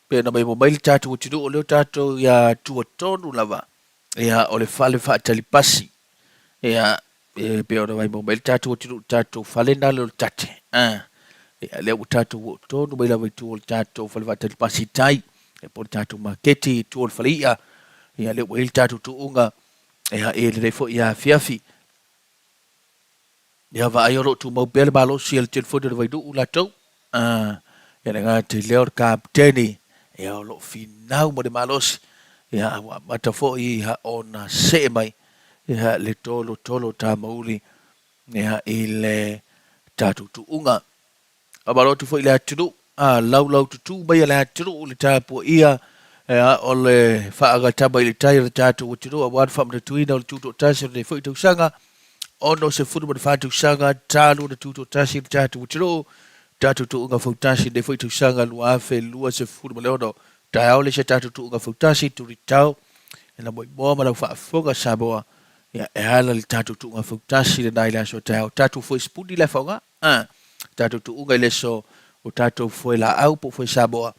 Pe ona maimoa mai le tatou atunuu, o lea ua tatou ia tuatonu lava, ia, o le fale faatali pasi, ia, e pei ona maimoa mai le tatou atunuu i le tatou fale lena lea o le tate, a, ia, lea ua tatou oo tonu mai lava i tua o le tatou fale faatali pasi i tai, ia, po o le tatou maketi i tua o le fale i'a, ia, lea ua i ai le tatou tuuga, ia, i lenei foi afiafi. Ia, vaai o lo o tumau pea le malosi a le telefoni o le Vainuu latou, a, ia, le gata i lea o le kapeteni, ia, o lo o finau ma le malosi, ia, a ua amata foi ia, ona see mai, ia, le tolotolo tamauli, ia, i le tatou tuuga. Faamalo atu foi i le atunuu, a, laulaututu mai a le atunuu i le tapuaia, ia, o le faagatama i le tai o le tatou atunuu aua le faamanatuina o le Tutoatasi o lenei foi tausaga, 64 tausaga talu ona tutoatasi le tatou atunuu, tatou tuuga fautasi lenei foi tausaga 2026. Taeao le isi a tatou tuuga fautasi, tulitao e lau moimoa ma lau faafofoga Samoa, ia, e ala i le tatou tuuga fautasi lena i le aso a taeao. Tatou foe sipuni la e faaaoga, a, tatou tuuga i le aso o tatou foe laau po o foe Samoa,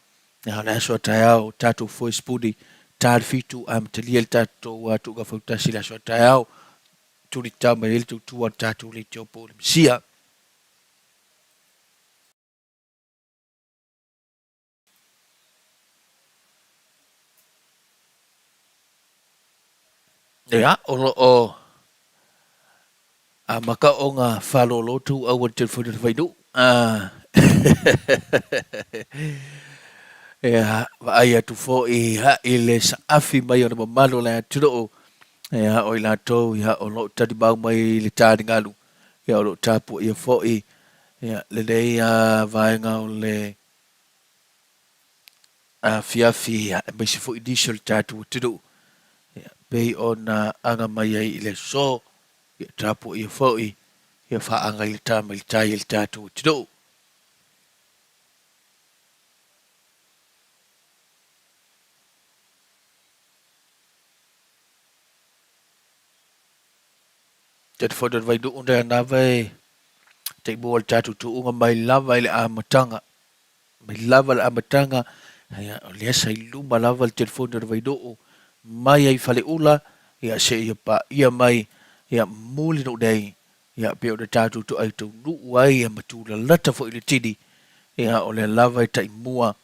ia, o le aso a taeao tatou foe sipuni, ta le 7 amatalia le tatou tuuga fautasi i le aso a taeao, tulitao mai ai le tautua a le tatou leitio po o le Mesia. Ia, o lo o amata ona faalolo tou au le telefoni o le Vainuu. Ia, vaai atu foi i le saafi mai o le mamalu o le atunuu, ia, o i latou ia, o lo o talimau mai i le taligalu, ia, o lo o tapuaia foi ia, lenei vaega o le afiafi aemaise foi nisi o le tatou atunuu ia, pei ona aga mai ai i le aso, ia tapuaia foi ia faaaga i le ta mai le tai e le tatou atunuu. Telefoni o le Vainuu lea lava e taimua le tatou tuuga mai lava i le amataga. Mai lava le amataga, ia, o lea sa i luma lava le telefoni o le Vainuu mai ai Faleula, ia, seia paia mai, ia, Mulinuu nei, ia, pei ona tatou toai taunuu ai, ia, ma tulalata foi i le tini, ia, o lea lava e taimua,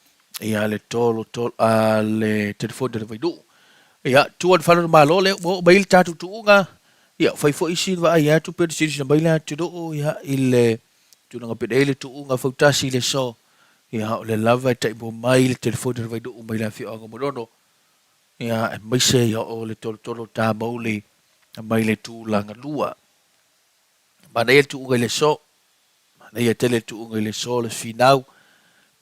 ia, le tolo, tolo, a, le telefoni o le Vainuu. Ia, tua i le fale o le Malo lea ua oo mai ai le tatou tuuga, ia, fai foi si vaai atu pei ona silasila mai le atunuu, ia, i le tulaga pei ona i ai le tuuga fautasi i le aso, ia, o lea lava e taimua mai le telefoni a le Vainuu mai le afioaga o Manono, ia, aemaise, ia, o le tolotolo tamauli mai le tulaga lua. Manaia le tuuga i le aso, manaia tele le tuuga i le aso, le finau,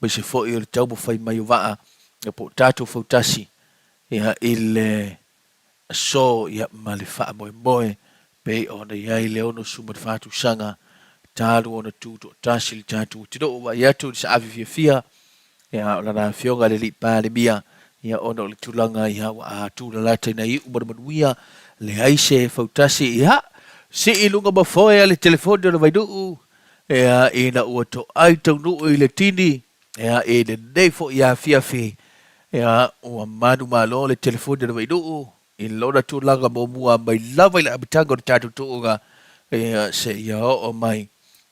aemaise foi o le taumafai mai o vaa, ia, po o tatou fautasi, ia, i le aso, ia, ma le faamoemoe pei ona i ai le 64 tausaga talu ona tutoatasi le tatou atunuu. Vaai atu i le saafi fiafia, ia, o lana Afioga i le Alii Palemia, ia, ona o le tulaga, ia, ua tulalata ina iu ma le manuia, leai se fautasi, ia, sii i luga ma foe a le telefoni o le Vainuu, ia, ina ua toai taunuu i le tini, ia, i lenei foi afiafi, ia, ua manumalo le telefoni o le Vainuu i lona tulaga muamua mai lava i le amataga o le tatou tuuga, ia, seia oo mai,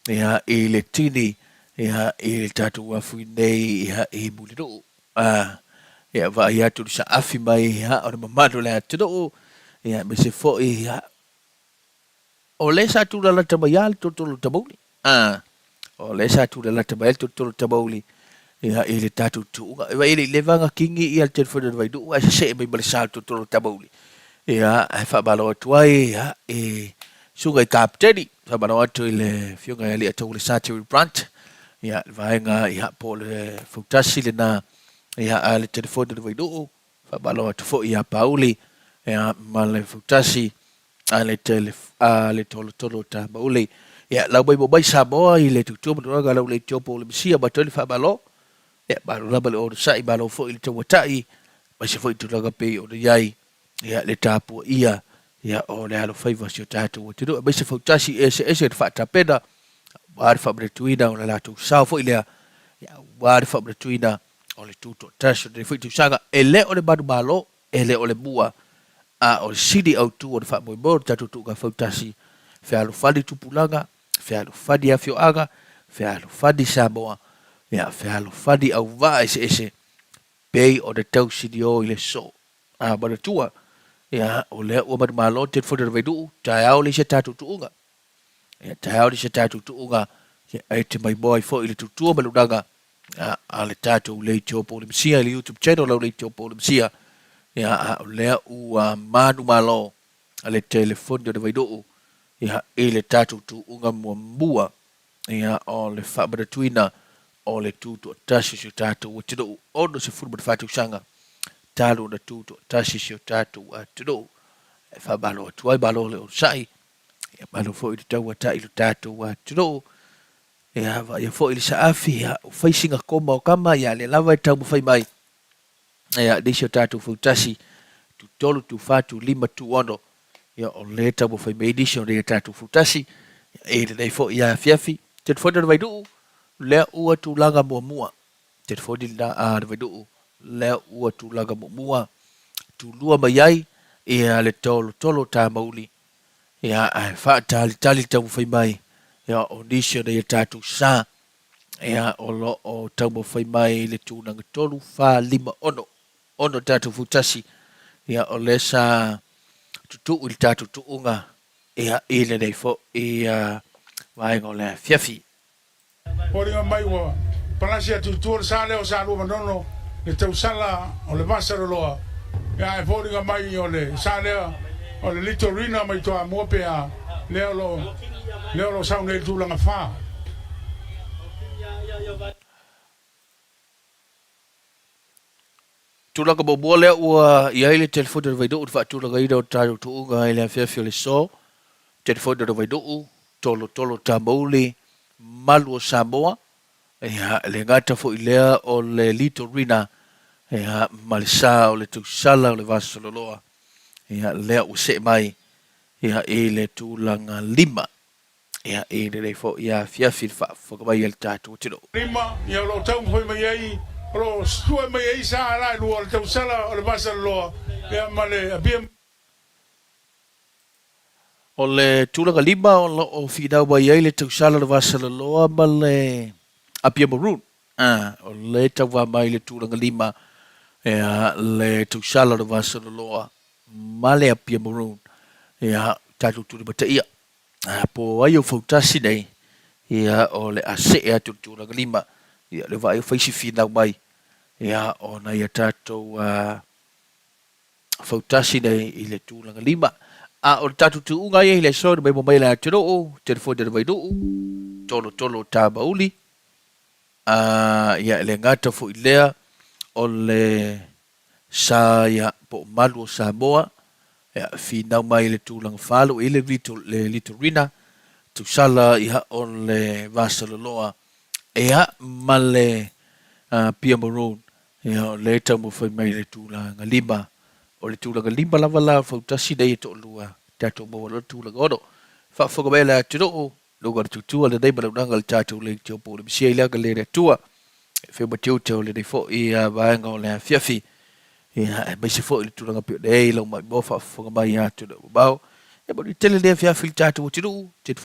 ia, i le tini, ia, i le tatou uafu nei, ia, i Mulinuu. A, ia, vaai atu i le saafi mai, ia, o le mamalu o le atunuu, ia, aemaise foi, ia, o lea sa tulalata mai lava le tolotolo tamauli. A, o lea sa tulalata mai lava le tolotolo tamauli, ia, i le tatou tuuga. E vaai e le i leva ona kingi ia le telefoni o le Vainuu ae sesee mai ma le sa o le tolotolo tamauli. Ia, ae faamalo atu ai, ia, i susuga i Kapeteni, faamalo atu i le Afioga ia Aliiataulesa Terry Brunt, ia, le vaega, ia, po o le fautasi lena, ia, a le telefoni o le Vainuu, faamalo atu foi ia Pauli, ia, ma le fautasi a le tele a le tolotolo tamauli. Ia, lau mai mo mai Samoa i le tutua ma tulaga lau le tiopo o le Mesia ma toi le faamalo. Ia, malo lava le onosai, malo foi le tauatai, aemaise foi tulaga pei ona i ai, ia, le tapuaia, ia, o le alofaiva o si o tatou atunuu, aemaise fautasi eseese le faatapena, aua le faamanatuina o le latou sao foi lea, ia, aua le faamanatuina o le tutoatasi o lenei foi tausaga. E le o le manumalo, e le o le mua, a o le sili autu o le faamoemoe o le tatou tuuga fautasi, fealofani tupulaga, fealofani afioaga, fealofani Samoa, ia, fealofani auvaa eseese, pei ona tausinio i le soo. A manatua, ia, o lea ua manumalo le telefoni a le Vainuu, taeao le isi a tatou tuuga. Ia, taeao le isi a tatou tuuga, ia, e te maimoa ai foi i le tutua ma le unaga, ia, a le tatou leitio po o le Mesia i le YouTube channel lau leitio po o le Mesia. Ia, a o lea ua manumalo le telefoni o le Vainuu, ia, i le tatou tuuga muamua, ia, o le faamanatuina o le tutoatasi o si o tatou atunuu, 64 tausaga talu ona tutoatasi si o tatou atunuu. E faamalo atu ai, malo le onosai, ia, malo foi le tauatai i lo tatou atunuu. Ia, vaaia foi le saafi, ia, ua fai sina koma o tama, ia, lea lava e taumafai mai, ia, nisi o tatou fautasi, tu tolu, tu fa, tu lima, tu ono, ia, o lea e taumafai mai ai nisi o nei a tatou fautasi, ia, i lenei foi afiafi. Telefoni o le Vainuu, lea ua tulaga muamua. Telefoni lena a le Vainuu, lea ua tulaga muamua. Tulua mai ai, ia, le tolotolo tamauli, ia, ae faatalitali le taumafai mai, ia, o nisi o nei a tatou sa, ia, o lo o taumafai mai i le tulaga 3, 4, 5, 6, 6 tatou fautasi, ia, o lea sa tutuu i le tatou tuuga, ia, i lenei foi, ia, vaega o le afiafi. Foliga mai ua palasi atu i tua le sa lea o Salua Manono le tausala o le Vasaloloa, ia ae foliga mai o le sa lea o le Litorina mai Toamua pe a lea o lo lea o lo sau nei i le tulaga fa. Tulaga muamua lea ua i ai le telefoni o le Vainuu i le faatulagaina o le tatou tuuga i le afiafi o le aso. Telefoni o le Vainuu, Tolotolo Tamauli, Malu o Samoa, ia, e le gata foi lea o le Litorina, ia, ma le sa o le tausala o le Vasololoa, ia, lea ua see mai. ia i le tulaga 5 ia i lenei foi afiafi i le faafofoga mai a le tatou atunuu. 5, ia o lo o taumafai mai ai, o lo o sue mai ai sa la e lua o le tausala o le Vasaloloa ia ma le Apia. O le tulaga 5 o lo o finau mai ai le tausala o le Vasaloloa ma le Apia Maroon. A, o le tauva mai le tulaga 5 ia le tausala o le Vasaloloa ma le Apia Maroon. Ia, tatou tulimataia. A, po o ai o fautasi nei, ia, o le a see atu i le tulaga 5. Ia, le vaai o fai si finau mai, ia, ona ia tatou fautasi nei i le tulaga 5. A o le tatou tuuga ia i le aso mai mo mai le atunuu, telefoni le Vainuu, tolotolo tamauli, a ia e le gata foi lea o le sa ia po o malu o Samoa, ia finau mai le tulaga 8 i le Vito, le Litorina, tusala ia o le Vasaloloa, ia ma le Pia Maroon, ia o le taumafai mai le tulaga 5. O le tulaga 5 lava la fautasi nei e toalua, tatou maua loa le tulaga 6. Faafofoga mai le atunuu, luga o le tutua lenei malaunaga le tatou leitio po o le misia i le agalelei le Atua. E feu ma tiute o lenei foi vaega o le afiafi. Ia, aemaise foi le tulaga pei ona i ai lau maimoa faafofoga mai atunuu mamao. Ia manuia tele le afiafi i le tatou atunuu.